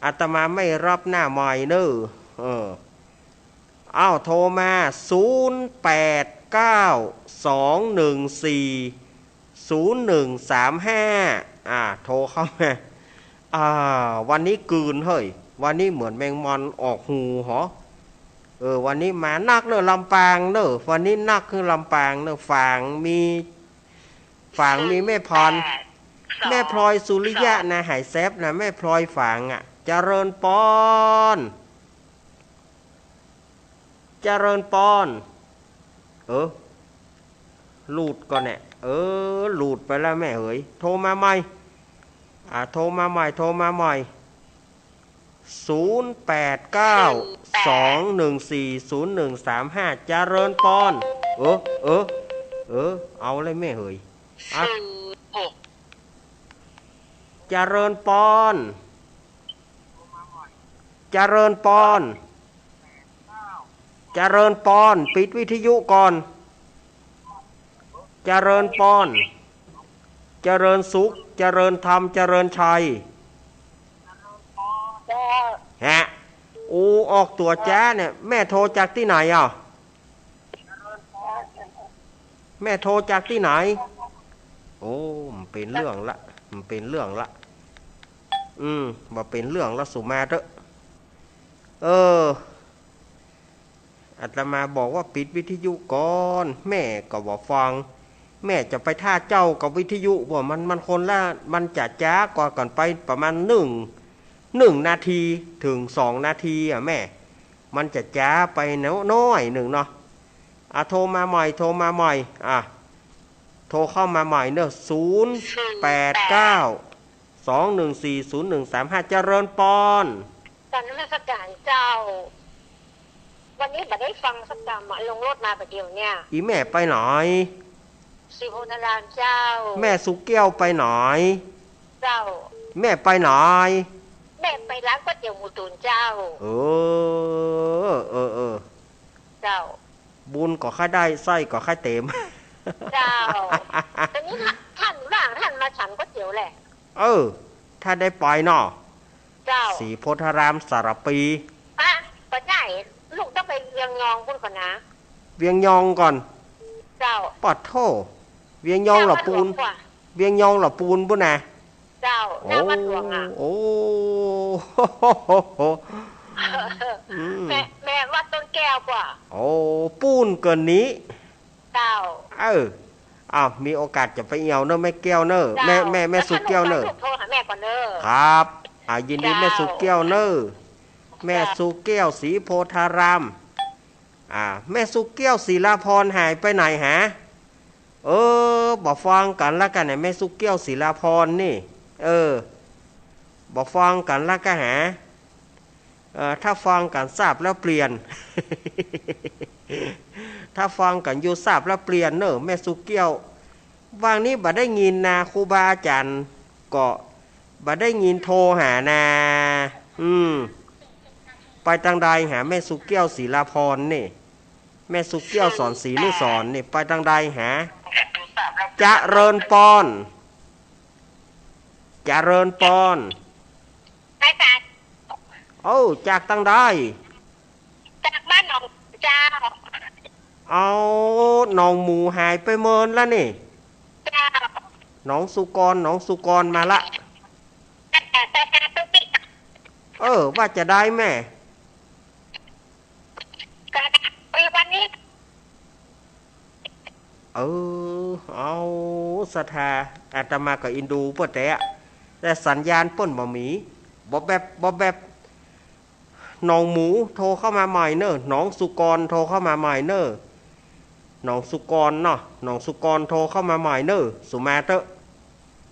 อาตมาไม่รับหน้าไมค์เนอะ เออ อ้าว โทรมา ศูนย์แปดเก้า สองหนึ่งสี่ ศูนย์หนึ่งสามห้า อ่า โทรเข้ามา อ่า วันนี้กืนเฮ้ย วันนี้เหมือนแมงมันออกฮูหรอ เออ วันนี้มานักเนอะ ลำปางเนอะ วันนี้นักคือลำปางเนอะ ฝางมี ฝางมีแม่พร แม่พลอยสุริยะนะ หายแซบนะ แม่พลอยฝางอะ เจริญปอน เจริญปอน เออ หลุดก่อนเนี่ย เออ หลุดไปแล้วแม่เหย โทรมาใหม่ อ่า โทรมาใหม่ โทรมาใหม่ ศูนย์แปดเก้า สองหนึ่งสี่ ศูนย์หนึ่งสามห้า เจริญปอน เออ เออ เออ เอาเลยแม่เหย อ่ะ เจริญปอน เจริญปอน เจริญปอน ปิดวิทยุก่อน เจริญปอน เจริญสุข เจริญธรรม เจริญชัย ฮะ โอ้ ออกตั๋วจ๊าเนี่ย แม่โทรจากตี้ไหนอ่ะ แม่โทรจากตี้ไหน โอ้ มันเป๋นเรื่องละ มันเป๋นเรื่องละ อืม บ่าเป๋นเรื่องละ สุมาเถอะ เออ อาตมาบอกว่าปิดวิทยุก่อน แม่ก็บ่ฟัง แม่จะไปถ้าเจ้ากับวิทยุบ่ มัน มันคนละ มันจะจ๊ากว่ากั๋นไปประมาณหนึ่ง หนึ่งนาทีเถิงสองนาทีอะแม่ มันจะจ๊าไปน้อยหนึ่งเนาะ อ่ะ โทรมาใหม่ โทรมาใหม่ อ่ะ โทรเข้ามาใหม่เนอะ ศูนย์แปดเก้า สองหนึ่งสี่ ศูนย์หนึ่งสามห้า เจริญปอน กราบนมัสการเจ้า วันนี้บ่ได้ฟังสักกำอะ ลงรถมาบ่าเดี่ยวเนี่ย อีแม่ไปไหน ศรีโพธารามเจ้า แม่สุแก้วไปไหน เจ้า แม่ไปไหน แม่ไปร้านก๋วยเตี๋ยวหมูตุ๋นเจ้า เออ เออ เออ เจ้า บุญก็ค่อยได้ ไส้ก็ค่อยเต๋ม เจ้า ต๋อนนี้ท่านว่าง ท่านมาฉันก๋วยเตี๋ยวแหละ เออ ถ้าได้ไปเนาะ เจ้า ศรีโพธารามสารภี อ่ะ บ่ได้ ลูกต้องไปเวียงยองปู๊นก่อนนะ เวียงยองก่อน เจ้า ปะโธ่ เวียงยองละปูน เจ้า วัดหลวงกว่า เวียงยองละปูนปู๊นนะ เจ้า หน้าวัดหลวงอะ โอ้ อืม แม่ แม่วัดต้นแก้วกว่า โอ้ ปู๊นเกินนี้ เจ้า เออ อ้าว มีโอกาสจะไปเอี่ยวเนอะ แม่แก้วเนอะ เจ้า แม่ แม่ แม่สุแก้วเนอะ แล้วถ้าลูกไป ลูกโทรหาแม่ก่อนเนอะ ครับ อ่า ยินดี เจ้า แม่สุแก้วเนอะ แม่สุแก้วศรีโพธาราม อ่า แม่สุแก้วศิลาพรหายไปไหนหา เออ บ่ฟังกั๋นละกั๋นเนี่ย แม่สุแก้วศิลาพรนี่ เออ บ่ฟังกั๋นละกั๋นหา เอ่อ ถ้าฟังกั๋นทราบแล้วเปลี่ยน ถ้าฟังกั๋นอยู่ทราบแล้วเปลี่ยนเนอะ แม่สุแก้ว ว่างนี้บ่ได้ยินนา ครูบาอาจ๋ารย์ก็บ่ได้ยินโทรหานา อืม ไปตางใดหาแม่สุแก้วศิลาพรนี่ แม่สุแก้วสอนศรีนุสรณ์นี่ ไปตางใดหา เจริญปอน เจริญปอน ไปสาย โอ้ จากตางใด จากบ้านหนองเจ้า เอา หนองหมูหายไปเมินละนี่ เจ้า หนองสุกร หนองสุกรมาละ แต่ แต่ แต่ตุ๊กติ๊ก เออ ว่าจะได้แม่ ก็ได้ เออ วันนี้ เออ เอา ศรัทธา อาตมาก็อินดูเปิ้นแต๊อะ แต่สัญญาณเปิ้นบ่มี บอบแบบบอบแบบบอบแบบบ หนองหมูโทรเข้ามาใหม่เน่อ หนองสุกรโทรเข้ามาใหม่เน่อ หนองสุกรเนาะ หนองสุกรโทรเข้ามาใหม่เน่อ สุมาเต๊อะ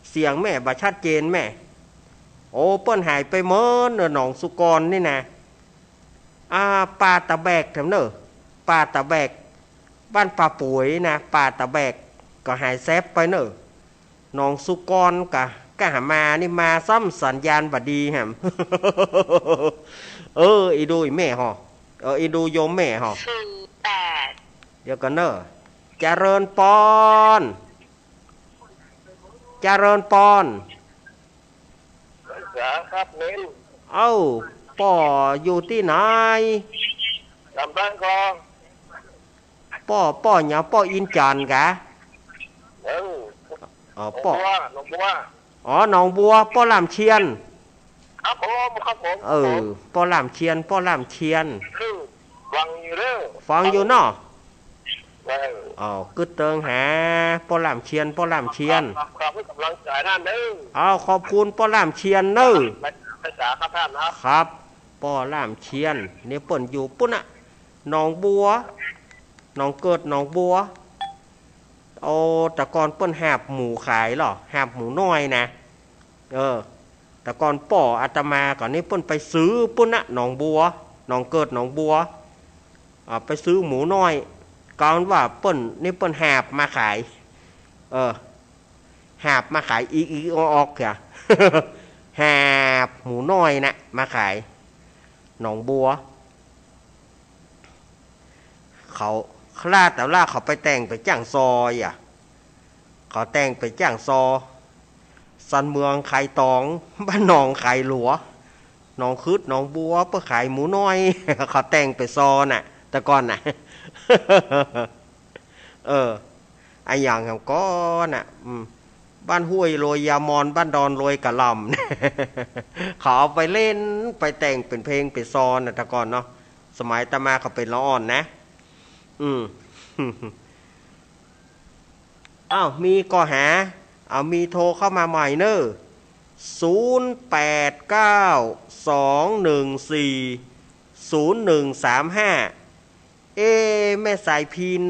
เสียงแม่บ่ชัดเจนแม่ โอ้ เปิ้นหายไปเมินเน่อ หนองสุกรนี่นะ อ่า ป่าตะแบกแถวเน่อ ป่าตะแบก บ้านป่าปุ๋ยนะ ป่าตะแบก ก็หายแซบไปเน่อ หนองสุกรกะ กะหามานี่มาซ้ำสัญญาณบ่ดีแหม เออ อีดูอีแม่ฮอ เออ อีดูโยมแม่ฮอ เดี๋ยวก่อนเนอะ เจริญปอน เจริญปอน ครับเน้น เอ้า ป้ออยู่ตี้ไหน ลำปางก็ ป้อ ป้อหยัง ป้ออินจันทร์กะ เออ อ๋อ หนองบัว ป้อ หนองบัว อ๋อ หนองบัว ป้อล่ำเชียน ครับผม ครับผม เออ ป้อล่ำเชียน ป้อล่ำเชียน คือ ฟังอยู่เด้อ ฟังอยู่เนาะ เออ อ๋อ กึ๊ดเติงหา ป้อล่ำเชียน ป้อล่ำเชียน ครับ ครับ ให้กำลังใจนั่นเด้อ เอา ขอบคุณป้อล่ำเชียนเนอะ ภาษาครับท่านครับ ครับ ป้อล่ำเชียน นี่เปิ้นอยู่ปุ้นน่ะ หนองบัว หนองเกิดหนองบัว โอ้ แต่ก่อนเปิ้นหาบหมูขายเหรอ หาบหมูน้อยนะ เออ แต่ก่อนป้ออาตมาก่อนนี่เปิ้นไปซื้อปุ้นน่ะ หนองบัว หนองเกิดหนองบัว อ่า ไปซื้อหมูน้อย กลายว่าเปิ้น นี่เปิ้นหาบมาขาย เออ หาบมาขาย อีกอีกออกออกเถอะ หาบหมูน้อยน่ะ มาขาย หนองบัว เขา คลาดแต่ว่าเขาไปแต่งไปจ้างซออ่ะ เขาแต่งไปจ้างซอ สันเมืองขายตอง บ้านหนองขายหลัว หนองขึดหนองบัว เปิ้นขายหมูน้อย เขาแต่งไปซอน่ะ แต่ก่อนน่ะ เออ อะหยังแหมก่อนน่ะ อืม บ้านห้วยโรยยามอน บ้านดอนโรยกะหล่ำ เขาเอาไปเล่น ไปแต่งเป๋นเพลงเป๋นซอน่ะ แต่ก่อนเนาะ สมัยอาตมาเขาเป๋นละอ่อนนะ อืม อ้าว มีก็หา เอา มีโทรเข้ามาใหม่เน่อ ศูนย์แปดเก้า สองหนึ่งสี่ ศูนย์หนึ่งสามห้า เอ๊ะ แม่สายพิณ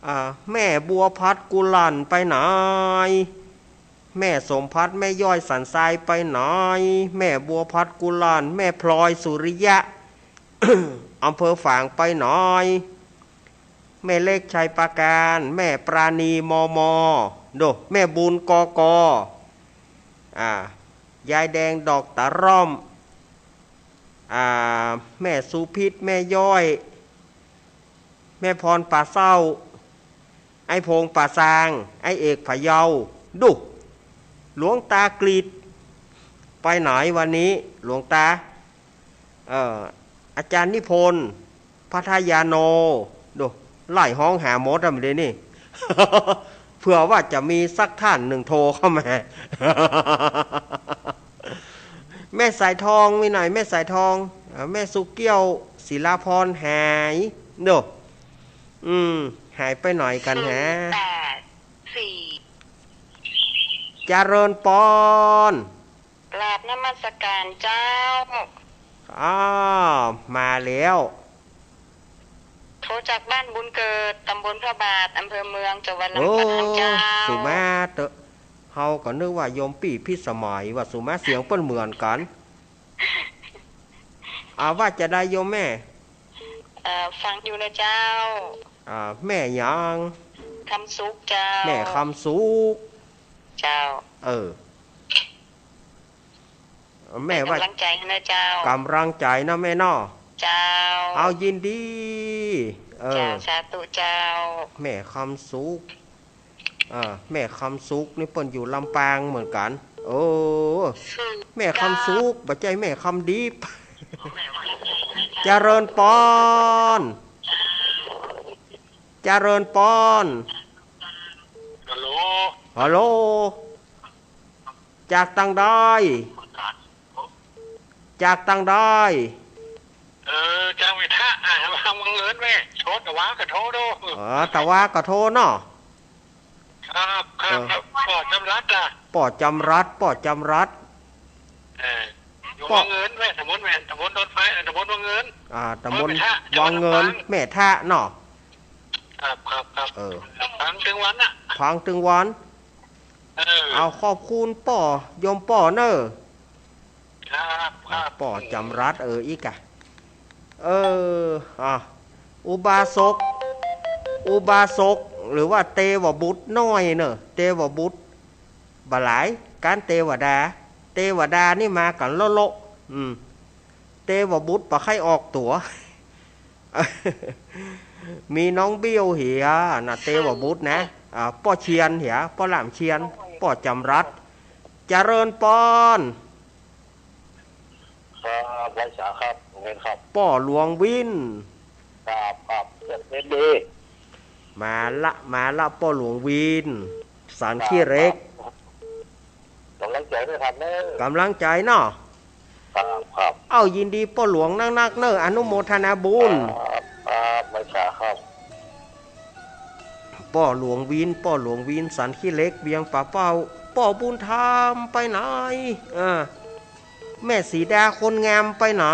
อ่า แม่บัวพัดกุหลั่นไปไหน แม่สมพัด แม่ย้อยสันทรายไปไหน แม่บัวพัดกุหลั่น แม่พลอยสุริยะ อำเภอฝางไปไหน แม่เล็กชัยปราการ แม่ปราณี มม. โด แม่บุญ กก. อ่า ยายแดงดอกตะร่อม อ่า แม่สุพิษ แม่ย้อย แม่พรป่าเศร้า ไอ้พงษ์ป่าซาง ไอ้เอกพะเยา ดู หลวงตากฤษ ไปไหนวันนี้ หลวงตา เอ่อ อาจารย์นิพนธ์ พัทยาโน ดู ไล่ฮ้องหาหมดอะ มื้อนี้ เผื่อว่าจะมีสักท่านหนึ่งโทรเข้ามา แม่สายทองมีไหน แม่สายทอง เอ่อ แม่สุเกี้ยว ศิลาพร หาย ดู อืม หายไปไหนกั๋นฮะ ศูนย์แปดสี่ เจริญปอน กราบนมัสการเจ้า อ้าว มาแล้ว โทรจากบ้านบุญเกิด ตำบลพระบาท อำเภอเมือง จังหวัดลำปางเจ้า โอ้ สุมาเต๊อะ เฮาก็นึกว่าโยมปี้พิสมัย ว่าสุมา เสียงเปิ้นเหมือนกั๋น อ่า ว่าจะใดโยมแม่ เอ่อ ฟังอยู่นะเจ้า อ่า แม่หยัง คำสุขเจ้า แม่คำสุข เจ้า เออ แม่ว่า แม่กำลังใจ๋นะเจ้า กำลังใจ๋นะแม่เนาะ เจ้า เอา ยินดี เออ เจ้า สาธุเจ้า แม่คำสุข อ่า แม่คำสุขนี่เปิ้นอยู่ลำปางเหมือนกั๋น โอ้ แม่คำสุข บ่ใจ้แม่คำดิบ เจริญปอน เจริญปอน ฮัลโหล ฮัลโหล จากตังใด จากตังใด เออ จากแม่ทะ อ่ะ วังเงินแม่ โทรตะวาก็โทรดู อ๋อ ตะวาก็โทรเนาะ ครับ ครับ เออ ครับ ป้อจำรัดล่ะ ป้อจำรัด ป้อจำรัด เออ อยู่ ป้อ วังเงินแม่ ตำบลแม่ ตำบลดอนไฟ เออ ตำบลวังเงิน อ่า ตำบล เออ แม่ทะ วังเงิน จังหวัดลำปาง แม่ทะเนาะ ครับ ครับ ครับ เออ ฟังตึงวันน่ะ ฟังตึงวัน เออ เอา ขอบคุณป้อ โยมป้อเน่อ ครับ ครับ ป้อจำรัด เออ อีกอะ เออ อ่ะ อุบาสก อุบาสก หรือว่าเตวบุตรน้อยเน่อ เตวบุตร บ่หลาย ก๋านเตวดา เตวดานี่มากั๋นโละๆ อืม เตวบุตรบ่ใค่ออกตั๋ว มีน้องเบี้ยวเหีย น่ะ เตวบุตรนะ อ่า ป้อเชียนเหีย ป้อหลามเชียน ป้อจ๋ำรัด เจริญปอน ครับ ไหว้สาครับ เงินครับ ป้อหลวงวิน ครับ ครับ เสร็จดี มาละ มาละ ป้อหลวงวิน สันขี้เหล็ก ครับ ก๋ำลังใจ๋ด้วยครับเน้อ ก๋ำลังใจ๋เนาะ ครับ ครับ เอ้า ยินดีป้อหลวงนักๆ เน้อ อนุโมทนาบุญ ครับ ครับ ไหว้สาครับ ป้อหลวงวิน ป้อหลวงวิน สันขี้เหล็ก เวียงป่าเป้า ป้อบุญธรรมไปไหน อ่า แม่สีดาคนงามไปไหน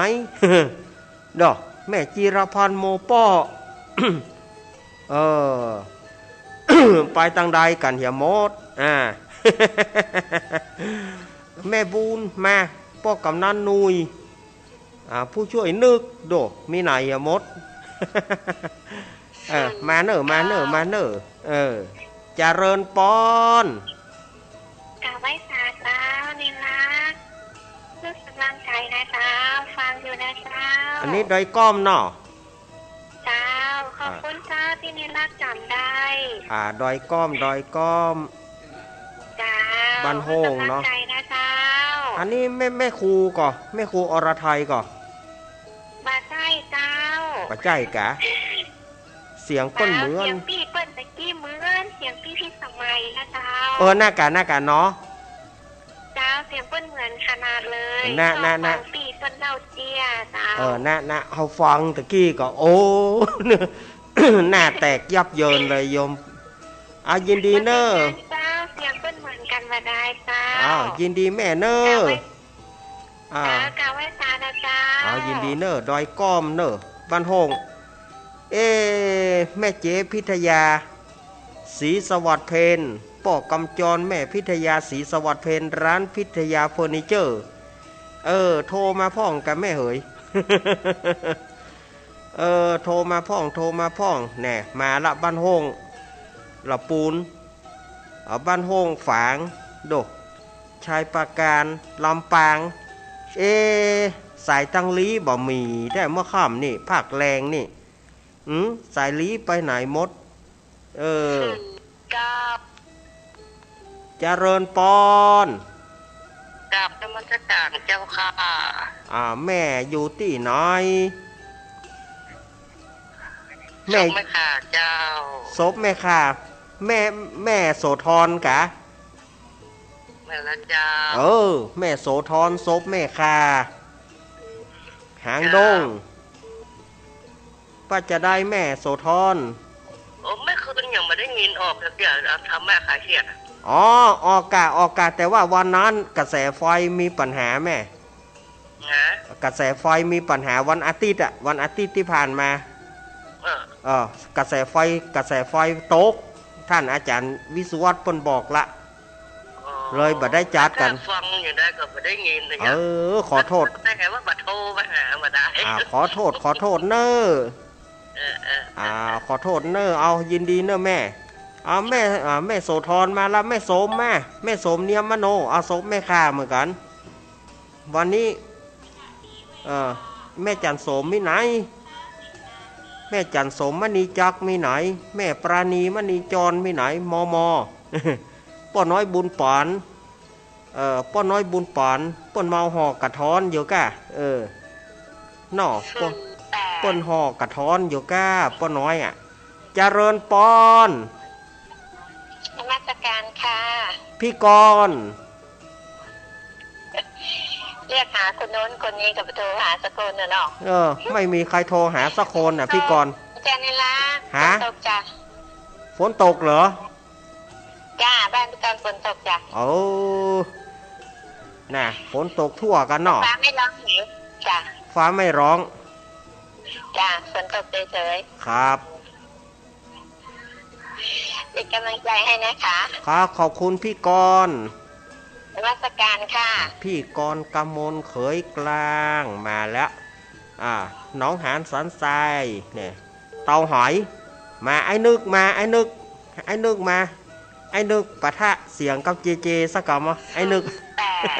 เนาะ แม่จิรพันธ์โมป้อ เออ ไปตางใดกั๋นเหียหมด อ่า แม่บุญมา ป้อกำนันหนุ่ย อ่า ผู้ช่วยนึก โด มีไหนเหียหมด เออ มาเน้อ มาเน้อ มาเน้อ เออ เจริญปอน ก๋าบไหว้สาเจ้า นิรักษ์ รู้สึกร่างกายนะเจ้า ฟังอยู่นะเจ้า อันนี้ดอยก้อมเนาะ เจ้า ขอบคุณเจ้าตี้นิรักษ์จ๋ำได้ อ่า ดอยก้อม ดอยก้อม เจ้า บ้านโฮ่งเนาะ รู้สึกร่างกายนะเจ้า อันนี้แม่ แม่ครูก่อ แม่ครูอรไทยก่อ บ่ใจ้เจ้า บ่ใจ้กา เสียงเปิ้นเหมือน เสียงปี้เปิ้นตะกี้เหมือนเสียงปี้พิสมัยนะเจ้า เออ น่ากา น่ากาเนาะ เจ้า เสียงเปิ้นเหมือนขนาดเลย น่ะ น่ะ น่ะ ฟังปี้เปิ้นเล่าเจี้ยเจ้า เออ น่ะ น่ะ เฮาฟังตะกี้ก็ โอ้ หน้าแตกยับเยินเลยโยม อ่ะ ยินดีเน้อ เจ้า เสียงเปิ้นเหมือนกั๋นบ่ดายเจ้า อ้าว ยินดีแม่เน้อ เจ้า อ่า เจ้า ก๋าบไหว้สานะเจ้า อ้าว ยินดีเน้อ ดอยก้อมเน้อ บ้านโฮ่ง เอ๊ะ แม่เจ๊พิทยา ศรีสวัสดิ์เพล ป้อกำจร แม่พิทยา ศรีสวัสดิ์เพล ร้านพิทยาเฟอร์นิเจอร์ เออ โทรมาพ่องกาแม่เหย เออ โทรมาพ่อง โทรมาพ่อง แน่ มาละ บ้านโฮ่ง ละปูน เอา บ้านโฮ่งฝาง โด ชัยปราการ ลำปาง เอ๊ะ สายตังลี้บ่มีแต๊เมื่อค่ำนี่ ภาคแลงนี่ อืม สายลี้ไปไหนหมด เออ เจ้า เจริญปอน กราบนมัสการเจ้าค่ะ อ่า แม่อยู่ตี้ไหน แม่ ศพแม่ข่าเจ้า ศพแม่ข่า แม่ แม่โสธรกา แม่นละเจ้า เออ แม่โสธร ศพแม่ข่า หางดง เจ้า ว่าจะใดแม่โสธร โอ้ เมื่อคืนยังบ่ได้ยินออกสักเตื้อ เอาธรรมะขายเสียงอะ อ๋อ ออกกะ ออกกะ แต่ว่าวันนั้นกระแสไฟมีปัญหาแม่ ฮะ กระแสไฟมีปัญหาวันอาทิตย์อะ วันอาทิตย์ตี้ผ่านมา เออ เออ กระแสไฟ กระแสไฟตก ต้านอาจ๋ารย์วิศวัฒน์เปิ้นบอกละ อ๋อ เลยบ่ได้จัดกั๋น ถ้าฟังอยู่ได้ก็บ่ได้ยินนะ เออ ขอโทษ แต่ว่าบ่โทรมาหาบ่ได้ อ่า ขอโทษ ขอโทษเน้อ เออ เออ อ่า ขอโทษเน้อ เอา ยินดีเน้อแม่ เอาแม่ อ่า แม่โสธรมาละ แม่โสมมา แม่โสมเนียมมโน เอา ศพแม่ข่าเหมือนกั๋น วันนี้ เอ่อ แม่จันโสมมีไหน แม่จันโสมมณีจักรมีไหน แม่ปราณีมณีจรมีไหน มม ป้อน้อยบุญปาน เอ่อ ป้อน้อยบุญปาน เปิ้นเมาห่อกระท้อนอยู่ก้า เออ เนาะ เปิ้น ศูนย์แปด เปิ้นห่อกระท้อนอยู่ก้า ป้อน้อยอะ เจริญปอน นมัสการค่ะ พี่กรณ์ เรียกหาคนโน้นคนนี้ก็ไปโทรหาสักคนน่ะเนาะ เออ ไม่มีใครโทรหาสักคนน่ะ พี่กรณ์ อาจารย์นิรักษ์ ฮะ ฝนตกจ้ะ ฝนตกเหรอ จ้า บ้านพี่กรณ์ฝนตกจ้ะ โอ้ น่ะ ฝนตกทั่วกั๋นเนาะ ฟ้าไม่ร้องหรือ จ้ะ ฟ้าไม่ร้อง จ้ะ ฝนตกเฉยๆ ครับ เป็นกำลังใจให้นะคะ ครับ ขอบคุณพี่กรณ์ นมัสการค่ะ พี่กรณ์กมลเขยกลางมาแล้ว อ่า หนองหานสันทรายเนี่ย เตาหอย มา ไอ้นึกมา ไอ้นึก ไอ้นึกมา อ้นึกปะทะเสียงกับเจเจสักกำอ่ะ ไอ้นึก แปด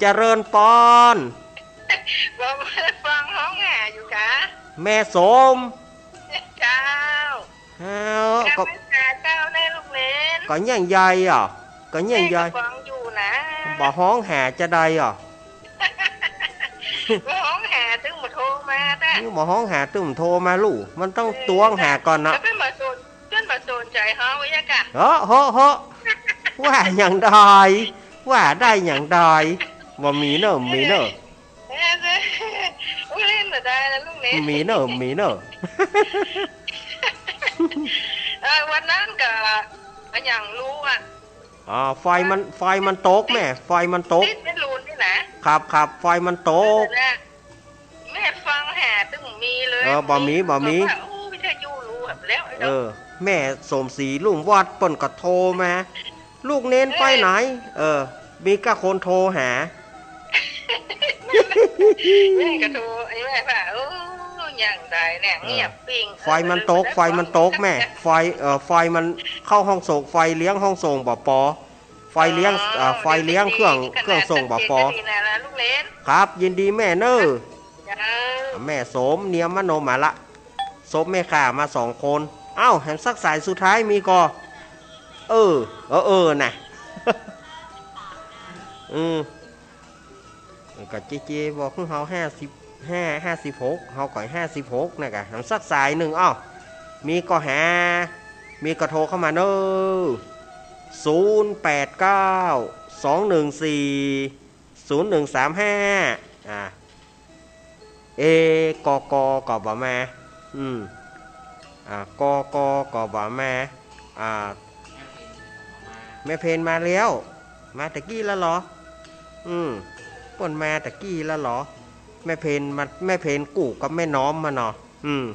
เจริญปอน ผมฟังฮ้องหาอยู่ค่ะ แม่สม เจ้า อ้าว ก็ กำลังหาเจ้าแน่ลูกเหลน ก็เยี่ยงใหญ่อ่ะ ก็เยี่ยงใหญ่ แม่ก็ฟังอยู่นะ บ่ฮ้องหาจะใดอ่ะ บ่ฮ้องหาตึงบ่โทรมาจ้ะ บ่ฮ้องหาตึงโทรมาลูก มันต้องตวงหาก่อนนะ แล้วเปิ้นบ่สน เปิ้นบ่สนใจ๋เฮาเยียะกะ เฮ้อ เฮ้อ เฮ้อ ว่าหยังใด ว่าได้หยังใด บ่มีเน่อ มีเน่อ เอ้ย อุ้ย เล่นบ่ได้แล้วลูกเหลน มีเน่อ มีเน่อ เออ วันนั้นก็อะหยังฮู้อ่ะ อ๋อ ไฟมัน ไฟมันตกแม่ ไฟมันตก ติดเป็นรูนนี่นะ ครับ ครับ ไฟมันตก เออ นะ แม่ฟังหาตึงมีเลย เออ บ่มี บ่มี ว่า โอ้ วิทยุฮู้แล้ว เออ แม่สมศรีลุ่มวัดเปิ้นก็โทรมา ลูกเณรไปไหน เออ มีก้าคนโทรหา แม่ก็โทร ไอ้แม่ว่า โอ้ ยังใดเนี่ย เออ เงียบปิ้ง ไฟมันตก ไฟมันตกแม่ ไฟ เอ่อ ไฟมันเข้าห้องส่ง ไฟเลี้ยงห้องส่งบ่ปอ ไฟเลี้ยง อ๋อ อ่า ไฟเลี้ยงเครื่อง เครื่องส่งบ่ปอ ดีนะลูกเหลน ครับ ยินดีแม่เน่อ เจ้า แม่สมเนียมมโนมาละ สมแม่ข้ามาสองคน เอ้า แหมสักสายสุดท้ายมีก่อ เออ เออ เออ น่ะ อืม ก็เจเจบอกคือเฮาห้าสิบห้า ห้าสิบหก เฮาก็ห้าสิบหกนะกะ แหมสักสายนึ่ง เอ้า มีก่อหา มีก็โทรเข้ามาเน่อ ศูนย์แปดเก้า สองหนึ่งสี่ ศูนย์หนึ่งสามห้า อ่า เอ กก ก็บ่มา อืม อ่า กก ก็บ่มา อ่า แม่เพนมาแล้ว มาตะกี้แล้วเหรอ อืม เปิ้นมาตะกี้แล้วเหรอ แม่เพนมา แม่เพนกู้กับแม่น้อมมาเนาะ อืม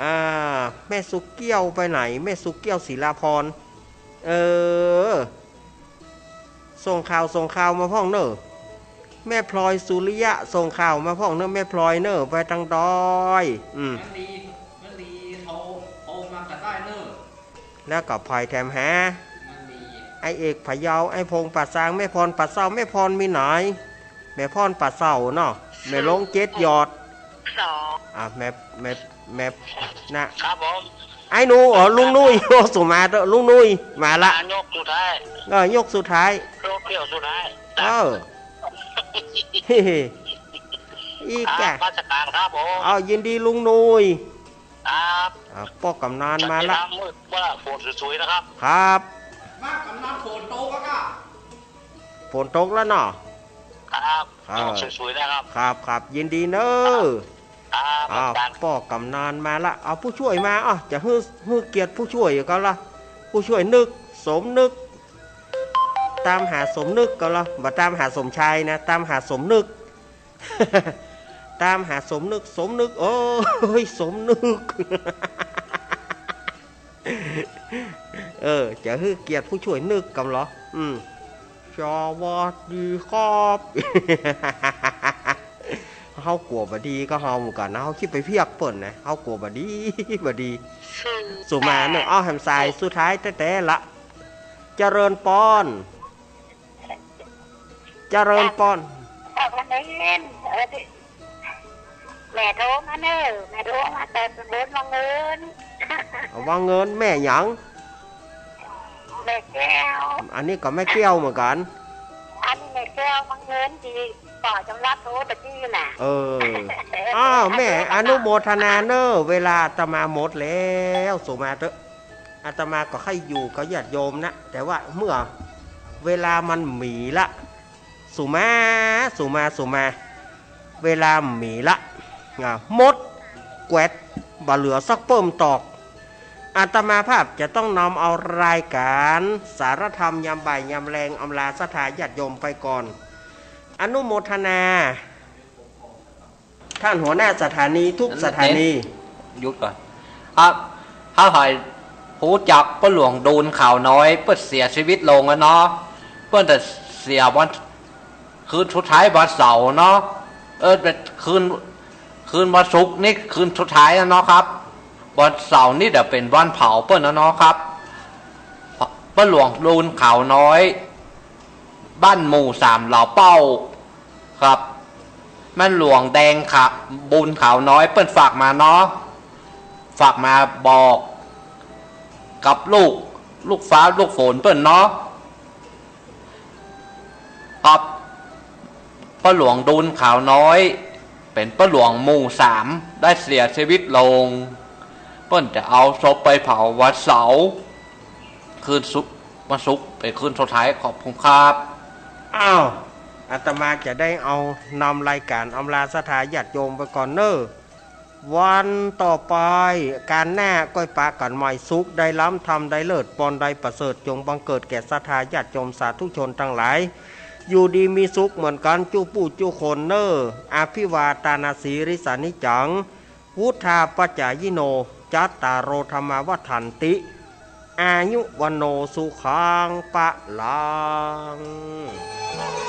อ่า แม่สุเกี้ยวไปไหน แม่สุเกี้ยวศิลาพร เออ ส่งข่าว ส่งข่าวมาพ่องเน่อ แม่พลอยสุริยะ ส่งข่าวมาพ่องเน่อ แม่พลอยเน่อ ไปตางดอย อืม แม่ลี แม่ลีโทร โทรมาก็ได้เน่อ แล้วก็ไผแถมหา แม่ลี ไอ้เอกพะเยา ไอ้พงษ์ป่าซาง แม่พรป่าเศร้า แม่พรมีไหน แม่พรป่าเศร้าเนาะ แม่หลงเจ็ดหยอด สอง อ่ะ แม่ แม่ แม่ นะ ครับผม ไอ้หนู เออ ลุงนุ้ย โอ้ สุมาเถอะ ลุงนุ้ย มาละ อ่ะ ยกสุดท้าย เออ ยกสุดท้าย ยกเดี่ยวสุดท้าย เออ อีก ครับ อะ ราชการครับผม เอา ยินดีลุงนุ้ย ครับ อ่ะ ป้อกำนันมาละ ครับ มืดว่าฝนสวยๆ นะครับ ครับ มากำนัน ฝนตกแล้วค่ะ ฝนตกแล้วเนาะ ครับ เออ สวยๆ นะครับ ครับ ครับ ยินดีเนอะ ครับ อ้าว อาจารย์ ป้อกำนันมาละ เอาผู้ช่วยมา อ้าว จะหื้อ หื้อเกียรติผู้ช่วยก่อนละ ผู้ช่วยนึก สมนึก ตามหาสมนึกก่อนละ บ่ตามหาสมชายนะ ตามหาสมนึก ตามหาสมนึก สมนึก โอ้ย สมนึก เออ จะหื้อเกียรติผู้ช่วยนึกก่อนเหรอ อืม สวัสดีครับ เฮากั๋วบ่ดีก็เฮาเหมือนกั๋นนะ เฮาคิดไปเพียกเปิ้นนะ เฮากั๋วบ่ดี บ่ดี สุมาเนอะ เอาแหมสายสุดท้ายแต๊ๆ ละ เจริญปอน เจริญปอน เจ้าคะแนน เออ แม่โทรมาเนอะ แม่โทรมาแต่บนวังเงิน วังเงิน แม่หยัง แม่แก้ว อันนี้ก็แม่แก้วเหมือนกั๋น อันนี้แม่แก้ววังเงินตี้ป้อจำรัดโทรตะกี้น่ะ เออ อ้าว แม่อนุโมทนาเนอะ เวลาอาตมาหมดแล้ว สุมาเถอะ อาตมาก็ใค่อยู่กับญาติโยมนะ แต่ว่าเมื่อเวลามันหมีละ สุมา สุมา สุมา เวลาหมีละ อ่ะ หมดแกวด บ่เหลือสักเปิ้มตอก อาตมาภาพจะต้องนำเอารายการสารธรรมยามบ่ายยามแลงอำลาศรัทธาญาติโยมไปก่อน อนุโมทนา ท่านหัวหน้าสถานีทุกสถานี หยุดก่อน ครับ เฮาใค่ฮู้จักป้อหลวงดูนขาวน้อย เปิ้นเสียชีวิตลงแล้วเนาะ เปิ้นจะเสียวัน คืนสุดท้ายวันเสาร์เนาะ เออ เป๋นคืน คืนวันศุกร์นี่คืนสุดท้ายแล้วเนาะครับ วันเสาร์นี้เดี๋ยวเป๋นวันเผาเปิ้นนะเนาะครับ ป้อหลวงดูลขาวน้อย บ้านหมู่สามเหล่าเป้าครับ แม่หลวงแดงครับ บุญขาวน้อยเปิ้นฝากมาเนาะ ฝากมาบอกกับลูก ลูกฟ้าลูกฝนเปิ้นเนาะ ครับ ป้อหลวงดูลขาวน้อย เป๋นป้อหลวงหมู่สาม ได้เสียชีวิตลง เปิ้นจะเอาศพไปเผาวันเสาร์ คืนสุกร์ วันศุกร์เป๋นคืนสุดท้าย ขอบคุณครับ อ้าว อาตมาจะได้เอานำรายก๋านอำลาศรัทธาญาติโยมไปก่อนเน่อ วันต่อไป ก๋านหน้าก้อยปะกั๋นใหม่ สุขได้ล้ำ ธรรมได้เลิศ ปอนได้ประเสริฐ จงบังเกิดแก่ศรัทธาญาติโยมสาธุชนตังหลาย อยู่ดีมีสุขเหมือนกั๋นจุ๊ผู้จุ๊คนเน่อ อภิวาทานาสีลิสานิจัง วุฑฒาปจายิโน จัตตาโร ธัมมาวัฑฒันติ อายุวัณโณ สุขัง พลัง